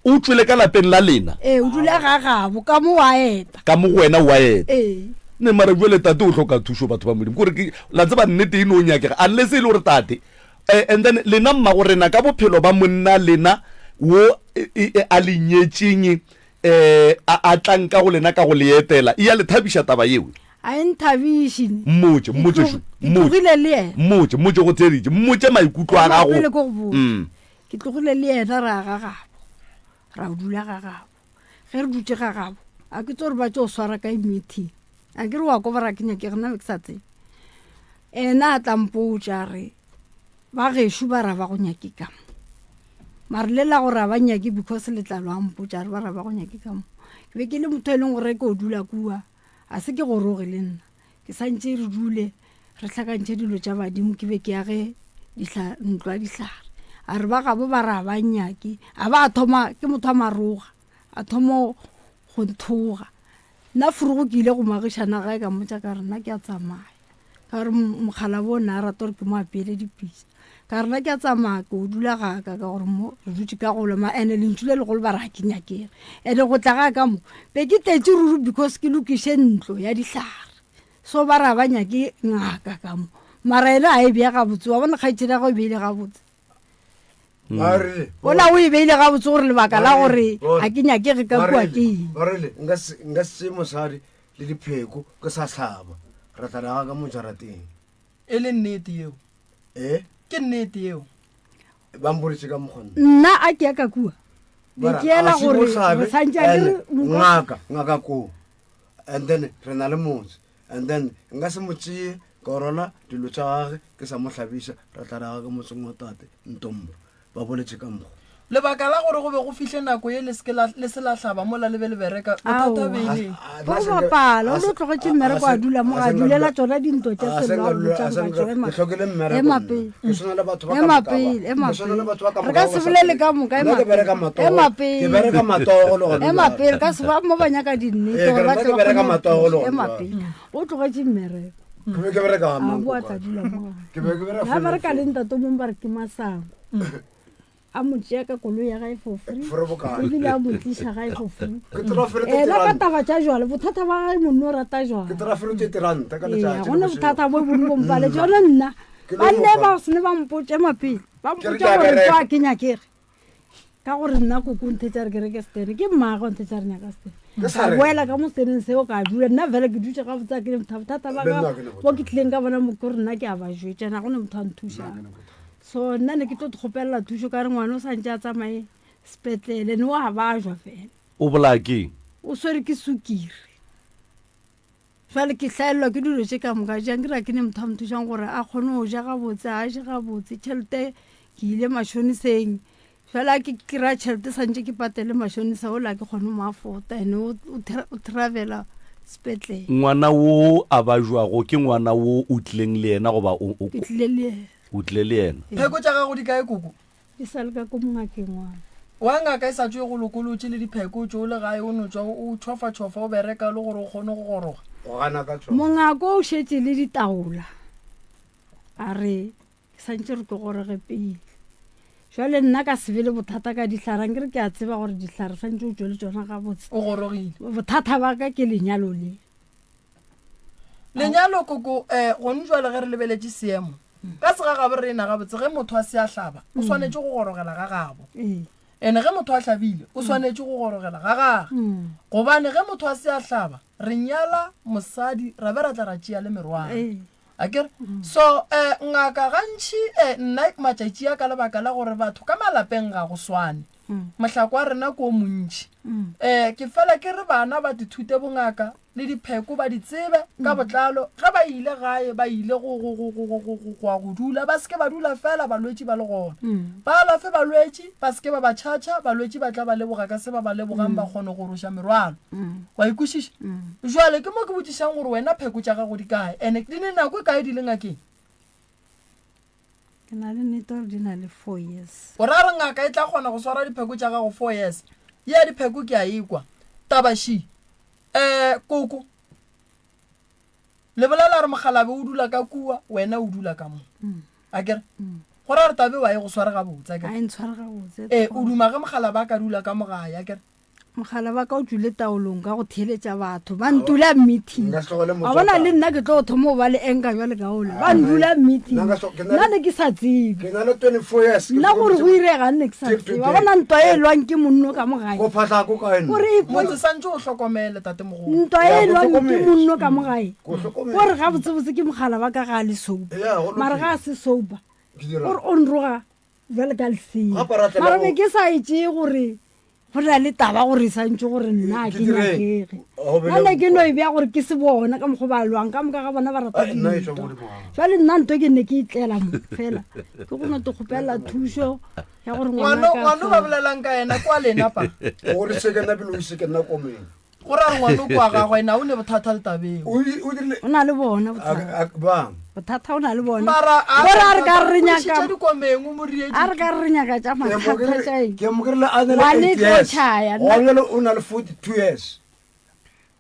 O tšwele ka lapeng la lena? Ee, o dula ga gabo, ka mo wa eta. Ka mo go wena wa eta. Ee. Ne mara jwale tate o hloka thušo batho ba Modimo. Kore ke la tseba nnete e no nyakega unless e le gore tate eh, and then lena mmago rena ka bophelo ba monna lena wo e, e, e, a le nyetšeng eh a, a tlang ka go lena ka go le etela e ya le thabiša taba yeo? A e nthabiše ne. Mmotše, mmotše Ke šo, ke mmotše. tlogile le yena. Mmotše, mmotše go theeditše, mmotše maikutlo a Ema gago. pele ke go botše. Mm. Ke tlogile le yena ra ya ga gabo, ra dula ga gabo. Ge re dutše ga gabo, a ke tso re ba tšo swara kae meeting. A ke re wa kwa ba re a ke nyakege, nna be ke sa tsebe. Ena a tla mpotša a re, ba gešo ba ra ba go nyake ka mo. Mare le la gore a ba nyake because letlalo a mpotša a re ba ra ba go nyake ka mo. Ke be ke le motho e leng gore ke o dula kua, a se ke goroge le nna. Ke santše re dule re hlakantšhe dilo tša badimo ke be ke age dihla, ntlo ya dihlare. A re ba gabo ba re a ba nnyake. A ba a thoma, ke motho wa maroga, a thoma go nthoga. Nna furugo ke ile go moagišana gae ka mmotša ka re nna ke a tsamaya. Ka gore mokgalabo o ne a rata gore ke mo apeele dipitsa. Ka re nna ke a tsamaya ke o dula ga ka ka gore mo re dutše ka golo ma ene lentšu le legolo ba re ga ke nyakege. Ene go tla ga ka mo be ke tletše ruri because ke lokiše ntlo ya dihlare. So ba re ga ba nyake ngaka ka mo. Mara ene a e bea gabotse wa bona kgaetšedi ya gagwe e beile gabotse. Ba rile, Ola o e beile gabotse gore lebaka la gore Bona. ga ke nyakege ka Ba kua rile, ke eng. ba rile, nka se nka se tseye mosadi le dipheko ke sa hlaba ra tla raga ka mo jarateng. E le nnete yeo? E? Ke nnete yeo. Ba mpoditše ka mokgwa nna. Nna a ke ya ka kua. Be Bara, ke ela a se gore mo hlabe, re santše a ke re and nka- ngaka ngaka koo and then re na le motse and then nka se mo tseye ka rwala dilo tša gage ke sa mo hlabiša ra tla raga ka motseng wa tate ntombo ba boletše ka mokgwa. Lebaka la gore go be go fihle nako ye le se ke la, le se la hlaba mola le be le bereka, bothata be e le eng? Go bapala, o no tlogetše mmereko a dula mo, a dulela tšona dintwa tša sello a go botša gore batho ema, ema pele, ema pele, ema pele. Re ka se bolele ka moka, ema pele, ema pele, ema pele, ka se ba mo ba nyaka dinnete gore ba tle ba kgone go thuša. Ema pele, o tlogetše mmereko. A boa tla dula mo gae. Ga bereka le ntate o mongwe ba re ke Masango. A mo tšea ka koloi ya gae for free ebile a mo tliša gae for free. Ena ka taba tša jwale bothata ba gae monno o rata jwale. Ee, gone bothata bo bongwe bo mpale jone nna ba nne ba sene ba mpotše mapele ba mpotša gore kwa ke nyakege ka gore nna koko nthetša re ke reke stene ke mmago nthetša re nyaka stene ka boela ka mo steneng seo ka dula nna fela ke dutše gabotse a ke ne motho bothata ba ka bo ke tlileng ka bona mo ke gore nna ke a ba jwetša na gone motho a nthušang. So nna ne ke tlo kgopelela thušo ka re ngwana o santše a tsamaye sepetlele ne wa bajwa fela. O bolaya keng? O swere ke sukiri. Jwale ke hlaelelwa ke dilo tše ka moka jang ke ra ke ne motho a mo thušang gore a kgone go ja gabotse a je gabotse tšhelete ke ile mashoniseng fela ke kry-a tšhelete santše ke patele mashonisa ola ke kgone mo afota ene o travela sepetlele. Ngwana wo a bajwago ke ngwana wo o tlileng le yena goba o? Ke tlile le yena. O tlile le yena. Pheko tša gago di kae koko? Di sa le ka ko mongakeng wa ka. Wa ngaka e sa tšwe e go lokolotše le dipheko o tšwe o le gae o no tšwa o tšhofatšhofa o bereka le gore o kgone go goroga. O gana ka tšona. Mongako o šetše le ditaola a re ke santše re tlo goroge pele. Jwale nna ka se be le bothata ka dihlare ankere ke a tseba gore dihlare santše o tšwe le tšona gabotse. O gorogile. Bothata ba ka ke lenyalo le. Lenyalo koko um gone jwale ge re lebeletše seemo ka segagabo rena gabotse ge motho a se a hlaba o swanetše go gorogela ga gabo ene ge motho a hlabile o swanetše go gorogela ga gage gobane ge motho a se a hlaba re nyala mosadi ra be ra tla ra tšea le merwalo a kere so um ngaka gantši um nna matšatši a ka lebaka la gore batho ka malapeng ga go swane mohlako wa rena ke o montši um ke fela ke re bana ba dithute bongaka. le dipheko ba di tsebe ka botlalo. Ge ba ile gae, ba ile go, go, go, go, go, go, go, go ya go dula. Ba se ke ba dula feela balwetši ba le gona. Ba alafe balwetši, ba se ke ba ba tšhatšha, balwetši ba tla ba leboga ka se ba ba lebogang, ba kgone go roša merwalo. Wa e kwešiša? Jwale ke mo ke botšišang gore wena pheko tša gago di kae, ene di ne nako e kae di le ngakeng? Ke na le nnete gore di na le four years. O ra re ngaka e tla kgona go swara dipheko tša gago four years? Ye ya dipheko ke a e kwa. Taba še. Eh, koko. Le bolela re mokgalabe o dula ka kua, wena o dula ka mo. A kere? Go ra re tabe wa e go sware gabotse, a kere? A e ntshware gabotse. Eh, o duma ge mokgalabe a ka dula ka mo gae, a kere? Mogala wa ka o tšwile taolong ka go theeletša batho ba ntula meeting. Wa bona le nna ke tlo thoma go ba le anger bjale ka ole. Ba ndula meeting. Nna ne ke sa tsebe. Ke na le 24 years. Nna gore go irega nne ke sa tsebe. Wa bona ntwa e lwang ke monno ka mo gae. Go phahla ko kae nna? Gore e Motse santše o hlokomele tatemogolo. Ntwa e lwang ke monno ka mo gae. Gore gabotsebotse ke mogala wa ka ga a le sober. Mara ga a se sober. Gore o nroga bjale ka lesea. Mara be ke sa e tšee gore Go na le taba gore e santše gore nna ke nyakege. Nna ne ke no e bea gore ke se bona ka mokgwa ba lwang ka moka ga bona ba rata dintwa. Jwale nna nto ke ne ke itlela mo fela ke go no te kgopela thušo ya gore ngwana ngwana ba bolelang ka yena kwa lena pa. Gore se ke nna pele o ise ke nna komeng. Go ra gore ngwana o kwa gagwe ena o ne bothata le tabeng. O na le bona bothata. Bang. Bothata o na le bona. Mara a Gore a re ka re nyaka dikomeng o mo riedi. A re ka re nyaka tša mathata tša eng. Ke mo krile a na le Ngwane 8 tlo years. tšhaya, nna- Gona bjale o na le 42 years.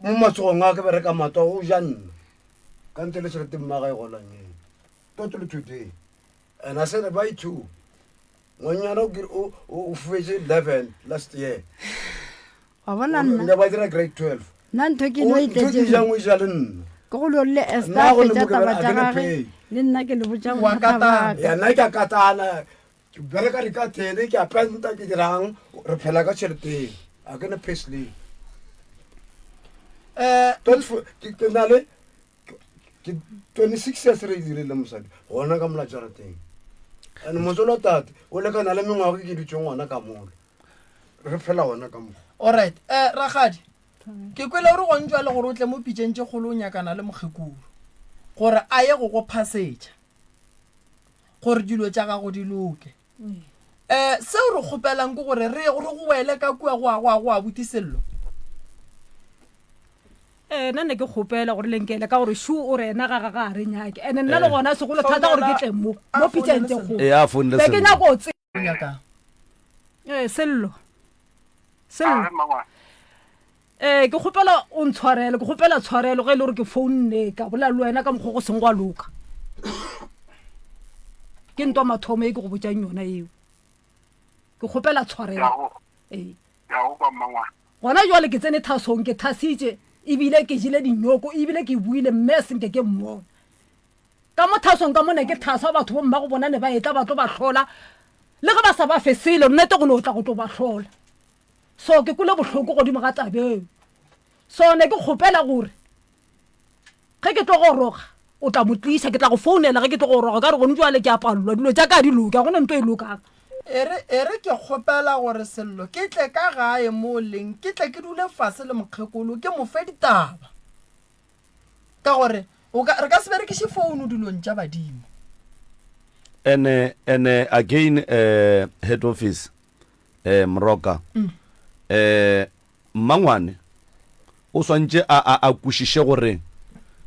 Mo matsogong a ke bereka matwa o ja nna. Ka ntle le tšhelete mma ga e golang eng. Totally today. And I said buy two. Ngwanyana o kere o o fetše 11 last year. Wa bona nna. Nka ba dira grade 12. Nna ntho ke no e tletše. Ntho ke jang o ja le nna. Ke go lolle Esther a fetša taba tša gage. Le nna ke le botša bothata ba ka. Ya nna ke a katana. Ke bereka dikatene, ke a penta, ke dirang, re phela ka tšhelete. A ke ne pay slip. Eh, ke na le ke 26 years re e dirile mosadi gona ka mola jarateng. And motsolo tate o lekana le mengwaga ke dutše ngwana ka mola. Re phela gona ka mo. Alright, eh rakgadi, ke kwele o re gone jwale gore o tle mo pitšeng tše kgolo o nyakana le mokgekolo gore a ye go go phasetša gore dilo tša gago di loke. Eh seo re kgopelang ke gore re re go wele ka kua go a go a go abuti Sello. Eh nna ne ke kgopela gore le nkele ka gore shu o re ena ga ga ga re nyake. Ene nna le gona segolo thata gore ke tle mo mo pitšeng tše kgolo. Eh a founele Be ke Sello. nyako o tse O nyakang? Eh Sello. Sello. Are mmangwane. Eh ke kgopela o ntshwarele, ke kgopela tshwarelo ge e le gore ke founne ka bolela le wena ka mokgwa go seng gwa loka. Ke ntwa mathomo e ke go botšang yona eo. Ke kgopela tshwarelo. Ke a go. Ee. Ke a go kwa mmangwane. Gona jwale ke tsene thasong, ke thasitše ebile ke jele dinyoko ebile ke buile mme senke ke mmona. Ka mo thasong ka mo ne ke thasa batho bo mmago bona ne ba etla ba tlo ba hlola le ge ba sa ba fe selo nnete go no tla go tlo ba hlola. So ke kwele bohloko godimo ga tabeo. So ne ke kgopela gore ge ke tlo goroga o tla mo tliša ke tla go founela ge ke tlo goroga ka gore gone jwale ke a palelwa dilo tša ka di loke ga gona nto e lokang. E re, e re ke kgopela gore Sello ke tle ka gae mo leng ke tle ke dule fase le mokgekolo ke mo fe ditaba. Ka gore o ka, re ka se berekiše founu dilong tša badimo. Ene, ene again eh, head office eh, Moroka mm. eh, mmangwane o swantše a, a, a kwešiše gore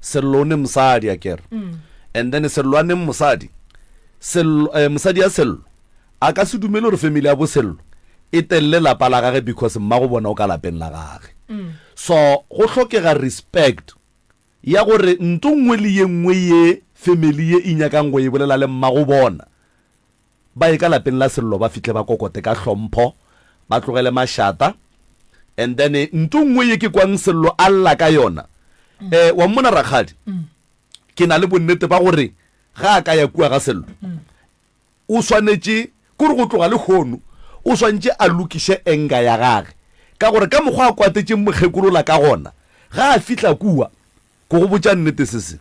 Sello o ne mosadi a kere mm. and then Sello a neng mosadi Sello, eh, mosadi ya Sello a ka se dumele gore family ya bo Sello e telele lapa la gage because mmago bona o ka lapeng la gage mm. so go hlokega respect ya gore nto nngwe le ye nngwe ye family ye e nyakang go e bolela le mmago bona ba ye ka lapeng la Sello ba fihle ba kokote ka hlompho ba tlogele mašata and then nto nngwe ye ke kwang Sello a lla ka yona mm. eh wa mmona rakgadi mm. ke na le bonnete ba gore ga a ka ya kua ga Sello mm. O swanetše, kore go tloga lehono, o swanetše a lokiše anger ya gage. Ka gore ka mokgwa a kwatetšeng mokgekolola ka gona, ga a fihla kua, ke go botša nnete se se.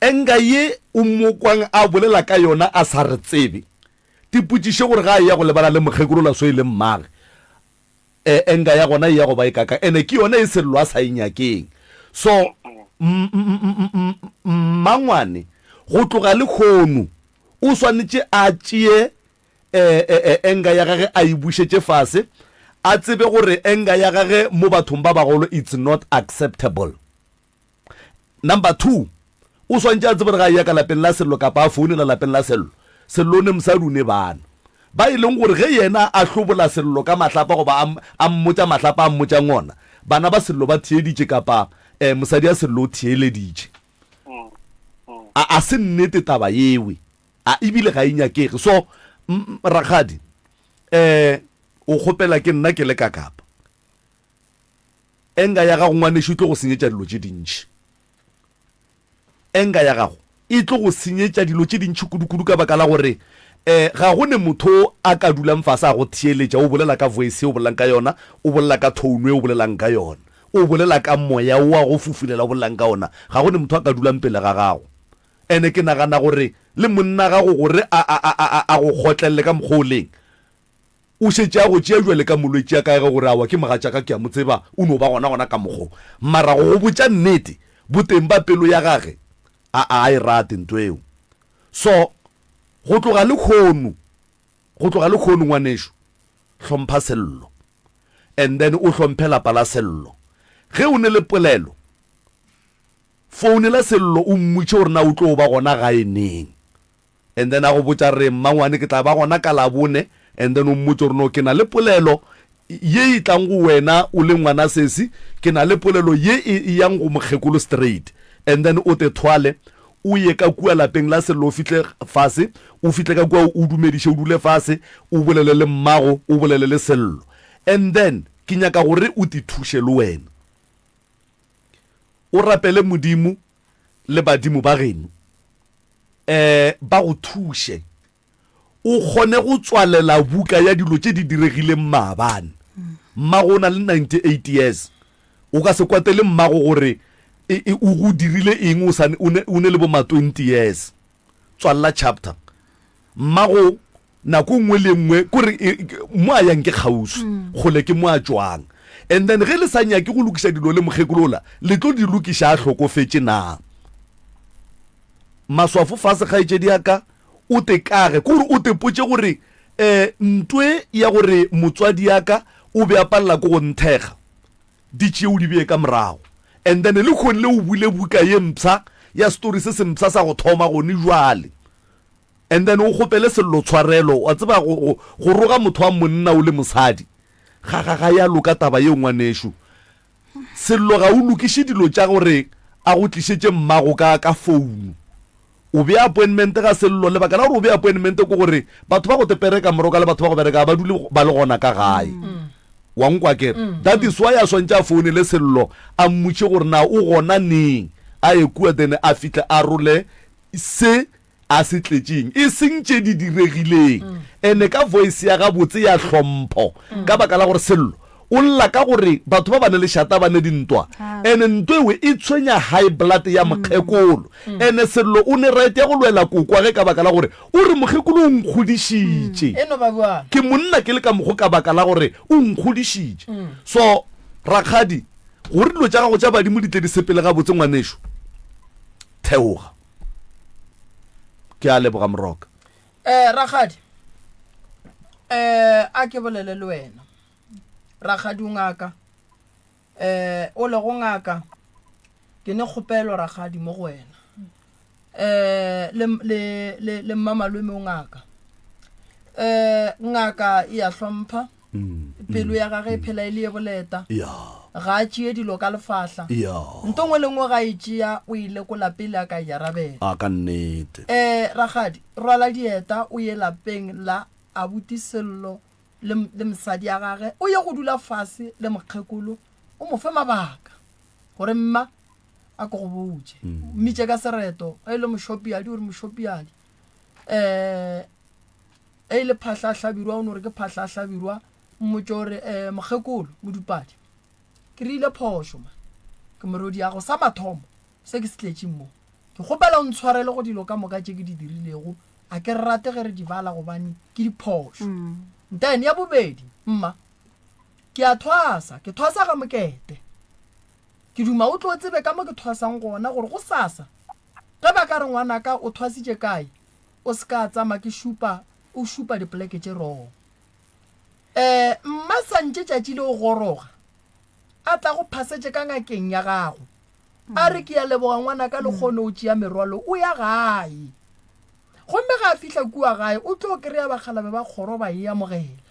Anger ye o mo kwang a bolela ka yona a sa re tsebe, tipotšiše gore ga a eya go lebana le mokgekolola so e leng mmage. Eh, anger ya gona e ya go ba e kaka, ene ke yona e Sello a sa e nyakeng. So, mmangwane, go tloga lehono, o swanetše a tšee eh, eh, eh, anger ya gage a e bušetše fase, a tsebe gore anger ya gage mo bathong ba bagolo it's not acceptable. Number 2, o swantše a tsebe gore ga a eya ka lapeng la Sello kapa a founela lapeng la Sello, Sello o ne mosadi o ne bana. Ba e leng gore ge yena a hlobola Sello ka mahlapa goba a, a mmotša mahlapa a mmotšang ona, bana ba Sello ba theeditše kapa eh, mosadi ya Sello o theeleditše. A, a se nnete taba yewe. A ebile ga e nyakege. So, rakgadi, eh, o kgopela ke nna ke le ka kapa. Anger ya gago ngwanešu e tlo go senyetša dilo tše dintši. Anger ya gago e tlo go senyetša dilo tše dintši kudu-kudu ka baka la gore um ga go ne motho a ka dulang fase a go theeletša o bolela ka voice e o bolelang ka yona, o bolela ka tone e o bolelang ka yona, o bolela ka moya o wa go fufulela o bolelang ka ona. Ga go ne motho a ka dulang pele ga gago. Ene ke nagana gore le monna gago gore a, a, a, a, a go kgotlelele ka mokgwa o leng, O šetše a go tšea bjale ka molwetši a ka ge gore aowa ke mogatšaka ke a mo tseba o no ba gona gona ka mokgo. Mara go go botša nnete boteng ba pelo ya gage a a e rate nto eo. So go tloga lekhono go tloga lekhono ngwanešu hlompha Sello and then o hlomphe lapa la Sello. Ge o ne le polelo founela Sello o mmotše gore na o tlo ba gona gae neng. And then a go botša re, Mmangwane, ke tla ba gona ka Labone. And then o mmotše gore, No, ke na le polelo ye e tlang go wena o le ngwana sesi, ke na le polelo ye e e yang go mokgekolo straight. And then o te thwale, o ye ka kua lapeng la Sello, o fihle fase, o fihle ka kua o dumediše, o dule fase, o bolele le mmago, o bolele le Sello. And then ke nyaka gore o te thuše le wena. O rapele Modimo le badimo ba geno. um ba go thuše o kgone go tswalela buka ya dilo tše di diregileng maabane. Mmago o na le 98 years. O ka se kwatele mmago gore e, e, o go dirile eng o sa o ne, o ne le bo ma 20 years. Tswalela chapter. Mmago nako nngwe le nngwe kore e, mo a yang ke kgauswi, kgole ke mo a tšwang. And then ge le sa nyake go lokiša dilo le mokgekolola, le tlo di lokiša a hlokofetše na? Maswafo fase kgaetšedi ya ka, o te kage, ke gore o te potše gore um ntwe ya gore motswadi ya ka o be a palela ke go nthekga, di tšee o di bee ka morago. And then lehono le o bule buka ye mpsha ya story se se mpsha sa go thoma gone jwale. And then o kgopele Sello tshwarelo, wa tseba go, go, go roga motho wa monna o le mosadi, ga, ga, ga ya loka taba yeo ngwanešu. Sello ga o lokiše dilo tša gore a go tlišetše mmago ka, ka founu. O bea appointment ga Sello. Lebaka la gore o bea appointment ke gore batho ba go te pereka moroka le batho ba go bereka ga ba dule ba le gona ka gae. Wa nkwa akere? That is why a swantše a founele Sello a mmotše gore na o gona neng a ye kua then a fihle a role se a se tletšeng, e seng tše di diregileng. Ene ka voice ya gabotse ya hlompho, ka baka la gore Sello o lla ka gore batho ba ba ne lešata ba ne dintwa, ene ntwa ewe e tshwenya high blood ya mokgekolo. Ene Sello o ne right ya go lwela kokwa ge ka baka la gore o re mokgekolo o nkgodišitše. E no ba bjalo. Ke monna ke le ka mokgo ka baka la gore o nkgodišitše. So rakgadi, gore dilo tša gago tša badimo di tle di sepele gabotse ngwanešu, theoga. Ke a leboga Moroka. Eh rakgadi. Eh a ke bolele le wena. Rakgadi o ngaka. Eh o le go ngaka. Ke ne kgopelo rakgadi mo go wena. Eh le le le le mma malome o ngaka. Eh ngaka e ya hlompha. Pelo ya gage e phela e le ye boleta. Ga a tšee dilo ka lefahla. Nto nngwe le nngwe ga e tšea o e lekola pele a ka e arabela. A ka nnete. Um rakgadi, rwala dieta o ye lapeng la abuti Sello le, le mosadi ya gage, o ye go dula fase le mokgekolo, o mo fe mabaka gore mma a ko go botše. Mmitše ka sereto, ge e le mošopiadi o re mošopiadi. Um E ile phahla a hlabirwa, o no re ke phahla a hlabirwa, mmotše o re, eh, mokgekolo, modupadi, ke rile phošo man, ke morwediago, sa mathomo se ke se tletšeng mo, ke kgopela o ntshwarele go dilo ka moka tše ke di dirilego, a ke rate ge re di bala gobane ke diphošo. Then ya bobedi, mma, Ke a thwasa, ke thwasa ga mokete. Ke duma o tlo tsebe ka mo ke thwasang gona gore gosasa ge ba ka re ngwanaka o thwasitše kae, o se ka tsama ke šupa o šupa dipoleke tše wrong. Eh, mma santše tšatši le o goroga, a tla go phasetše ka ngakeng ya gago, a re ke ya leboga ngwanaka lekgono o tšea merwalo o ya gae. Gomme ga a fihla kua gae o tlo kry-a bakgalabe ba kgoro ba e amogela.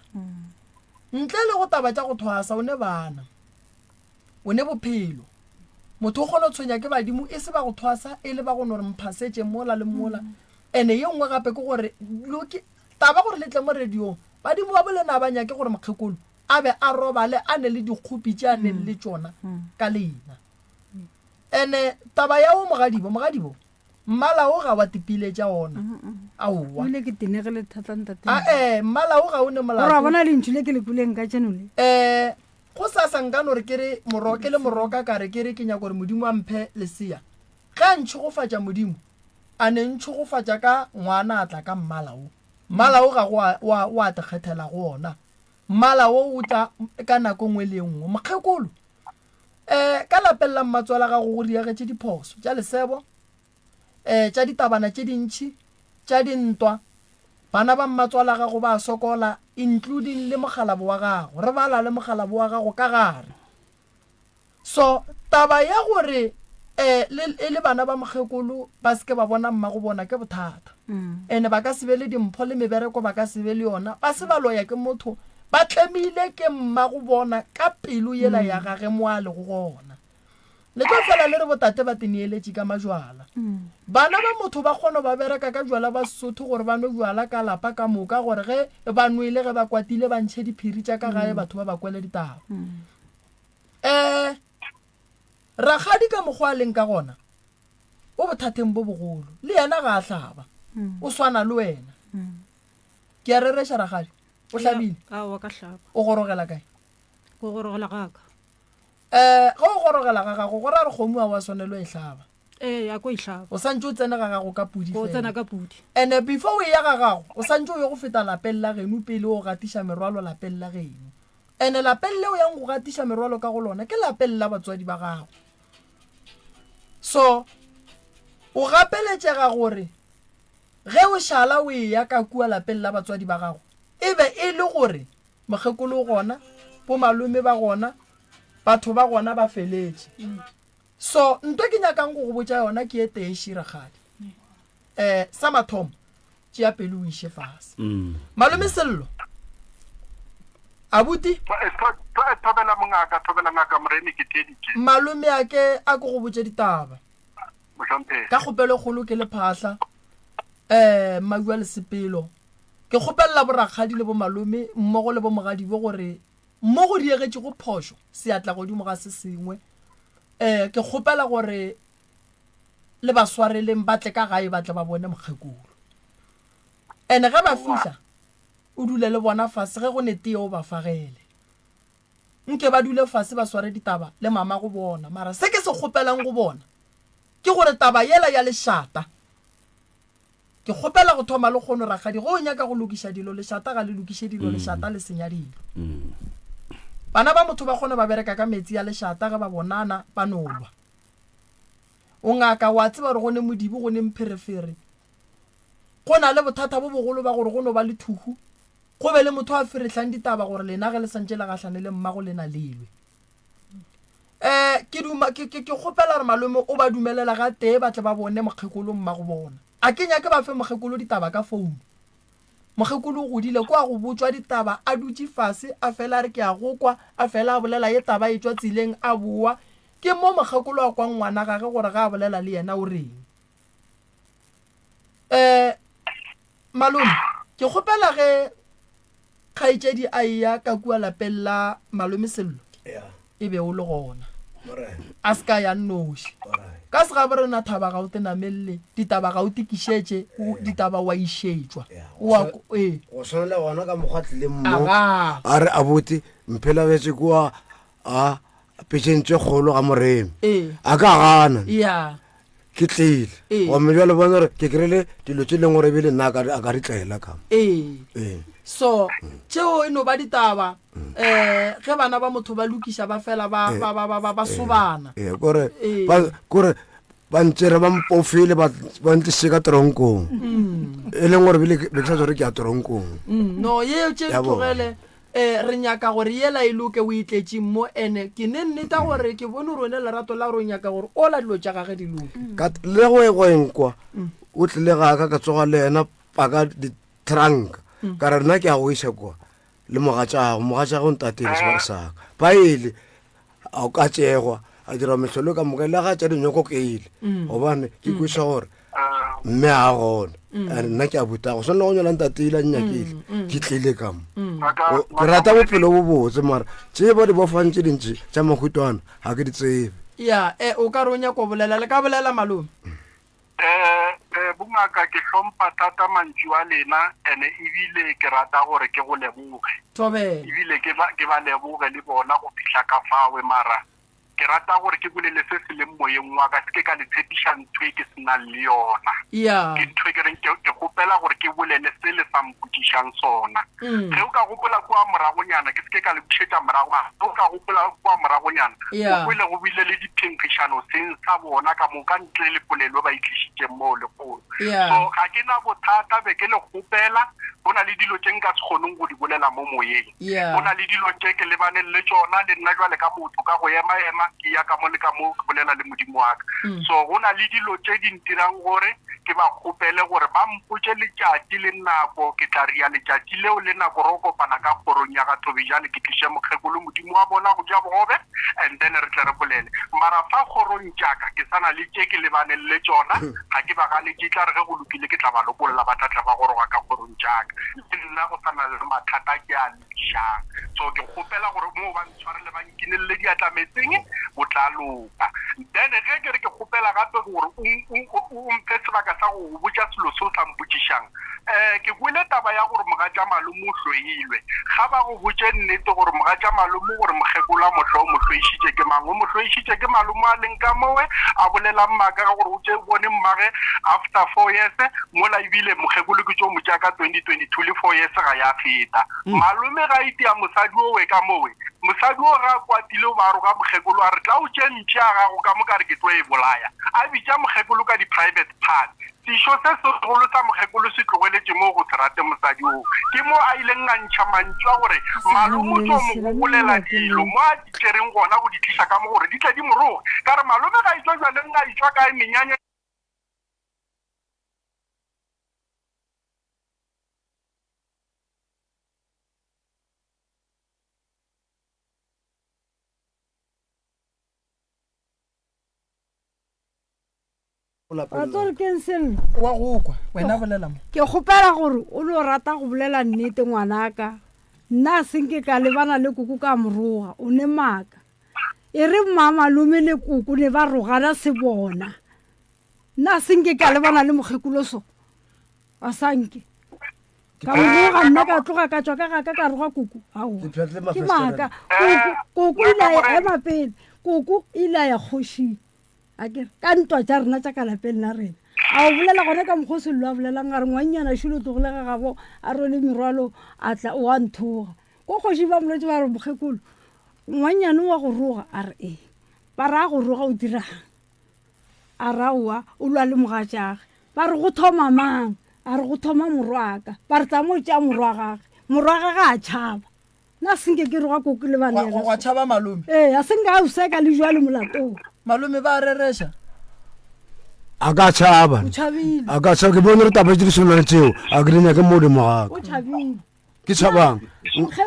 Ntle le go taba tša go thwasa o ne bana. O ne bophelo. Motho o kgona go tshwenya ke badimo e se ba go thwasa e le ba go no re mphasetše mola le mola. Ene ye nngwe gape ke gore loke taba gore le tle mo radiong badimo ba bolena ba nyake gore mokgekolo a be a robale a ne le dikgopi tše a neng le tšona ka lena. Ene taba ya wo mogadibo mogadibo Mmala wo ga wa tipiletša ona. Aowa. Ebile ke tenegile thata ntate. Ae, mmala wo ga o ne molato. Gore wa bona lentšu le ke le kwileng ka tšeno le. Eh, go sasa nka no re ke re moro ke le moroka ka re ke re ke nyaka gore Modimo a mphe lesea. Ge a ntšhegofatša Modimo, a ne ntšhegofatša ka ngwana a tla ka mmala wo. Mmala wo ga go a wa wa te kgethela go ona. Mmala wo o tla ka nako nngwe le ye nngwe. Mokgekolo, um ka lapeng la mmatswala gago go riagetše diphoso tša lesebo um tša ditabana tše dintšhi tša dintwa bana ba mmatswala gago ba sokola including le mogalabo wa gago re bala le mogalabo wa gago ka gare so taba ya gore um e le bana ba mokgekolo ba seke ba bona mma go bona ke bothata mm. ene ba ka se be le dimpho le mebereko ba ka se be le yona ba se ba loya ke motho Ba tlemile ke mmago bona ka pelo yela ya gage mo a lego gona. Le tlo fela le re botate ba teneeletše ka majwala. Bana ba motho ba kgono ba bereka ka jwala ba Sesotho gore ba nwe jwala ka lapa ka moka gore ge ba nwele ge ba kwatile ba ntšhe diphiri tša ka gae batho ba ba kwele ditaba. Um rakgadi ka mokgwa a leng ka gona o bothateng bo bogolo le yena ga a hlaba o swana le wena. Ke a rereša rakgadi. O hlabile? Aowa ka hlaba. O gorogela kae? Ko gorogela ga ka. Eh, ge o gorogela ga gago go ra re kgomo a wa swanelo e hlaba. Ee, ya ko e hlaba. O santše o tsene ga gago ka pudi Ko tsena ka pudi. Ene before o eya ga gago, o santše o yo go feta lapeng la geno pele o gatiša merwalo lapeng la geno. Ene lapeng le o yang go gatiša merwalo ka go lona ke lapeng la batswadi ba gago. So, o gapeletšega gore Ge o šala o eya ka kua lapeng la batswadi ba gago, e be e le gore mokgekolo o gona, bomalome ba gona, batho ba gona ba feletše. So, nto ke nyakang go go botša yona ke e tee, Širakgadi. Eh, sa mathomo, tšea pelo o iše fase. Malome Sello, abuti. Thobela mongaka, thobela ngaka Moremi, ke theeditše. Malome a ke a ke go botše ditaba. Mohlomphegi. Ka kgopelo e kgolo ke le phahla, um Mmajua Lesepelo, ke kgopelela borakgadi le bomalome mmogo le bomogadibo gore mo go diegetšego phošo seatla godimo ga se sengwe, um ke kgopela gore le ba swareleng ba tle ka gae ba tle ba bone mokgekolo. And ge ba fihla o dule le bona fase ge go ne tee o ba fagele. Nke ba dule fase ba sware ditaba le mama go bona. Mara se ke se kgopelang go bona ke gore taba yela ya lešata, ke kgopela go thoma lekgono rakgadi ge o nyaka go lokiša dilo, lešata ga le lokiše dilo, lešata le senya dilo. Bana ba motho ba kgona ba bereka ka metsi a lešata ge ba bonana ba no lwa. O ngaka wa tseba gore go ne modibo go ne mpherefere, go na le bothata bo bogolo ba gore go no ba le thuhu. Go be le motho a ferehlang ditaba gore lena ge le santše le gahlane le mmago lena le lwe. Um ke duma ke ke ke kgopela gore malome o ba dumelela ga tee ba tle ba bone mokgekolo mmago bona. A ke nyake ba fe mokgekolo ditaba ka founu. Mokgekolo o godile kwa go botšwa ditaba a dutše fase a fela a re ke a go kwa a fela a bolela ye taba e tšwa tseleng a boa. Ke mo mokgekolo a kwang ngwana gage gore ga a bolela le yena o reng. Um Malome, ke kgopela ge kgaetšedi a eya ka kua lapeng la Malome Sello, e be o le gona. A se ka ya nnoši. Ka segabo rena thaba ga o te namelle, ditaba ga o te kišetše, ditaba wa išetšwa. Wa ee. Go swana le gona ka mokgwa tlileng mo. A re abuti mphela betse kua a petšeng tše kgolo ga moremi. A ka gana. Yeah. Ke tlile. Ee. Gomme bjale bona gore ke kry-ile dilo tše leng gore ebile nna a ka a ka di tlela ka mo. Ee. Ee. So tšeo e no ba ditaba um ge bana ba motho ba lokiša ba fela ba ba ba ba ba ba sobana. Ee, kore Ee. ba kore ba ntšere ba mpofile ba ba ntlišitše ka toronkong. E leng gore bile ke- be ke sa tsore ke ya toronkong. Mm, no yeo tše Ya bona. tlogele um re nyaka gore yela e loke o e tletšeng mo ene ke ne nneta gore ke bone gore o ne lerato la gore o nyaka gore ola dilo tša gage di loke. Ka le go e go enkwa o tlile ga ka ka tsoga le yena paka di-trunk ka re nna ke a go iša kwa le mogatšago mogatšago ntatele sebaka sa ka ba ile a o ka tšegwa a dira mehlolo ka moka le ga tša dinyoko ke ile gobane ke kweša gore mme a gona and nna ke a butago swanela go nyola ntatile a nnyakile ke tlile ka mo ke rata bophelo bo botse mara tše ba di bofang tše dintši tša mahutwana ga ke di tsebe. Ya, e, o ka re o nyako bolela, le ka bolela malome. Eh, eh, bongaka ke hlompha thata mantšu a lena ene ebile ke rata gore ke go leboge. Thobela. Ebile ke ba ke ba leboge le bona go fihla ka fawe mara ke rata gore ke bolele se se leng moyeng wa ka se ke ka le tshepiša ntho e ke se nang le yona. Ya. Ke ntho e ke reng ke ke kgopela gore ke bolele se le sa mpotšišang sona. Mm. Ge o ka gopola kua moragonyana ke se ke ka le bušetša morago mara ge o ka gopola kua moragonyana Yeah. o kwele go bile le diphenkgišano seng sa bona ka moka ntle le polelo ba e tlišitšeng moo lekgolo. Yeah. So ga ke na bothata be ke le kgopela go na le dilo tše nka se kgoneng go di bolela mo moyeng. Yeah. Go na le dilo tše ke lebaneng le tšona le nna jwale ka motho ka go ema ema ke ya ka mo le ka mo ke bolela le Modimo wa ka. So go na le dilo tše di ntirang gore ke ba kgopele gore ba mpotše letšatši le nako, ke tla ria letšatši leo le nako ro kopana ka kgorong ya ga Thobejane, ke tliše mokgekolo Modimo wa bona go ja bogobe and then re tle re bolele. Mara fa kgorong tša ka ke sa na le tše ke lebaneng le tšona, ga ke ba ganetše, e tla re ge go lokile ke tla ba lokolla ba tla tla ba goroga ka kgorong tša ka. Le nna go sa na le mathata ke a lokišang. So ke kgopela gore moo ba ntshwarele ba nkinelele diatla metseng, go tla loka. Then ge ke re ke kgopela gape gore o, o, o mphe sebaka sa go go botša selo se o sa mpotšišang. Um ke kwele taba ya gore mogatša malome o hloilwe. Ga ba go botše nnete gore mogatša malome gore mokgekolo a mohlo o mo hloišitše ke mang. O mo hloišitše ke malome a leng ka mowe a bolelang maaka ka gore o tše bone mmage after four years mola ebile mokgekolo ke tšo mo tšea ka 2022 le four years ga ya feta. Malome ga itia mosadi owe ka mowe. Mosadi o ge a kwatile o ba a roga mokgekolo a re tla o tše mpša ya gago ka mo ka re ke tlo e bolaya. A bitša mokgekolo ka di private part. Sešo se segolo sa mokgekolo se tlogeletše moo go se rate mosadi oo. Ke mo a ileng a ntšha mantšu a gore malome o tlo mo gogolela dilo mo a di tšereng gona go di tliša ka mo gore di tle di mo roge. Ka re malome ga etšwa bjaleng ga etšwa kae menyanya. Wa tseba gore keng Sello? Wa go kwa, wena bolela mo. Ke kgopela gore o no rata go bolela nnete ngwanaka. Nna a se nke ka lebana le koko ka mo roga, o ne maaka. E re mma malome le koko ne ba rogana se bona. Nna a se nke ka lebana le mokgekolo so. A sa nke. Ka mo roga nna ka tloga ka tšwa ka gaka ka roga koko. Aowa. Ke maaka. Koko, koko ile a ya ema pele. Koko ile a ya kgošing. A ke re, ka ntwa tša rena tša ka lapeng la rena. A o bolela gona ka mokgwa o Sello a bolelang, a re ngwannyana šole o tlogile ga gabo a rwele merwalo a tla o a nthoga. Ko kgoši ba mmotša ba re mokgekolo, ngwannyane wa go roga? A re ee. Ba re a go roga o dirang? A re aowa o lwa le mogatšage. Ba re go thoma mang? A re go thoma morwaka. Ba re tla mo tšea morwa gage. Morwa gage a tšhaba. Nna se nke ke roga koko le bana Gwa, gwa tšhaba malome. Ee, a se nka a useka le jwale molatong. Malome ba a rereša. A ka tšhaba. O tšhabile. A ka tšhaba ke bone gore taba tše di swana le tšeo a ke di nyake mo godimo ga O ka. tšhabile. Ke tšhabang?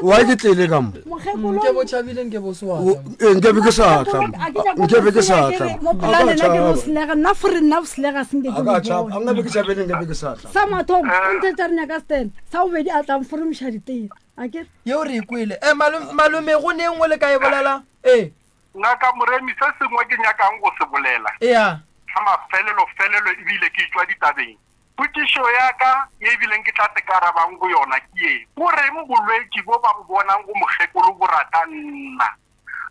Why ke tlile ka mo? Mokgekolo. Nke bo tšhabile nke bo se wa tla. Ee, nke be ke sa tla mo. Nke be ke sa tla mo. Mo pela lena ke boslega nna fore nna boslega se nke ke A ka tšhaba. bo A nka be ke tšhabile nke be ke sa tla. Sa mathomo o nthetša re nyaka stand. Sa bobedi a tla mforomiša ditee. A ke re. Yeo re e kwele. Eh, malome, malome go ne e nngwe le ka e bolela? Ee. Ngaka Moremi, se sengwe ke nyakang go se bolela. Ea. Sa mafelelo-felelo ebile ke tšwa ditabeng. Potšišo ya ka ye ebileng ke tla se ka arabang go yona ke ye, Go reng bolwetši bo ba bo bonang go mokgekolo bo rata nna?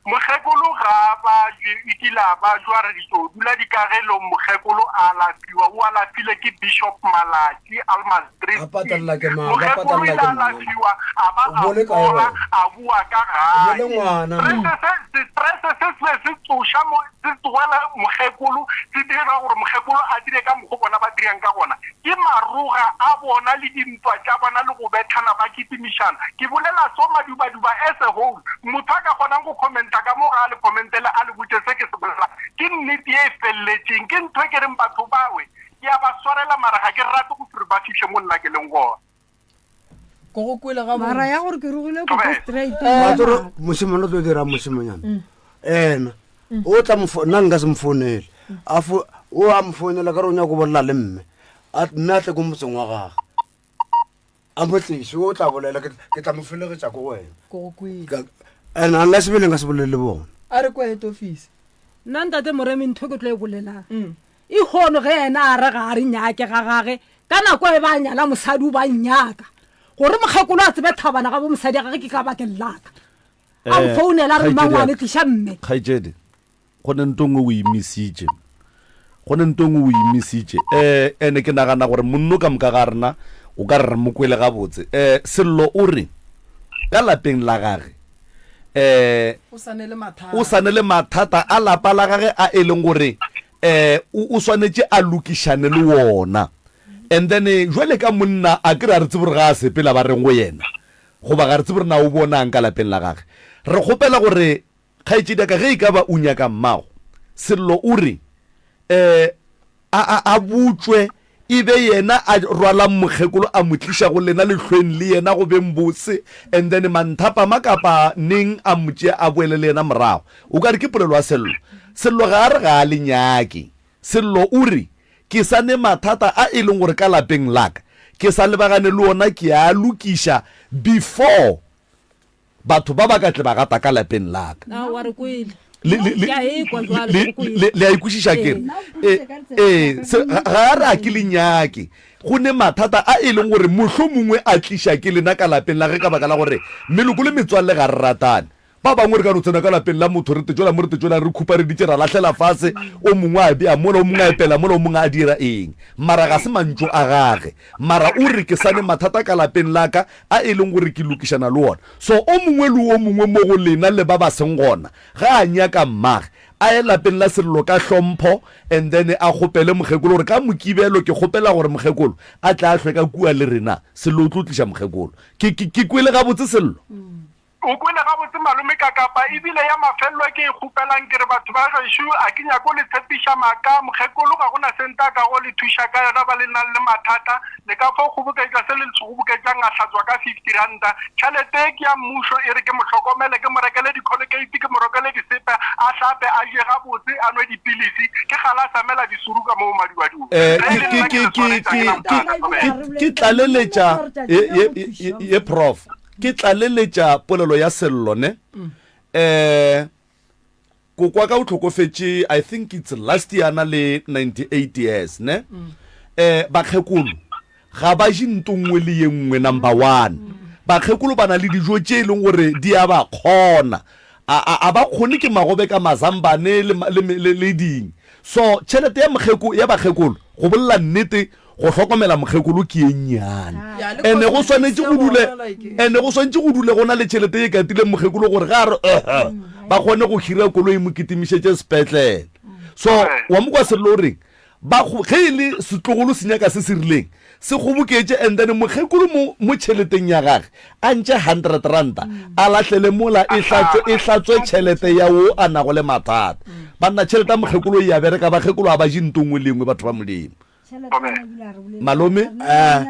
Mokgekolo ga a babje, e kile a bajwa, re di tlo dula dikagelong, mokgekolo a alafiwa, o alafile ke Bishop Malatji, Almasdrift. Ba patalla ke mang? Ba Mokgekolo patalla ile ke a mang? alafiwa, a ba O a bone kae fola, wena? a boa ka O gae. bone ngwana Stress se, stress se se be se tsoša mo, se tsogela mokgekolo, se dira gore mokgekolo a dire ka mokgo bona ba dirang ka gona. Ke maroga a bona le dintwa tša bona le go bethana ba kitimišana. Ke bolela so madubaduba as a whole. Motho a ka kgonang go commenta ka mo ga a le commentele a le botše se ke se bolelang. Ke nnete ye e felletšeng. Ke ntho e ke reng batho bawe ke a ba swarela mara ga ke rate go fre ba fihle mo nna ke leng gona. Ko go kwele gabotse. Mara ya gore ke rogile koko Thobela. straight. Wa tseba gore mošemane o tlo dirang mošemanyana ena o tla mo fo- nna nka se mo founele a fo o a mo founela ka re o nyaka go bolela le mme A- mme a tle ko motseng wa gage a mo tlise o tla bolela ke ke tla mo felegetša ko go wena Ko go kwele. Ka- and unless bele nka se bolele le bona A re kwa head office. Nna ntate Moremi ntho ke tlo e bolelang Ihono ge yena a re ga a re nyake ga gage, ka nako e ba nyala mosadi o ba nnyaka. Gore mokgekolo a tsebe thabana ga bo mosadi ya gage ke ka bakeng laka. A Eh, mfounela a re kgaetšedi mmangwane ya ka. tliša mme. Kgaetšedi, go ne nto nngwe o imisitše. Go ne nto nngwe o imisitše. Eh, ene ke nagana gore monno ka moka ga rena o ka re re mo kwele gabotse. Eh, Sello o re ka lapeng la gage eh O sa ne le mathata. o sa ne le mathata a lapa la gage a e leng gore eh o o swanetše a lokišane le wona. And then eh, jwale ka monna a ke re a re tsebe gore ga a sepela ba reng go yena goba ga re tsebe gore na o bonang ka lapeng la gage. Re kgopela gore kgaetšedi ya ka ge e ka ba o nyaka mmago Sello o re eh a, a, a botšwe e be yena a rwalang mokgekolo a mo tliša go lena lehlweng le yena go beng bose and then manthapama kapa neng a mo tšea a boele le yena morago. O ka re ke polelo ya Sello. Sello ga a re ga a le nyake. Sello o re, Ke sa ne mathata a e leng gore ka lapeng la ka ke sa lebagane le ona ke a lokiša before Batho ba ba ka tle ba gata ka lapeng la ka. Aowa, re kwele. Le, le, le, Ke a ekwa jwale, le, re kwele. le, le a ikwešiša ke re? Ee. Ee, ee, se, ga, ga a re a ke le nyake. Go ne mathata a e leng gore mohlomongwe a tliša ke lena ka lapeng la ge ka baka la gore meloko le metswalle ga re ratane. Ba bangwe re ka no tsena ka lapeng la motho re tetšola mo re tetšolang, re khupareditše ra lahlela fase, o mongwe a bea mola, o mongwe a epela mola, o mongwe a dira eng. Mara ga se mantšu a gage. Mara o re ke sa ne mathata ka lapeng la ka a e leng gore ke lokišana le ona. So o mongwe le o mongwe mo go lena le ba ba seng gona, ge a nyaka mmage, a ye lapeng la sello ka hlompho and then a kgopele mokgekolo gore ka Mokibelo ke kgopela gore mokgekolo a tle a hlwe ka kua le rena. Sello o tlo tliša mokgekolo. Ke, ke, ke kwele gabotse Sello? O kwele gabotse malome Kakapa, ebile ya mafelelo e ke e kgopelang ke re batho ba gešo a ke nyako le tshepiša maaka, mokgekolo ga gona se nta kago le thuša ka yona ba le nang le mathata, le ka fo kgoboketša se le se kgoboketšang a hlatswa ka 50 ranta, tšhelete ye ke ya mmušo e re ke mo hlokomele ke mo rekele dikholokate ke mo rokele disepe a hlape a je gabotse a nwe dipilisi ke kgale a samela disuru ka mo maduadung Eh, ge e le ke nna ke ke le ke swanetše ke ga ke na ke bothata ke thobela. ke tlaleletša ye ye ye ye prof Ke tlaleletša polelo ya Sello ne? Eh, koko wa ka o hlokofetše I think it's last year a na le 98 years ne? Eh, bakgekolo ga ba je nto nngwe le ye nngwe number one. Bakgekolo ba na le dijo tše e leng gore di a ba kgona. A, a, a ba kgone ke magobe ka mazambane le, le, le, le ding. So tšhelete ya mokgeko, ya bakgekolo, go bolela nnete, go hlokomela mokgekolo ke ye nnyane. Ene go swanetše go dule, ene go swanetše go dule go na le tšhelete ye katileng mokgekolo gore ge a re uh-huh, ba kgone go hira koloi e mo kitimišetše sepetlele. So wa mo kwa Sello o reng? Ba go, ge e le setlogolo se nyaka se se rileng, se kgoboketše and then mokgekolo mo, mo tšheleteng ya gage a ntše hundred ranta a lahlele mola e hlatswe, e hlatswe tšhelete ya wo a nago le mathata. Banna tšhelete ya mokgekolo e ya bereka, bakgekolo ga ba je nto nngwe le nngwe batho ba Modimo. Malome? Eh,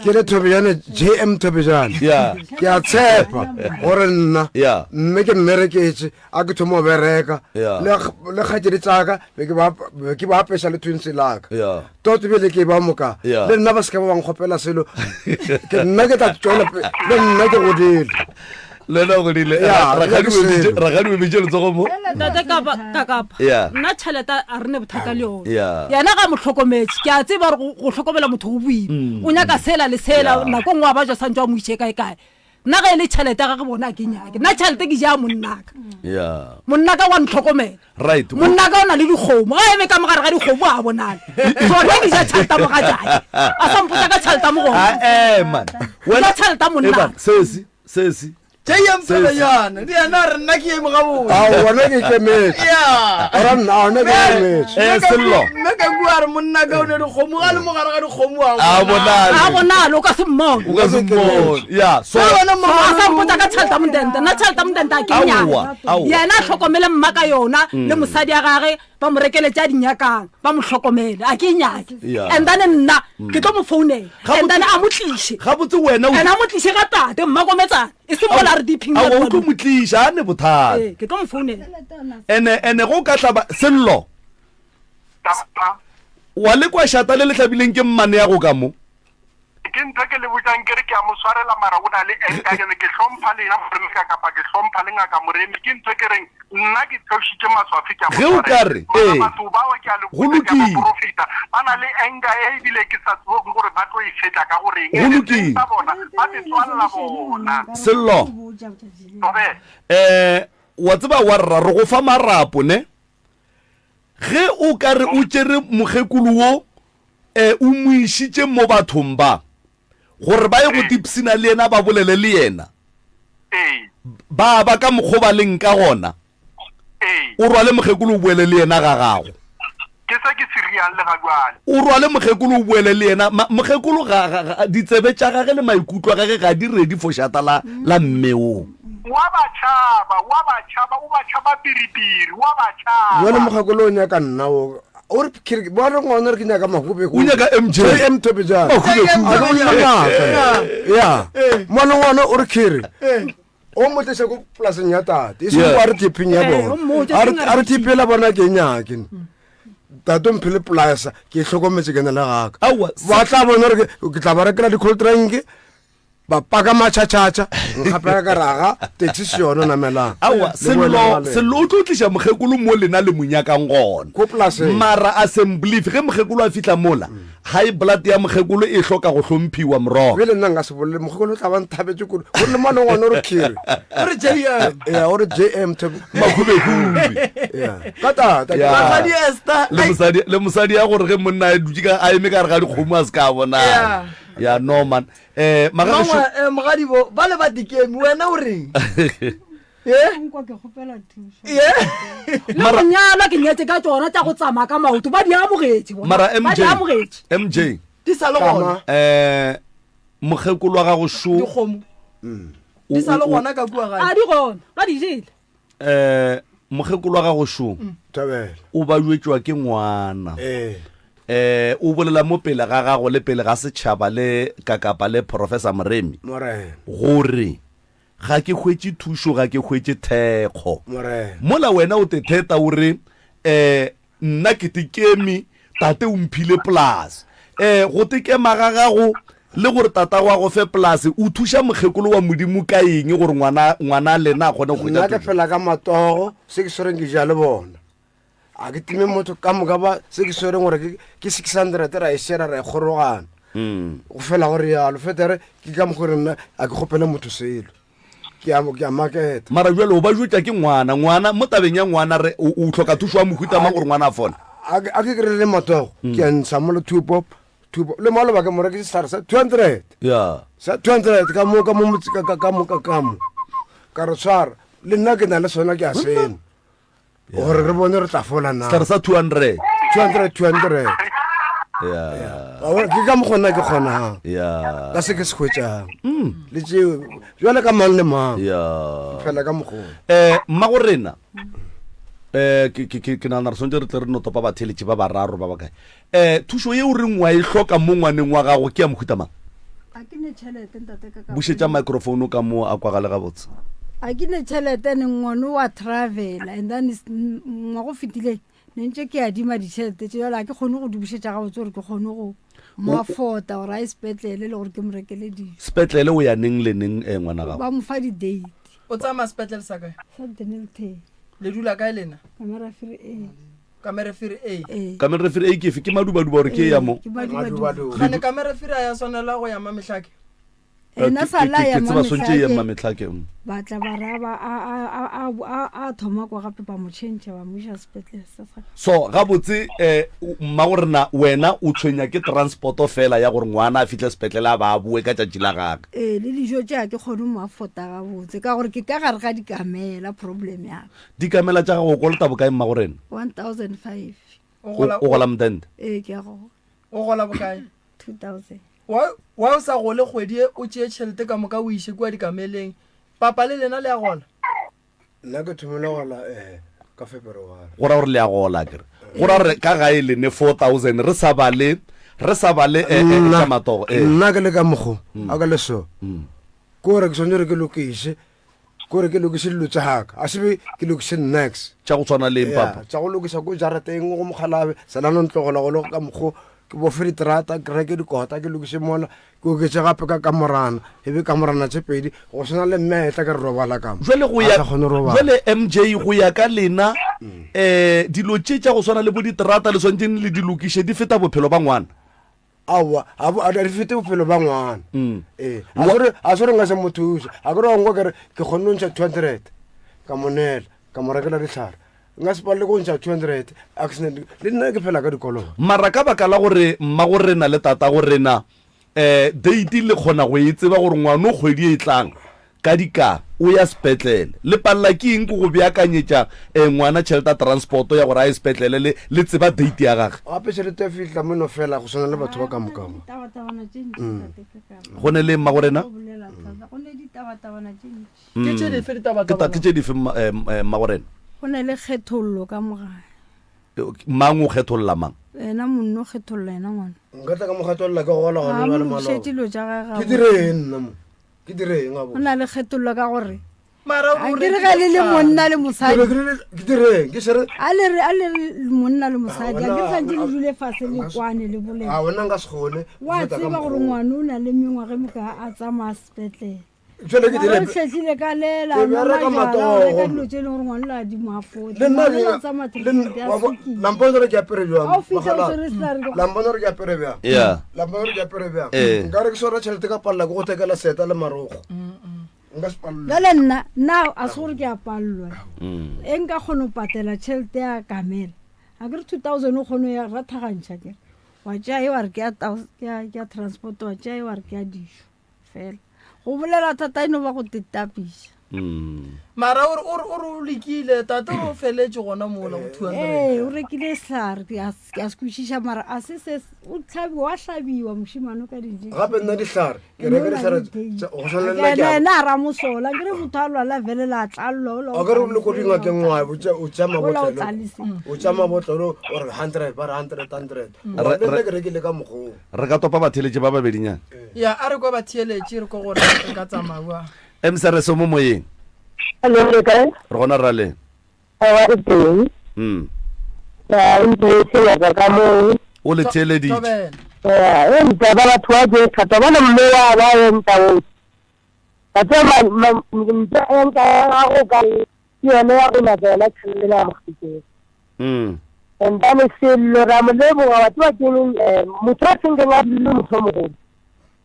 ke le Thobejane, JM Thobejane. Yeah. Ke a tshepa gore nna Yeah. mme ke mmereketše a ke thoma go bereka Yeah. le le kgaetšedi tsaka be ke ba be ke ba apeša le twins laka Yeah. toto bjale ke ba moka Yeah. le nna ba se ka ba ba nkgopela selo ke nna ke tla tswela pe- le nna ke godile le wena o godile Yeah, Ra- rakgadi ke o emitše- selo. rakgadi o emitše letsogo mo Ntate kapa kakapa Yeah. nna tšhelete a re ne bothata le yone Yeah. yena ga mo hlokometše ke a tseba gore go- go hlokomela motho go boima o nyaka sela le sela Mm. Yeah. nako nngwe a ba ja santse a mo iše kae kae. Nna ge e le tšhelete ya gage bona a ke nyake. Nna tšhelete ke ja monnaka. Yeah. Monnaka wa ntlhokomela. Right. Monnaka o na le dikgomo. Ga eme ka mogare ga dikgomo a bonale. So nna ke ja tšhelete ya mogatšake. A sa mpotsa ka tšhelete ya mogoma. Ah, eh, man. Wena tšhelete ya monnaka. Sesi, sesi. JM Thobejane, le yena a re nna ke eme gabotse. Ao, wena ke ikemetše. Yeah. Ora nna, ona ke ikemetše. Eh, Sello. Mme ka kua a re monna ka o ne dikgomo ga le mo gare ga dikgomo a A bonale. A bonale o ka se mmone. O ka se mmone. Yeah, so Ka wena So a sa mpotsa ka tšhelete ya modente. Nna tšhelete ya modente a ke Aowa, nyake. aowa. Yena a hlokomele mma ka yona le mosadi ya gage ba mo rekele tša di nyakang ba mo hlokomele a ke nyake. Yeah. And then nna ke tlo mo founela. And then a mo tliše. Gabotse wena o And a mo tliše ga tate mmakometsana. E seng mola re di phing. Aowa o tlo mo tliša a ne bothata. Ee, ke tlo mo founela. Ene ene go ka hlaba sello. Tata. Wa le kwa šata le le hlabileng ke mmane ya go ka mo. Ke ntho ke le botšang ke re ke a mo swarela mara o na le anger ke ke hlompha lena Moremi ka kapa ke hlompha le ngaka Moremi ke ntho ke reng nna ke theošitše maswafi ke a mo Ge o ka re, mara ee, batho bao ke a le go botša ke a ba lokile. porofeta ba na le anger e ebile ke sa tsebeng gore ba tlo e fetša ka go reng Go ene lokile. seng sa bona ba se tswalela bona. Sello. Thobela. Eh, wa tseba wa rra re go fa marapo ne? Ge o ka re o tšere mokgekolo wo e o mo išitše mo bathong ba, gore ba ye go tipshina le yena ba bolele le yena, ba ba ka mokgo ba leng ka gona, o rwale mokgekolo o boele le yena ga gago. Ke se ke se riang le ga jwale. O rwale mokgekolo o boele le yena. Ma, mokgekolo ga, ga, ga, ditsebe tša gage le maikutlo a gage ga di ready for šata la, la mme wo. Wa ba tšhaba, wa ba tšhaba, o ba tšhaba piripiri, wa ba tšhaba. Jwale mokgekolo o nyaka nna wo. O re ke re ba re ngwana re ke nyaka mahube O nyaka MJ. JM Thobejane. Mahube-hube. A ke bolele maaka. Ya. Ngwana ngwana o re kere. O mo tliša ko polaseng ya tate. E seng Yeah. ko a re tipping ya Eh, bona. o mmotse, A re seng a a re re tipping la bona ke e nyake. Tate o mphile polasa ke e hlokometse ke na le gaka. Aowa, Ba tla bona gore ke ke tla ba rekela di-cold drink. Ba paka matšhatšhatša, nkgapela ka raga, taxi se yona namelang. Aowa, Le boele Sello, ga lena. Sello o tlo tliša mokgekolo mo lena le mo nyakang gona. Ko polaseng. Mara assembly, ge mokgekolo a fihla mola, high blood ya mokgekolo e hloka go hlomphiwa morogo. Bjale nna nka se bolele, mokgekolo o tla ba nthabetše kudu. Go le mane ngwana o re khiri. O re JM. Ya, o re JM Thebe. Makhubehube. Ya. Ka tata. Ya. Rakgadi Esther. Le mosadi, le mosadi ya gore ge monna a dutše ka, a eme ka gare ga dikgomo a se ka bonala. Ya. Ya, no man. Eh, magagešo. Mangwe, eh, mogadibo, ba le ba dikemi, wena o reng? Ye? Nkwa ke kgopela thušo. Ye? Le go nyalwa ke nyetse ka tšona tša go tsamaya ka maoto, ba di amogetše bona. Mara Ba MJ, di amogetše. MJ. Di sa le gona. Eh, mokgekolo wa gago šo. Dikgomo. Di sa le gona ka kua gae. A di gona, ba di jele. Eh, mokgekolo wa gago šo. Thabela. O ba jwetšwa ke ngwana. Eh. Eh, o bolela mo pele ga gago le pele ga setšhaba le kakapa le Professor Moremi. Morena. Gore ga ke hwetše thušo, ga ke hwetše thekgo. Morena. Mola wena o te theta o re, eh, nna ke tekeme, tate o mphile polase. Eh, go tekema ga gago le gore tatago a go fe polase, o thuša mokgekolo wa Modimo ka eng gore ngwana, ngwana lena a kgone go hwetša Nna ke thušo? phela ka matogo, se ke swereng ke ja le bona. A ke time motho ka moka ba se ke swereng gore ke, ke 600 ra e shera ra e kgorogana. Go fela go realo, fetere ke ka mokgwa gore nna a ke kgopele motho selo. Ke a, ke a maketa. Mara bjale o ba jwetša ke ngwana, ngwana, mo tabeng ya ngwana re, o, o hloka thušo ya mohuta mang gore ngwana a fole? A ke, a ke kry-ile matogo, ke a ntsha mo le two pop, two pop. Le maloba ke mo reketše sehlare sa 200. Ya. Sa 200 ka mo, ka mo motse, ka, ka, ka mo, ka, ka mo. Ka re tshwara, le nna ke na le sona ke a sena. Gore re bone re tla fola na. Sehlare sa 200. 200, 200. Ya. Wa bona, ke ka mokgwa nna ke kgonang. Ya. Ka se ke se hwetšang. Le tšeo, bjale ka mang le mang. Ya. Ke phela ka mokgwa o. Eh, mmago rena, eh, ke, ke, ke, ke nagana re swanetše re tle re no topa batheeletši ba bararo ba bakae. Eh, thušo ye o reng wa e hloka mo ngwaneng wa gago ke ya mohuta mang? A ke ne tšhelete ntate ka ka. Bušetša microphone ka mo a kwagale gabotse. A ke ne tšhelete ne ngwane wa travel and then ngwago fetileng ne ntše ke adima ditšhelete tše jale a ke kgone go di bušetša gabotse gore ke kgone go mo afford-a gore a ye sepetlele le gore ke mo rekele dijo. Sepetlele o ya neng le neng eh ngwana gago? Ba mo fa di-date. O tsamaya sepetlele sa kae? Sa Dennilton. Le dula kae lena? Kamerafere A. Kamerefere A. Ee. Kamerefere A ke efe? Ke madubaduba gore ke ya mo? Ke madubaduba. Gane kamerefere a ya swanela go ya mamehlake? Ena sa la Ke ya tseba swantše ye Mmametlhake. Mmametlhake mm. Ba tla ba ra ba a a a a a a thoma kwa gape ba mo tšhentšha ba mo iša sepetlele sa sa. So gabotse eh mmago rena wena o tshwenya ke transporto fela ya gore ngwana a fihle sepetlele a ba a boe ka tšatši la gage. Ee, le dijo tše ga ke kgone mo affota gabotse ka gore ke ka gare ga dikamela problem ya ka. Dikamela tša gago o kolota bokae mmago rena? 1005. O O gola o gola mdende? Ee, ke a gola. O gola bokae? 2000. Wa wa o sa gole kgwedi ye o tšee tšhelete ka moka o iše kua dikameleng. Papa le lena le a gola? Nna ke thomile gola um ka February. Go ra gore le a gola akere? Go ra gore ka gae le ne 4000 re sa bale re sa bale eh, eh, Nna tša matogo. Eh. nna ke le ka mokgo a ka le so ke gore ke swanetše gore ke lokiše ke gore ke lokiše dilo tša gaka a se be ke lokiše nix. Tša go tshwana le eng papa? Tša go lokiša ko jarateng go mokgalabe selano ntlogola go le ka mokgo ke bofe diterata ke reke dikota ke lokiše mola ke oketše gape ka kamorana e be kamorana tše pedi go swana le mme etla ke re robala ka mo Jwale go a ya sa kgone go robala. jwale MJ go ya ka lena um dilo tše tša go swana le bo diterata le swanetšeng le di lokiše di feta bophelo ba ngwana. Aowa, ga bo, a di fete bophelo ba ngwana. Ee, a se gore, a se gore nka se mo thuse. A ke re wa nkwa ke re, ke kgonne go ntšha 200, ka mo neela, ka mo rekela dihlare. Nka se palelwe ke go ntšha 200, a ke sena, le nna ke phela ka dikoloto. Mara ka baka la gore mmagorena le tatagorena um date le kgona go e tseba gore ngwano kgwedi e tlang Ka dika, o ya sepetlele. Le palela ke eng ke go beakanyetša ngwana tšhelete ya transport ya gore a ye sepetlele le, le tseba date ya gage? Gape tšhelete ya fihla mo no fela go swana le batho ba ka moka mo. Go ne le mmagorena? Ke tše dife Ke ta, ke tše dife mma, mmagorena? Go ne le kgethollo ka mo gae. Mang o kgetholla mang? Yena monna o kgetholla yena ngwana. Nka tla ka mo kgetholla ke gola Ga gona a mo jwale lokišetše maloba. dilo tša gage Ke gabotse. dire eng nna mo? Ke dire eng Go gabotse? na le kgethollo ka gore Mara a o ke re rekile ge le le sehlare. monna le Ke mosadi rekile ke dire eng? Ke sere a le re a le re monna le mosadi a ke re Wena santse le dule fase le kwane le a bolele. wena nka se kgone go Wa feta ka tseba gore mokgwa oo. ngwana o na le mengwaga e mokae a tsamaya sepetlele. Jwale ke Mara dire o hlwehlile ka lela, ke a nwa bereka majwala, o reka matogo. dilo tše e leng gore ngwana o la di mo afford. Le nna Ngwana ke o tsamaya le treatment ya wa bo- sukiri. la mpona gore ke apere bjang? Ga o fihla o Mogala. tshwere sehlare ke go- La mpona gore ke apere bjang? Yeah. La mpona gore ke apere bjang? Eh. Nka re ke swara tšhelete ka palela ke go thekela seeta le marokgo. Nka se palelwe. Bjale nna, nna a se gore ke a palelwa. E nka kgona go patela tšhelete ya kamela. A ke re 2000 o kgone go ya rathagantšha kere. Wa tšea e wa re ke ya ke ya ke ya transport, wa tšea e wa re ke ya dijo. Fela go bolela thata e no ba go tetapiša. Mara o re, o re, o re o lekile, tate o re o feletše gona mola go 200. Ee, o rekile sehlare, ke a, ke a se kwešiša mara a se se, o hlabi, wa hlabiwa mošemane o ka di Gape nna dihlare, ke Ene o reka na dihlare le date. tša go swana le Ke nna ke ena, a ena a ramosola, ke re motho a lwala vele la tlallwa, ola o A ka re o le ko tlalise, dingakeng ola o wa o tša o tša Ola o mabotlelo. tlalise. O tša mabotlelo o re 100 ba re 100 100. Re- Le nna re- ke rekile ka mokgwa oo. Re ka topa batheeletši ba babedinyana. Ya, a re kwa batheeletši, re kwa gore re ka tsamaya bjang. Msrs o mo moyeng. Hello, le kae? Re gona rra le. Aowa, re teng. Mm. Ya, o ntse ya ka ka moo. O le theeleditše. Thobela. Ya, e nta ba batho ba je thata bona mme wa ba enta o. Ba tse ma ma ntse enta ya gago ka ke yone ya go nyaka yona tšhelete ya mokgekeng. Mm. And then sello ra mo leboga wa tseba ke eng eh, motho a senkeng a dule motho o mogolo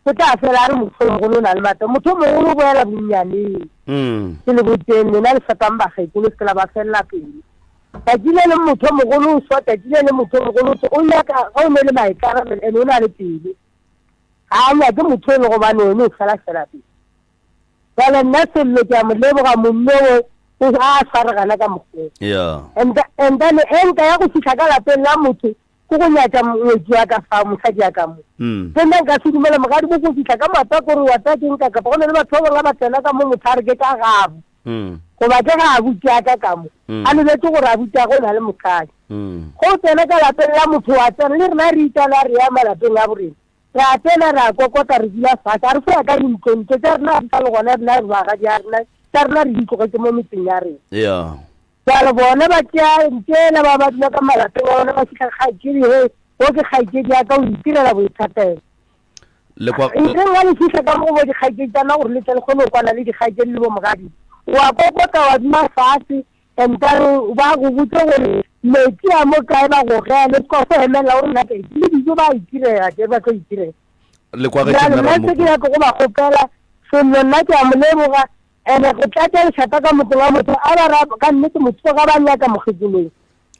o tla fela a re motho o mogolo o na le maatla motho o mogolo o boela bonnyaneng Mm. ke le boteng lena le fepang bakgekolo se ke la ba felela pelo tšatši le leng motho o mogolo o swa tšatši le leng motho o mogolo o swa o nyaka ga o ne le maikarabelo and o na le pelo ga a nyake motho e le gobane one o fela fela pelo Bjale nna Sello ke a mo leboga momme o o a swaregana ka mokgwa o. Yeah. And and then e nka ya go fihla ka lapeng la motho ke go nyatša ngwetši ya ka fa mosadi ya ka mo. Mm. Ke nna nka se dumele mogadi mo go fihla ka mata kore wa tsaya ke nka kapa go na le batho ba bangwe ba tsena ka mo motho a re ke ka gabo. Mm. Goba ke ga abuti ya ka ka mo. Mm. A lebetse gore abuti ya go na le mosadi. Mm. Go tsena ka lapeng la motho wa tsena le rena re itana re ya malapeng a borena. Re a tsena, re a kokota, re dula fase. A re fo ya ka dintlong, ntlo tša rena ga di sa le gona, rena re bagadi a rena, tša rena re di tlogetše mo metseng ya rena. Yeah. Bjale bona ba tšea ntšela ba ba dula ka malapeng a bona ba fihla kgaetšedi, he, wo ke kgaetšedi ya ka, o itirela boithatelo. Le kwa Ntleng ga le fihla ka mo go bo dikgaetšedi tša rena gore le tle le kgone go kwana le dikgaetšedi le bo mogadi, wa kokota wa dula fase, Entare ba go botse gore metsi a mo kae ba go gele se ka fo emelela o nna ke le dijo ba itirela ke ba tlo itirela. Le kwa ge ke Bjale nna nna se ke Ramoko. nyaka go ba kgopela Sello nna ke a mo leboga ene go tlatša lešata ka motseng wa motho a ba ra ka nnete motho ga ba nyaka mokgekolong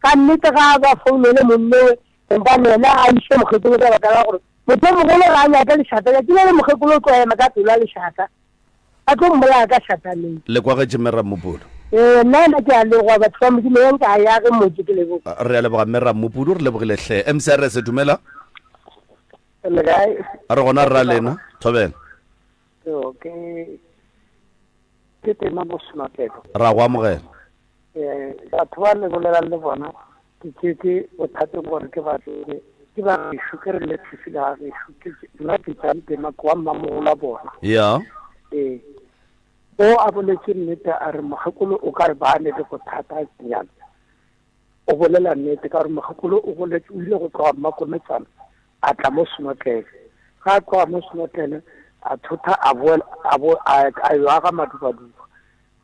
ka nnete ga ba founele monnowe gobane yena a iše mokgekolo ka baka la gore motho o mogolo ga a nyake lešata tšatši le le mokgekolo o tlo ema ka pelo ya lešata a tlo mmolaya ka šata leo. Le kwagetše Mme Rammupudu? Ee, nna ena ke a leboga batho ba Modimo ye nka ya ge motse ke leboga. Re a leboga Mme Rammupudu, re lebogile hle. MCRS dumela. Le kae? Re gona rra lena. Thobela. Yo, ke ke tema mo Senotlelo. Ra go amogela. Eh, batho ba le bolelang le bona ke tšetše bothateng gore ke ba tsebe ke ba gešo ke re le thusile ga gešo ke nna ke tšang tema ke wa mmamogolo wa bona. Ya. Ee. O a boletše nnete a re mokgekolo o ka re ba ne le bothata nyana. O bolela nnete ka gore mokgekolo o boletše o ile go tloga Mmakometsana a tla mo Senotlele. Ga a tloga mo Senotlele a thotha a boela a bo a a yo aga Madubaduba.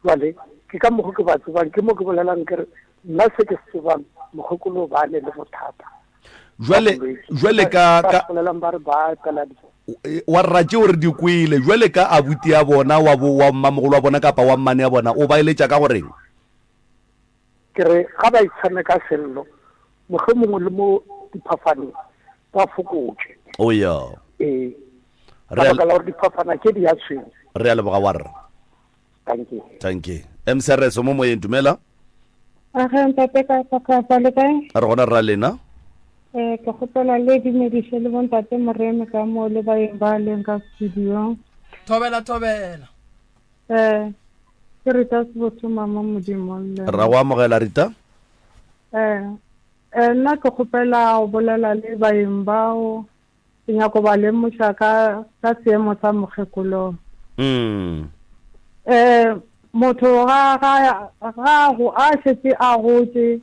Jwale ke ka mokgo ke ba tsebang ke mo ke bolelang ke re nna se ke se tsebang mokgekolo ba ne le bothata. Jwale jwale ka ka bolelang ba re ba epela di wa rra tšeo re di kwele jwale ka abuti ya bona wa bo wa mmamogolo wa bona kapa wa mmane ya bona o ba eletša ka goreng? Ke re ga ba itshame ka sello mohlomongwe le mo diphafaneng ba fokotše. O ya. Ee. Ka baka la gore diphafana tše di a tshwenya. Re a leboga wa rra. Thank you. Thank you. MCRS o mo moyeng dumela. Age ntate ka ka le kae? Re gona rra lena. Eh ke kgopela le dumediše le bontate Moremi ka mo le baeng ba leng ka studio. Thobela thobela. Eh ke Rita Sebotho mama Modimo le. Ra go amogela Rita. Eh eh nna ke kgopela go bolela le baeng bao Ke nyako ba lemoša ka, ka seemo sa mokgekolo. Mm. Eh, motho ga, ga, ga go, a šetše a gotše,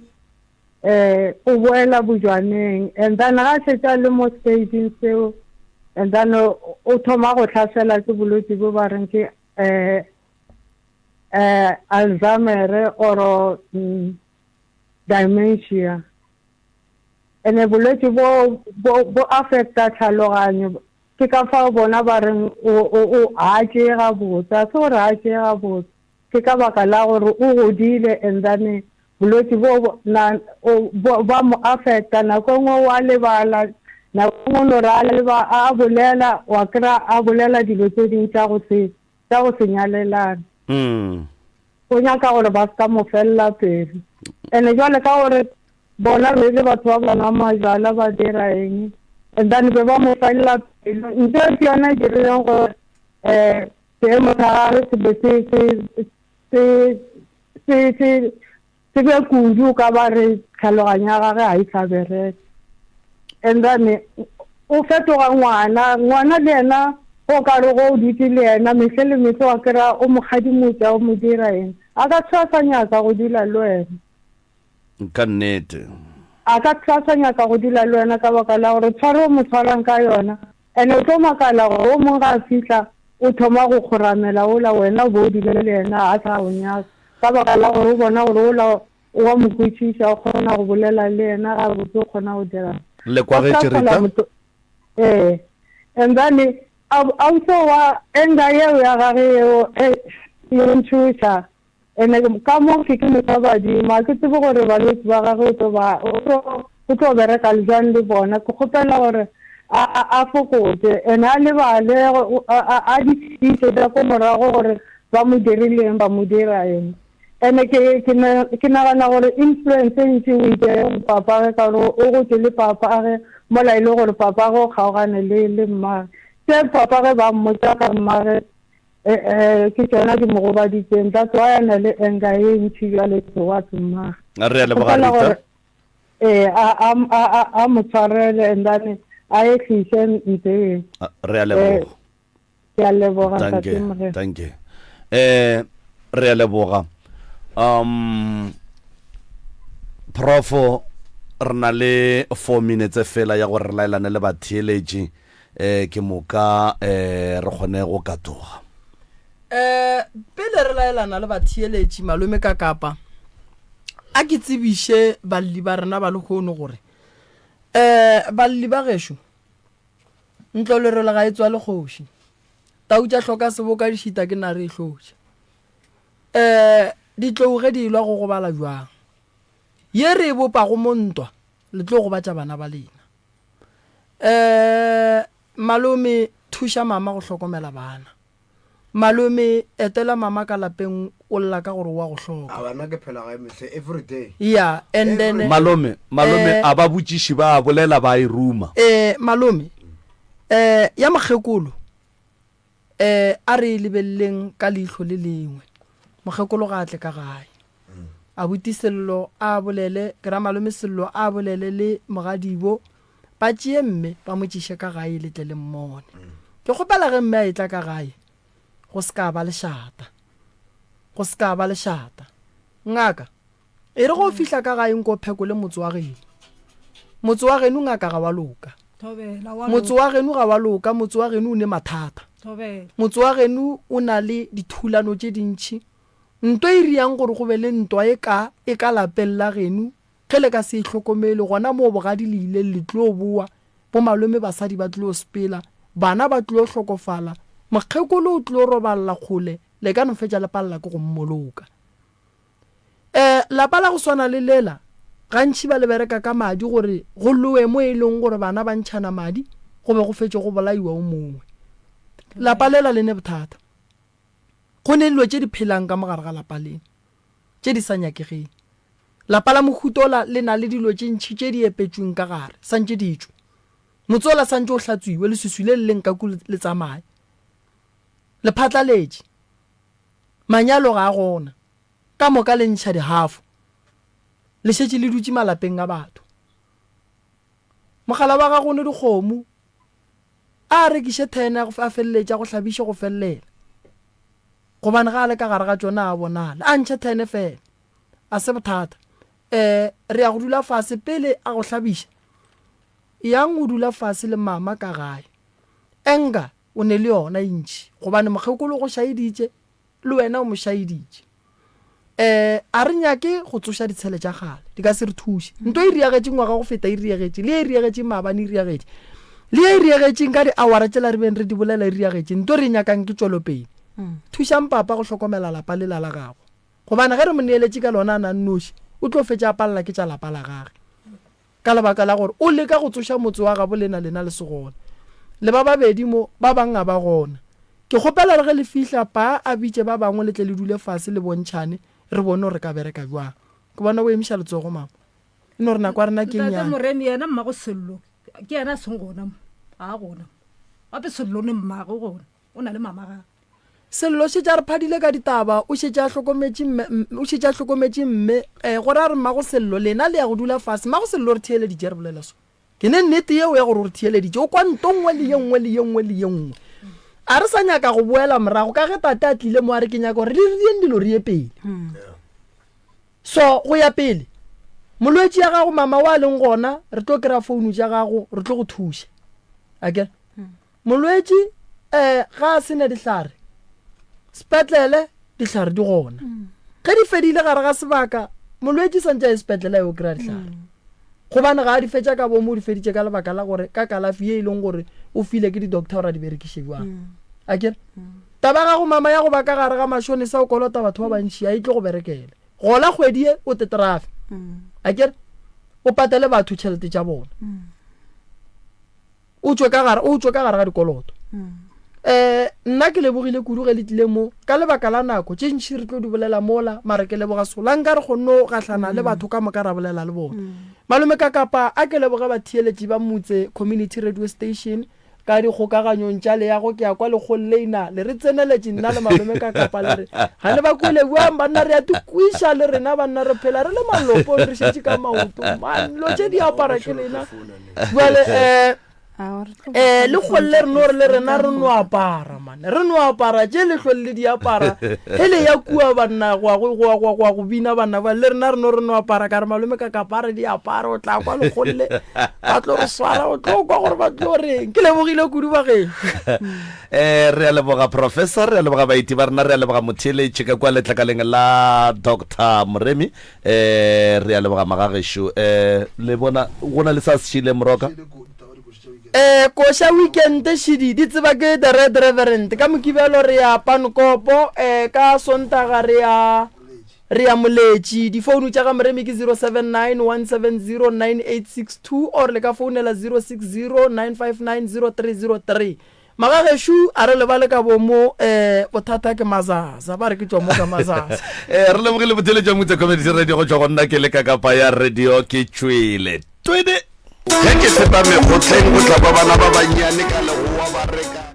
eh, o boela bojwaneng. And then ga šetše a le mo stageng seo, and then o thoma go hlasela ke bolwetši bo ba reng ke, eh, eh, Alzheimer or, mm, dementia. Ene bolwetši bo, bo, bo affecta tlhaloganyo. Ke ka fao bona ba reng o, o, o, ga a tšee gabotse. Ga se gore ga a tšee gabotse. Ke ka baka la gore o godile and then bolwetši bo, bo, na, o, bo, ba mo affecta. Nako e nngwe wa lebala, nako e nngwe o no re a leba, a bolela, wa kry-a a bolela dilo tše dingwe tša go se, tša go se nyalelane. Mm. O nyaka gore ba se ka mo felela pelo. Ene jwale ka gore Bona be le batho ba ba nwa majwala ba dira eng and then be ba mo felela pelo. Ntho e ke yona e dirileng gore um seemo sa gagwe se be se se se se se se be kudu ka ba re tlhaloganyo ya gagwe ga e sa bereka. And then o fetoga ngwana, ngwana le yena o ka re go o dutse le yena mehle le mehle wa kry-a o mo kgadimotša o mo dira eng, a ka se sa nyaka go dula le wena. Ka nnete. A ka se sa nyaka go dula le wena ka baka la gore tshwaro o mo tshwarang ka yona. And o tlo makala gore o mongwe ga a fihla o thoma go kgoramela ola wena o be o dula le yena a sa go nyaka ka baka la gore o bona gore ola o a mo kwešiša, o kgona go bolela le yena gabotse, o kgona go dirang. Le kwagetše Rita? Ee. And then ausi wa anger yeo ya gage yeo e ntšhoša. Ene ka mo ke ke motho wa badimo, a ke tsebe gore balwetši ba gagwe o tlo ba, o tlo, o tlo bereka bjang le bona. Ke kgopela gore a, a, a fokotše, ene a lebale, a, a, a di fetiše tša ko morago gore ba mo dirile eng, ba mo dira eng. Ene ke, ke, ke nagana gore influence e ntši o e tšere go papage ka gore o gotše le papage mola e le gore papage o kgaogane le, le mmage. Tše papage ba mmotša ka mmage, E-e, ke tšona di mo gobaditseng. That's why a na le anger ye ntši bjale towards mmagwe. Re a leboga Kgopela Rita. gore ee, a, a, a, a, a mo tshwarele and then a ehlise ntho e. A- Re a leboga. Ke a leboga Thank Ntate you. Morena. Thank you. Eh re a leboga. Um Profo re na le 4 minutes fela ya gore re laelane le batheeletši. um ke moka um re kgone go katoga. Um pele re laelana le batheeletši malome ka kapa, a ke tsebiše balli ba rena ba lehono gore um balli ba gešo, ntlo lerole ga e tswale kgoši. Tau tša hloka seboka di šita ke nare e hlotša. Um ditlou ge di elwa go gobala bjang? Ye re e bopago mo ntwa le tlo gobatša bana ba lena. Um malome thuša mama go hlokomela bana. Malome etela mama ka lapeng o lla ka gore o a go hloka. A bana ke phela gae mehle every day. Yeah and then Malome, malome eh, a ba botšiši ba a bolela ba e ruma. Eh malome eh ya mokgekolo eh a re e lebeleleng ka leihlo le lengwe. Mokgekolo ga a tle ka gae. Abuti Sello a bolele, ke ra malome Sello a bolele le mogadibo ba tšee mme ba mo tšiše ka gae le tle le mmone. Ke kgopela ge mme a etla ka gae go se ka ba lešata. Go se ka ba lešata. Ngaka, e re ge o fihla ka gae nko phekole motse wa geno. Motse wa geno ngaka ga wa loka. Motse wa geno ga wa loka, motse wa geno o ne mathata. Motse wa geno o na le dithulano tše dintši. Nto e riang gore go be le ntwa e ka e ka lapeng la geno Ge le ka se e hlokomele, gona moo bogadi le ileng le tlo boa, bomalome basadi ba tlo sepela, bana ba tlo hlokofala, mokgekolo o tlo roballa kgole, le ka no fetša le palela ke go mmoloka. E, lapa la go swana le lela, gantši ba le bereka ka madi gore go lowe mo e leng gore bana ba ntšhana madi, go be go fetše go bolaiwa o mongwe. Lapa lela le ne bothata. Go ne dilo tše di phelang ka mo gare ga lapa le, tše di sa nyakegeng. Lapa la mohuta ola le na le dilo tše ntši tše di epetšweng ka gare, sa ntše di tšwe. Motse ola sa ntše o hlatswiwe, leswiswi le le leng ka ku le tsamaye. Le phatlaletše. Manyalo ga a gona. Ka moka le ntšha dihafo. Le šetše le dutše malapeng a batho. Mogala wa gago o ne dikgomo. A rekiše thene a feleletše a go hlabiše go felelela. Gobane ga a le ka gare ga tšona a bonale. A ntšhe thene fela. A se bothata. E, re ya go dula fase pele a go hlabiša. Yang o dula fase le mama ka gae. Anger o ne le yona e ntši, gobane mokgekolo o go šaeditše, le wena o mo šaeditše. E, a re nyake go tsoša ditshele tša kgale, di ka se re thuše. Nto e riagetše ngwaga go feta e riagetše, le ye e riagetšeng maabane e riagetše, le ye e riagetšeng ka diawara tšela re beng re di bolela e riagetše. Nto re e nyakang ke tšwelopele. Thušang papa go hlokomela lapa lela la gagwe. Gobane ge re mo neeletše ka lona a na nnoši, o tlo fetša a palela ke tša lapa la gage. Ka lebaka la gore o leka go tsoša motse wa gabo lena lena le se gona. Le ba babedi mo, ba bang ga ba gona. Ke kgopela re ge le fihla, pa a bitše ba bangwe le tle le dule fase le bontšhane, re bone gore re ka bereka bjang. Ke bona o emiša letsogo, mama. E no re nako ya rena ke e Ntate nnyane. Moremi yena mmago Sello ke yena a seng gona mo, ga a gona mo. Gape Sello ne mmagwe gona, o na le mama gagwe. Sello o šetše a re phadile ka ditaba, o šetše a hlokometše mme, o šetše a hlokometše mme. Eh, gore a re mmago Sello, lena le ya go dula fase. Mmago Sello o re theeleditše re bolela so. Ke ne nnete yeo ya gore o re theeleditše, o kwa nto nngwe le ye nngwe le ye nngwe le ye nngwe. A re sa nyaka go boela morago ka ge tate a tlile mo a re ke nyaka gore re rieng dilo re ye pele. So go ya pele, molwetši ya gago mama wa leng gona, re tlo kry-a founu tša gago, re tlo go thuša. Akere? Molwetši um ga a se ne dihlare, sepetlele dihlare di gona. Ge di fedile gare ga sebaka, molwetši santše a ye sepetlele a yo kry-a dihlare. Gobane ga a di fetša ka bomo, o di feditše ka lebaka la gore ka kalafi ye e leng gore o file ke di-doctor gore a di berekiše bjang. Akere? Taba ya gago mama ya go ba ka gare ga mashonisa o kolota batho ba bantši a e tlo go berekela. Gola kgwedi ye o tetrafe. Akere? O patele batho tšhelete tša bona. O tšwe ka gare, o tšwe ka gare ga dikoloto. Um nna ke lebogile kudu ge le tlile mo ka lebaka la nako tše ntši re tlo di bolela mola mara ke leboga sola nka re kgonne go gahlana le batho ka moka ra bolela le bona. Malome Kakapa a ke leboge batheeletši ba Motse Community Radio Station ka dikgokaganyong tša leago ke ya kwa lekgong leina le re tseneletše nna le malome Kakapa le re ga le ba kwele bjang banna re a tikwiša le rena banna re phela re le malopong re šetše ka maoto man lo tše di apara ke lena Bjale um eh le kgolle re no re le rena re no apara mane re no apara tše le hlole le di apara ge le ya kua banna go go go go go go bina banna ba le rena re no re no apara ka re malome ka kapare di apara o tla kwa lekgolle ba tlo re swara o tlo kwa gore ba tlo reng ke lebogile kudu ba gešo eh re a leboga professor re a leboga baeti ba rena re a leboga motheeletši ka kwa letlakaleng la Dr Moremi Eh, re a leboga magagešo. Eh, le bona go na le sa se šile moroka? Eh, koša weekend šidi di tseba ke the red reverend ka mokibelo re ya pankopo eh, ka sontaga re ya re ya moletši difounu tša ga moremi ke 079 170 9862 or le ka founela 060 959 0303 Magagešo a re lebale ka bomo eh bothata ke mazaza ba re ke tšwa mo ka mazaza. Eh re lebogile botheletša Mutse Community Radio go tšwa go nna ke le ka kapa ya radio ke tšwele twede. Ge ke feta mekgotleng go tla ba bana ba bannyane ka legowa ba reka.